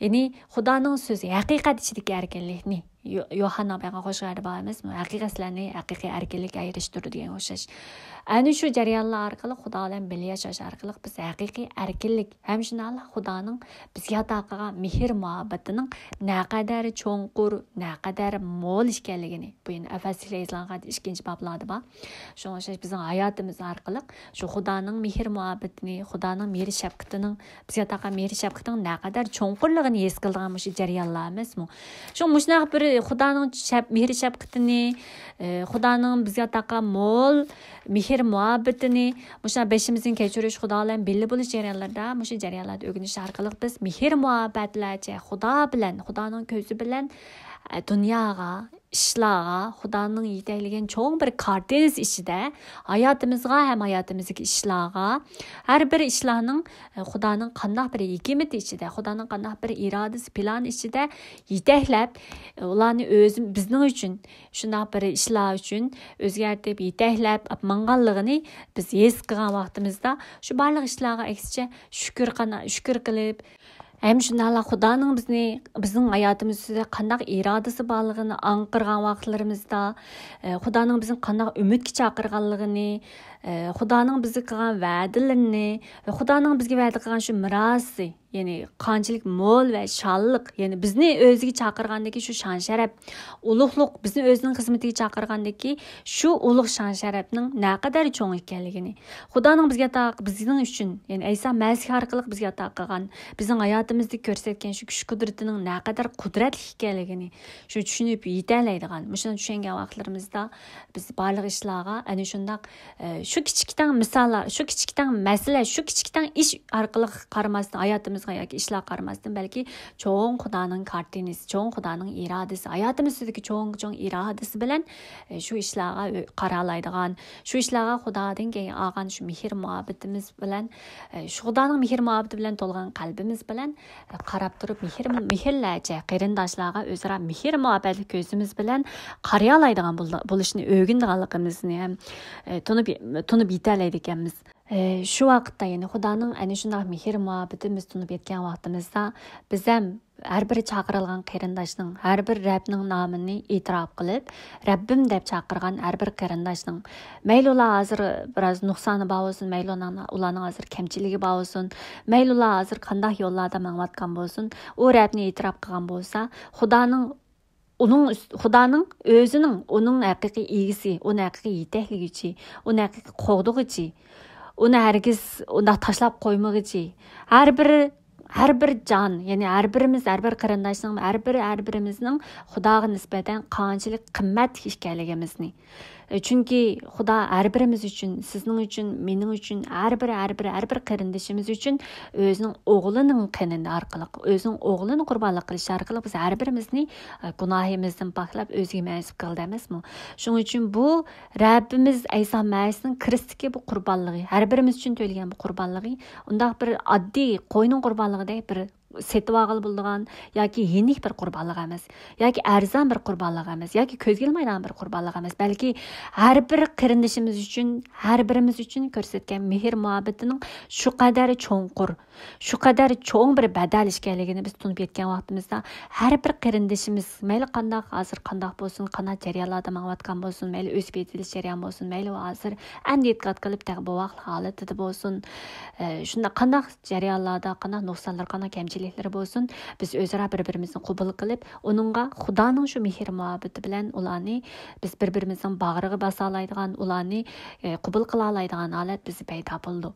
يەنى خۇدانىڭ سۆزى، ھەقىقەت ئىچىدىكى ئەركىنلىكنى، يو-، يوھاننىڭ بەرگەن خوش خەۋەردە بار ئەمەسمۇ؟ ھەقىقەتلەرنى ھەقىقىي ئەركىنلىككە ئېرىشتۈرىدۇ دېگەن ئوخشاش. ئەنە شۇ جەريانلار ئارقىلىق، خۇدا بىلەن بىللە ياشاش ئارقىلىق بىز ھەقىقىي ئەركىنلىك ھەم شۇنداقلا خۇدانىڭ بىزگە ئاتا قىلغان مېھىر مۇھەببىتىنىڭ نەقەدەر چوڭقۇر، نەقەدەر مول ئىكەنلىكىنى، بۇ يەنە ئەفەسلىكلەر يېزىلغان خەت ئىككىنچى بابلاردا بار. شۇڭا ئوخشاش بىزنىڭ ھاياتىمىز ئارقىلىق شۇ خۇدانىڭ مېھىر مۇھەببىتىنى، خۇدانىڭ مېھىر شەپقىتىنىڭ، بىزگە تاقا مېھىر شەپقىتىنىڭ نەقەدەر چوڭقۇرلۇقىنى ھېس قىلىدىغان مۇشۇ جەريانلار ئەمەسمۇ؟ شۇڭا مۇشۇنداق بىر خۇدانىڭ شەپ-، مېھىر شەپقىتىنى، ئى، خۇدانىڭ بىزگە تاقا مول مېھىر مۇھەببىتىنى، مۇشۇ بېشىمىزدىن كەچۈرۈش، خۇدا بىلەن بىللە بولۇش جەريانلىرىدا، مۇشۇ جەريانلاردا ئۆگىنىش ئارقىلىق بىز مېھىر مۇھەببەتلەرچە خۇدا بىلەن، خۇدانىڭ كۆزى بىلەن، ئە، دۇنياغا، ئىشلارغا، خۇدانىڭ يېتەكلىگەن چوڭ بىر كارتىنىسى ئىچىدە ھاياتىمىزغا ھەم ھاياتىمىزدىكى ئىشلارغا، ھەر بىر ئىشلارنىڭ، ئە، خۇدانىڭ قانداق بىر ھېكمىتى ئىچىدە، خۇدانىڭ قانداق بىر ئىرادىسى، پىلانى ئىچىدە يېتەكلەپ، ئە، ئۇلارنى ئۆزى، بىزنىڭ ئۈچۈن شۇنداق بىر ئىشلار ئۈچۈن ئۆزگەرتىپ، يېتەكلەپ ئاپ ماڭغانلىقىنى بىز ھېس قىلغان ۋاقتىمىزدا، شۇ بارلىق ئىشلارغا ئەكسىچە شۈكۈر قانا-، شۈكۈر قىلىپ، ھەم شۇنداقلا خۇدانىڭ بىزنى، بىزنىڭ ھاياتىمىز ئۈستىدە قانداق ئىرادىسى بارلىقىنى ئاڭقىرغان ۋاقىتلىرىمىزدا، ئە، خۇدانىڭ بىزنى قانداق ئۈمىدكە چاقىرغانلىقىنى، ئە، خۇدانىڭ بىزگە قىلغان ۋەدىلىرىنى ۋە خۇدانىڭ بىزگە ۋەدە قىلغان شۇ مىراسى، يەنى قانچىلىك مول ۋە شانلىق، يەنى بىزنى ئۆزىگە چاقىرغاندىكى شۇ شان-شەرەپ، ئۇلۇغلۇق، بىزنى ئۆزىنىڭ خىزمىتىگە چاقىرغاندىكى شۇ ئۇلۇغ شان-شەرەپنىڭ نەقەدەر چوڭ ئىكەنلىكىنى، خۇدانىڭ بىزگە ئاتا، بىزنىڭ ئۈچۈن، يەنى ئەيسا مەسىھ ئارقىلىق بىزگە ئاتا قىلغان، بىزنىڭ ھاياتىمىزدا كۆرسەتكەن شۇ كۈچ-قۇدرىتىنىڭ نەقەدەر قۇدرەتلىك ئىكەنلىكىنى، شۇ چۈشىنىپ يېتەلەيدىغان، مۇشۇنى چۈشەنگەن ۋاقىتلىرىمىزدا بىز بارلىق ئىشلارغا ئەنە شۇنداق، ئە، شۇ كىچىكتەڭ مىساللار، شۇ كىچىكتەڭ مەسىلە، شۇ كىچىكتەڭ ئىش ئارقىلىق قارىماستىن، ھاياتىمىزغا ياكى ئىشلارغا قارىماستىن، بەلكى چوڭ خۇدانىڭ كارتىنىسى، چوڭ خۇدانىڭ ئىرادىسى، ھاياتىمىز ئۈستىدىكى چوڭ، چوڭ ئىرادىسى بىلەن، ئە، شۇ ئىشلارغا ئۆ-، قارالايدىغان، شۇ ئىشلارغا خۇدادىن كېيىن ئالغان شۇ مېھىر مۇھەببىتىمىز بىلەن، ئە، شۇ خۇدانىڭ مېھىر مۇھەببىتى بىلەن تولغان قەلبىمىز بىلەن، ئە، قاراپ تۇرۇپ، مېھىر، مېھىرلەرچە قېرىنداشلارغا ئۆزئارا مېھىر مۇھەببەتلىك كۆزىمىز بىلەن قارىيالايدىغان بول-، بولۇشنى ئۆگىنىدىغانلىقىمىزنى ھەم، ئە، تونۇپ، تونۇپ يېتەلەيدىكەنمىز. ئە، شۇ ۋاقىتتا يەنە خۇدانىڭ ئەنە شۇنداق مېھىر مۇھەببىتىنى بىز تونۇپ يەتكەن ۋاقتىمىزدا، بىز ھەم ھەر بىر چاقىرىلغان قېرىنداشنىڭ، ھەر بىر رەبنىڭ نامىنى ئېتىراپ قىلىپ، رەببىم دەپ چاقىرغان ھەر بىر قېرىنداشنىڭ، مەيلى ئۇلار ھازىر بىراز نۇقسانى بار بولسۇن، مەيلى ئۇلارنىڭ، ئۇلارنىڭ ھازىر كەمچىلىكى بار بولسۇن، مەيلى ئۇلار ھازىر قانداق يوللاردا مېڭىۋاتقان بولسۇن، ئۇ رەبنى ئېتىراپ قىلغان بولسا، خۇدانىڭ ئۇنىڭ ئۈست-، خۇدانىڭ ئۆزىنىڭ، ئۇنىڭ ھەقىقىي ئىگىسى، ئۇنى ھەقىقىي يېتەكلىگۈچى، ئۇنى ھەقىقىي قوغدىغۇچى، ئۇنى ھەرگىز ئۇنداق تاشلاپ قويمىغۇچى، ھەر بىر، ھەر بىر جان، يەنى ھەر بىرىمىز، ھەر بىر قېرىنداشنىڭ، ھەر بىر، ھەر بىرىمىزنىڭ خۇداغا نىسبەتەن قانچىلىك قىممەتلىك ئىكەنلىكىمىزنى، چۈنكى خۇدا ھەر بىرىمىز ئۈچۈن، سىزنىڭ ئۈچۈن، مېنىڭ ئۈچۈن، ھەر بىر، ھەر بىر، ھەر بىر قېرىندىشىمىز ئۈچۈن ئۆزىنىڭ ئوغلىنىڭ قېنى ئارقىلىق، ئۆزىنىڭ ئوغلىنى قۇربانلىق قىلىش ئارقىلىق بىز ھەر بىرىمىزنى، ئە، گۇناھىمىزدىن پاكلاپ ئۆزىگە مەنسۇپ قىلدى ئەمەسمۇ؟ شۇنىڭ ئۈچۈن بۇ رەببىمىز ئەيسا مەسىھنىڭ كرېستتىكى بۇ قۇربانلىقى، ھەر بىرىمىز ئۈچۈن تۆلىگەن بۇ قۇربانلىقى ئۇنداق بىر ئاددىي قوينىڭ قۇربانلىقىدەك بىر سېتىۋالغىلى بولىدىغان ياكى يېنىك بىر قۇربانلىق ئەمەس، ياكى ئەرزان بىر قۇربانلىق ئەمەس، ياكى كۆزگە ئىلمايدىغان بىر قۇربانلىق ئەمەس، بەلكى ھەر بىر قېرىندىشىمىز ئۈچۈن، ھەر بىرىمىز ئۈچۈن كۆرسەتكەن مېھىر مۇھەببىتىنىڭ شۇ قەدەر چوڭقۇر، شۇ قەدەر چوڭ بىر بەدەل ئىكەنلىكىنى بىز تونۇپ يەتكەن ۋاقتىمىزدا، ھەر بىر قېرىندىشىمىز، مەيلى قانداق، ھازىر قانداق بولسۇن، قانداق جەريانلاردا ماڭىۋاتقان بولسۇن، مەيلى ئۆسۈپ يېتىلىش جەريانى بولسۇن، مەيلى ھازىر ئەمدى ئېتىقاد قىلىپ تېخى بوۋاقلىق ھالىتىدە بولسۇن، ئە، شۇنداق قانداق جەريانلاردا، قانداق نۇقسانلىرى، قانداق كەمچىلىكلىرى بولسۇن، بىز ئۆزئارا بىر-بىرىمىزنى قوبۇل قىلىپ، ئۇنىڭغا خۇدانىڭ شۇ مېھىر-مۇھەببىتى بىلەن ئۇلارنى بىز بىر-بىرىمىزنىڭ باغرىغا باسالايدىغان، ئۇلارنى، ئە، قوبۇل قىلالايدىغان ھالەت بىزدە پەيدا بولىدۇ.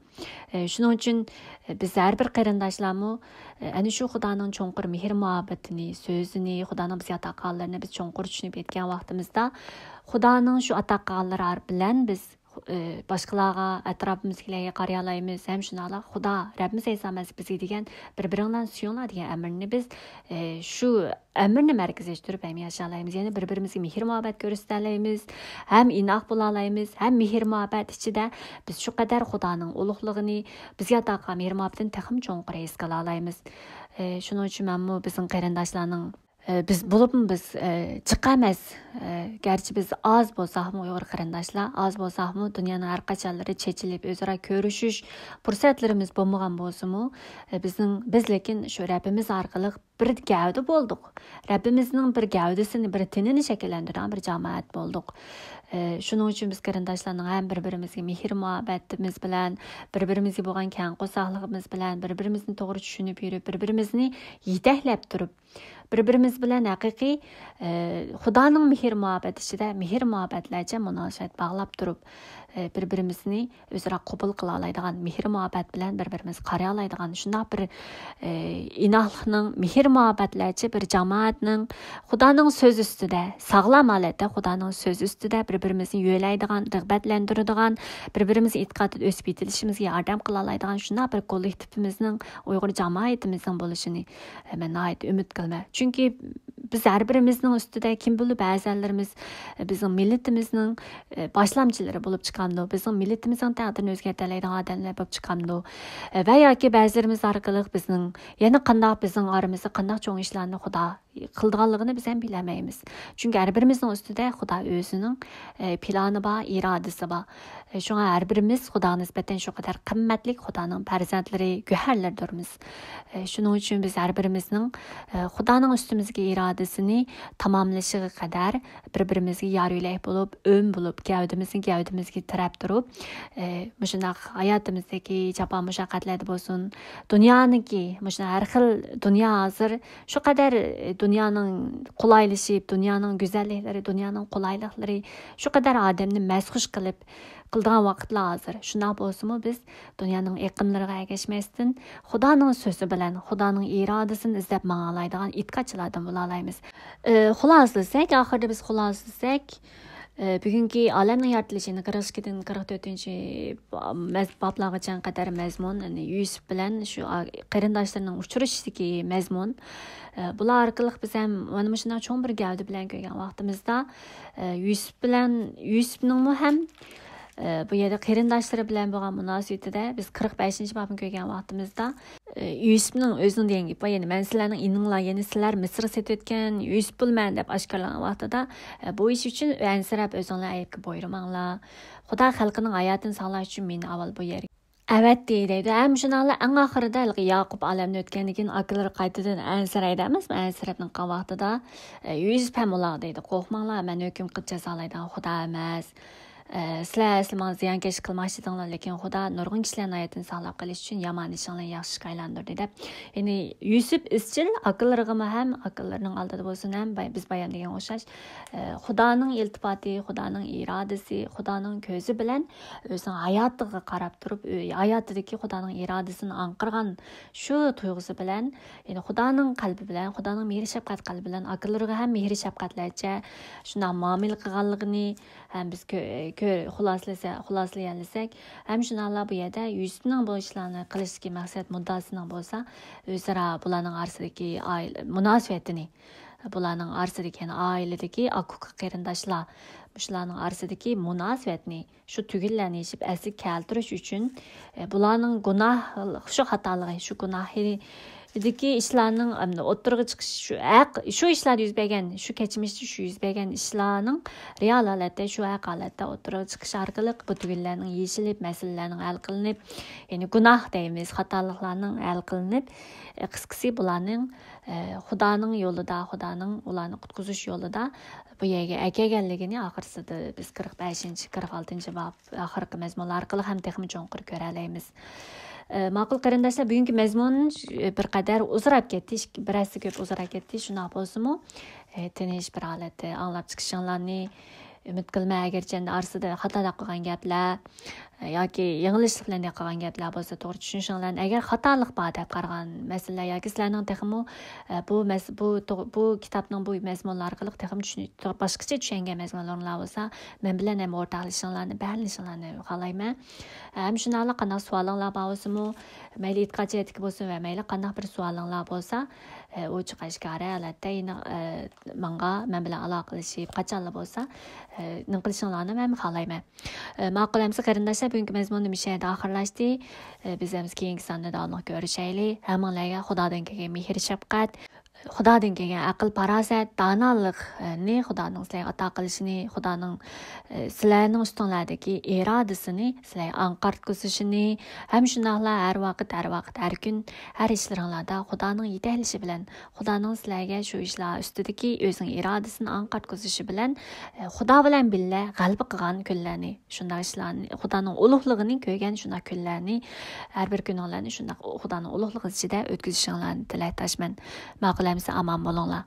ئە، شۇنىڭ ئۈچۈن، ئە، بىز ھەر بىر قېرىنداشلارمۇ، ئە، ئەنە شۇ خۇدانىڭ چوڭقۇر مېھىر-مۇھەببىتىنى، سۆزىنى، خۇدانىڭ بىزگە ئاتا قىلغانلىرىنى بىز چوڭقۇر چۈشىنىپ يەتكەن ۋاقتىمىزدا، خۇدانىڭ شۇ ئاتا قىلغانلىرى بىلەن بىز ئى، باشقىلارغا، ئەتراپىمىزدىكىلەرگە قارىيالايمىز ھەم شۇنداقلا خۇدا، رەببىمىز ئەيسا مەسىھ بىزگە دېگەن بىر-بىرىڭلارنى سۆيۈڭلار دېگەن ئەمرنى بىز، ئى، شۇ ئەمرنى مەركەزلەشتۈرۈپ ھەم ياشالايمىز. يەنى بىر-بىرىمىزگە مېھىر-مۇھەببەت كۆرسىتەلەيمىز، ھەم ئىناق بولالايمىز، ھەم مېھىر-مۇھەببەت ئىچىدە بىز شۇ قەدەر خۇدانىڭ ئۇلۇغلۇقىنى، بىزگە ئاتا قىلغان مېھىر-مۇھەببىتىنى تېخىمۇ چوڭقۇر ھېس قىلالايمىز. ئى، شۇنىڭ ئۈچۈن مەنمۇ بىزنىڭ قېرىنداشلارنىڭ ئە، بىز بولۇپمۇ بىز، ئە، جىق ئەمەس. ئە، گەرچە بىز ئاز بولساقمۇ، ئۇيغۇر قېرىنداشلار ئاز بولساقمۇ، دۇنيانىڭ ھەر قاچانلىرى چېچىلىپ، ئۆزئارا كۆرۈشۈش پۇرسەتلىرىمىز بولمىغان بولسىمۇ، ئە، بىزنىڭ، بىز لېكىن شۇ رەببىمىز ئارقىلىق بىر گەۋدە بولدۇق. رەببىمىزنىڭ بىر گەۋدىسىنى، بىر تېنىنى شەكىللەندۈرىدىغان بىر جامائەت بولدۇق. ئە، شۇنىڭ ئۈچۈن بىز قېرىنداشلارنىڭ ھەم بىر-بىرىمىزگە مېھىر-مۇھەببىتىمىز بىلەن، بىر-بىرىمىزگە بولغان كەڭ قورساقلىقىمىز بىلەن، بىر-بىرىمىزنى توغرا چۈشىنىپ يۈرۈپ، بىر-بىرىمىزنى يېتەكلەپ تۇرۇپ، بىر-بىرىمىز بىلەن ھەقىقىي، ئە، خۇدانىڭ مېھىر-مۇھەببەت ئىچىدە مېھىر-مۇھەببەتلەرچە مۇناسىۋەت باغلاپ تۇرۇپ، ئە، بىر-بىرىمىزنى ئۆزئارا قوبۇل قىلالايدىغان، مېھىر-مۇھەببەت بىلەن بىر-بىرىمىزگە قارايالايدىغان شۇنداق بىر، ئە، ئىناقلىقنىڭ، مېھىر-مۇھەببەتلەرچە بىر جامائەتنىڭ خۇدانىڭ سۆزى ئۈستىدە، ساغلام ھالەتتە خۇدانىڭ سۆزى ئۈستىدە بىر-بىرىمىزنى يۆلەيدىغان، رىغبەتلەندۈرىدىغان، بىر-بىرىمىزنىڭ ئېتىقادىدا ئۆسۈپ يېتىلىشىمىزگە ياردەم قىلالايدىغان شۇنداق بىر كوللېكتىپىمىزنىڭ، ئۇيغۇر جامائىتىمىزنىڭ بولۇشىنى مەن ناھايىتى ئۈمىد قىلىمەن. چۈنكى بىز ھەر بىرىمىزنىڭ ئۈستىدە كىم بىلىدۇ، بەزەنلىرىمىز بىزنىڭ مىللىتىمىزنىڭ، ئە، باشلامچىلىرى بولۇپ چىقامدۇ، بىزنىڭ مىللىتىمىزنىڭ تەقدىرىنى ئۆزگەرتەلەيدىغان ئادەملەر بولۇپ چىقامدۇ، ئە، ۋە ياكى بەزىلىرىمىز ئارقىلىق بىزنىڭ يەنە قانداق بىزنىڭ ئارىمىزدا قانداق چوڭ ئىشلارنى خۇدا قىلىدىغانلىقىنى بىز ھەم بىلەلمەيمىز. چۈنكى ھەر بىرىمىزنىڭ ئۈستىدە خۇدا ئۆزىنىڭ، ئە، پىلانى بار، ئىرادىسى بار. ئە، شۇڭا ھەر بىرىمىز خۇداغا نىسبەتەن شۇ قەدەر قىممەتلىك، خۇدانىڭ پەرزەنتلىرى، گۆھەرلىرىدۇرمىز. ئە، شۇنىڭ ئۈچۈن بىز ھەر بىرىمىزنىڭ، ئە، خۇدانىڭ ئۈستىمىزدىكى ئىرادىسىنى تاماملىشىغا قەدەر بىر-بىرىمىزگە يار يۆلەك بولۇپ، ئۆم بولۇپ، گەۋدىمىزنى گەۋدىمىزگە تىرەپ تۇرۇپ، ئە، مۇشۇنداق ھاياتىمىزدىكى جاپا مۇشەققەتلەردە بولسۇن، دۇنيانىڭكى، مۇشۇنداق ھەر خىل دۇنيا ھازىر شۇ قەدەر، ئە، دۇنيانىڭ قولايلىشىپ، دۇنيانىڭ گۈزەللىكلىرى، دۇنيانىڭ قولايلىقلىرى شۇ قەدەر ئادەمنى مەستخۇش قىلىپ قىلىدىغان ۋاقىتلار ھازىر. شۇنداق بولسىمۇ بىز دۇنيانىڭ ئېقىملىرىغا ئەگەشمەستىن، خۇدانىڭ سۆزى بىلەن، خۇدانىڭ ئىرادىسىنى ئىزدەپ ماڭالايدىغان ئېتىقادچىلاردىن بولالايمىز. ئى، خۇلاسىلىسەك، ئاخىرىدا بىز خۇلاسىلىسەك، ئى، بۈگۈنكى ئالەمنىڭ يارىتىلىشىنى قىرىق ئىككىدىن قىرىق تۆتىنچى مەز-، بابلارغىچە قەدەر مەزمۇن، يەنى يۈسۈپ بىلەن شۇ ئا-، قېرىنداشلىرىنىڭ ئۇچرىشىشىدىكى مەزمۇن. ئى، بۇلار ئارقىلىق بىز ھەم مانا مۇشۇنداق چوڭ بىر گەۋدە بىلەن كۆرگەن ۋاقتىمىزدا، ئى، يۈسۈپ بىلەن، يۈسۈپنىڭمۇ ھەم، ئى، بۇ يەردە قېرىنداشلىرى بىلەن بولغان مۇناسىۋىتىدە بىز قىرىق بەشىنچى بابنى كۆرگەن ۋاقتىمىزدا، ئى، يۈسۈپنىڭ ئۆزىنىڭ دېگەن گېپى بار، يەنى مەن سىلەرنىڭ ئىنىڭلار، يەنى سىلەر مىسىرغا سېتىۋەتكەن يۈسۈپ پۇلمەن دەپ ئاشكارىلىغان ۋاقتىدا، ئى، بۇ ئىش ئۈچۈن ئەنسىرەپ ئۆزۈڭلار ئەيىبكە بۇيرۇماڭلار. خۇدا خەلقىنىڭ ھاياتىنى ساقلاش ئۈچۈن مېنى ئاۋۋال بۇ يەرگە ئەۋەتتى دەيدۇ. ھەم شۇنداقلا ئەڭ ئاخىرىدا ھېلىقى ياقۇپ ئالەمدىن ئۆتكەندىن كېيىن ئاكىلىرى قايتىدىن ئەنسىرەيدۇ ئەمەسمۇ؟ ئەنسىرەپ نېمە قىلغان ۋاقتىدا، ئى، يۈسۈپ ھەم ئۇلارغا دەيدۇ، قورقماڭلار، مەن ھۆكۈم قىلىپ جازالايدىغان خۇدا ئەمەس. ئە، سىلەر ئەسلى ماڭا زىيانكەشلىك قىلماقچى ئىدىڭلار، لېكىن خۇدا نۇرغۇن كىشىلەرنىڭ ھاياتىنى ساقلاپ قېلىش ئۈچۈن يامان ئىشىڭلارنى ياخشى ئىشقا ئايلاندۇردى دەپ. يەنى يۈسۈپ ئىزچىل ئاكىلىرىغىمۇ ھەم ئاكىلىرىنىڭ ئالدىدا بولسۇن ھەم باي-، بىز بايان دېگەن ئوخشاش، ئە، خۇدانىڭ ئىلتىپاتى، خۇدانىڭ ئىرادىسى، خۇدانىڭ كۆزى بىلەن ئۆزىنىڭ ھاياتىغا قاراپ تۇرۇپ، ئۆ-، ھاياتىدىكى خۇدانىڭ ئىرادىسىنى ئاڭقىرغان شۇ تۇيغۇسى بىلەن، يەنى خۇدانىڭ قەلبى بىلەن، خۇدانىڭ مېھرى شەپقەت قەلبى بىلەن ئاكىلىرىغا ھەم مېھرى شەپقەتلەرچە شۇنداق مۇئامىلە قىلغانلىقىنى، ھەم بىز كۆ-، كۆ-، خۇلاسىلىسە-، خۇلاسىلىيەلىسەك، ھەم شۇنداقلا بۇ يەردە يۈسۈپنىڭ بۇ ئىشلارنى قىلىشتىكى مەقسەت مۇددىئاسىنىڭ بولسا، ئۆزئارا بۇلارنىڭ ئارىسىدىكى ئائىلە مۇناسىۋەتىنى، بۇلارنىڭ ئارىسىدىكى، يەنى ئائىلىدىكى ئاكا-ئۇكا قېرىنداشلار، مۇشۇلارنىڭ ئارىسىدىكى مۇناسىۋەتنى، شۇ تۈگۈنلەرنى يېشىپ ئەسلىگە كەلتۈرۈش ئۈچۈن، ئە، بۇلارنىڭ گۇناھ، شۇ خاتالىقى، شۇ گۇناھى دىكى ئىشلارنىڭ، ئەمدى، ئوتتۇرىغا چىقىش، شۇ ھەق، شۇ ئىشلاردا يۈز بەرگەن، شۇ كەچمىشتە شۇ يۈز بەرگەن ئىشلارنىڭ رېئال ھالەتتە، شۇ ھەق ھالەتتە ئوتتۇرىغا چىقىشى ئارقىلىق بۇ تۈگۈنلەرنىڭ يېشىلىپ، مەسىلىلەرنىڭ ھەل قىلىنىپ، يەنى گۇناھ دەيمىز، خاتالىقلارنىڭ ھەل قىلىنىپ، ئە، قىسقىسى بۇلارنىڭ، ئە، خۇدانىڭ يولىدا، خۇدانىڭ ئۇلارنى قۇتقۇزۇش يولىدا بۇ يەرگە ئەكەلگەنلىكىنى ئاخىرسىدا بىز قىرىق بەشىنچى، قىرىق ئالتىنچى باب ئاخىرقى مەزمۇنلار ئارقىلىق ھەم تېخىمۇ چوڭقۇر كۆرەلەيمىز. ئە، ماقۇل قېرىنداشلار، بۈگۈنكى مەزمۇن بىر قەدەر ئۇزىراپ كەتتى، ئىككى، بىر ھەسسە كۆپ ئۇزىراپ كەتتى. شۇنداق بولسىمۇ، ئە، تىنچ بىر ھالەتتە ئاڭلاپ چىقىشىڭلارنى ئۈمىد قىلىمەن. ئەگەرچە ئەمدى ئارىسىدا خاتا قىلغان گەپلەر، ئە، ياكى يېڭىلىشلىق بىلەن قىلغان گەپلەر بولسا، توغرا چۈشىنىشىڭلارنى، ئەگەر خاتالىق بار دەپ قارىغان مەسىلىلەر ياكى سىلەرنىڭ تېخىمۇ، ئە، بۇ مەس-، بۇ توغ-، بۇ كىتابنىڭ بۇ مەزمۇنلىرى ئارقىلىق تېخىمۇ چۈشىنىش، باشقىچە چۈشەنگەن مەزمۇنلىرىڭلار بولسا، مەن بىلەن ھەم ئورتاقلىشىشىڭلارنى، بەھسلىشىڭلارنى خالايمەن. ھەم شۇنداقلا قانداق سوئالىڭلار بار بولسىمۇ، مەيلى ئېتىقاد جەھەتتىكى بولسۇن ۋە مەيلى قانداق بىر سوئالىڭلار بولسا، ئوچۇق ئاشكارا ھالەتتە يەنە، ئە، ماڭا، مەن بىلەن ئالاقىلىشىپ، قاچانلا بولسا، ئە، نېمە قىلىشىڭلارنى مەن خالايمەن. ئە، ماقۇل ئەمىسە قېرىنداشلار، بۈگۈنكى مەزمۇن مۇشۇ يەردە ئاخىرلاشتى. ئە، بىز ئەمىسە كېيىنكى ساندا داۋاملىق كۆرۈشەيلى. ھەممىڭلارغا خۇدادىن كەلگەن مېھىر شەپقەت، خۇدادىن كەلگەن ئەقىل پاراسەتنى، خۇدانىڭ سىلەرگە ئاتا قىلىشىنى، خۇدانىڭ، ئە، سىلەرنىڭ ئۈستۈڭلاردىكى ئىرادىسىنى سىلەرگە ئاڭقارتقۇزۇشىنى، ھەم شۇنداقلا ھەر ۋاقىت، ھەر ۋاقىت، ھەر كۈن، ھەر ئىشلىرىڭلاردا خۇدانىڭ يېتەكلىشى بىلەن، خۇدانىڭ سىلەرگە شۇ ئىشلار ئۈستىدىكى ئۆزىنىڭ ئىرادىسىنى ئاڭقارتقۇزۇشى بىلەن، ئە، خۇدا بىلەن بىللە غەلىبە قىلغان كۈنلەرنى، شۇنداق ئىشلارنى، خۇدانىڭ ئۇلۇغلۇقىنى كۆرگەن شۇنداق كۈنلەرنى، ھەر بىر كۈنۈڭلارنى شۇنداق خۇدانىڭ ئۇلۇغلۇقى ئىچىدە ئۆتكۈزۈشۈڭلارنى تىلەكداشمەن. ماقۇل ئەمىسە، ئامان بولۇڭلار.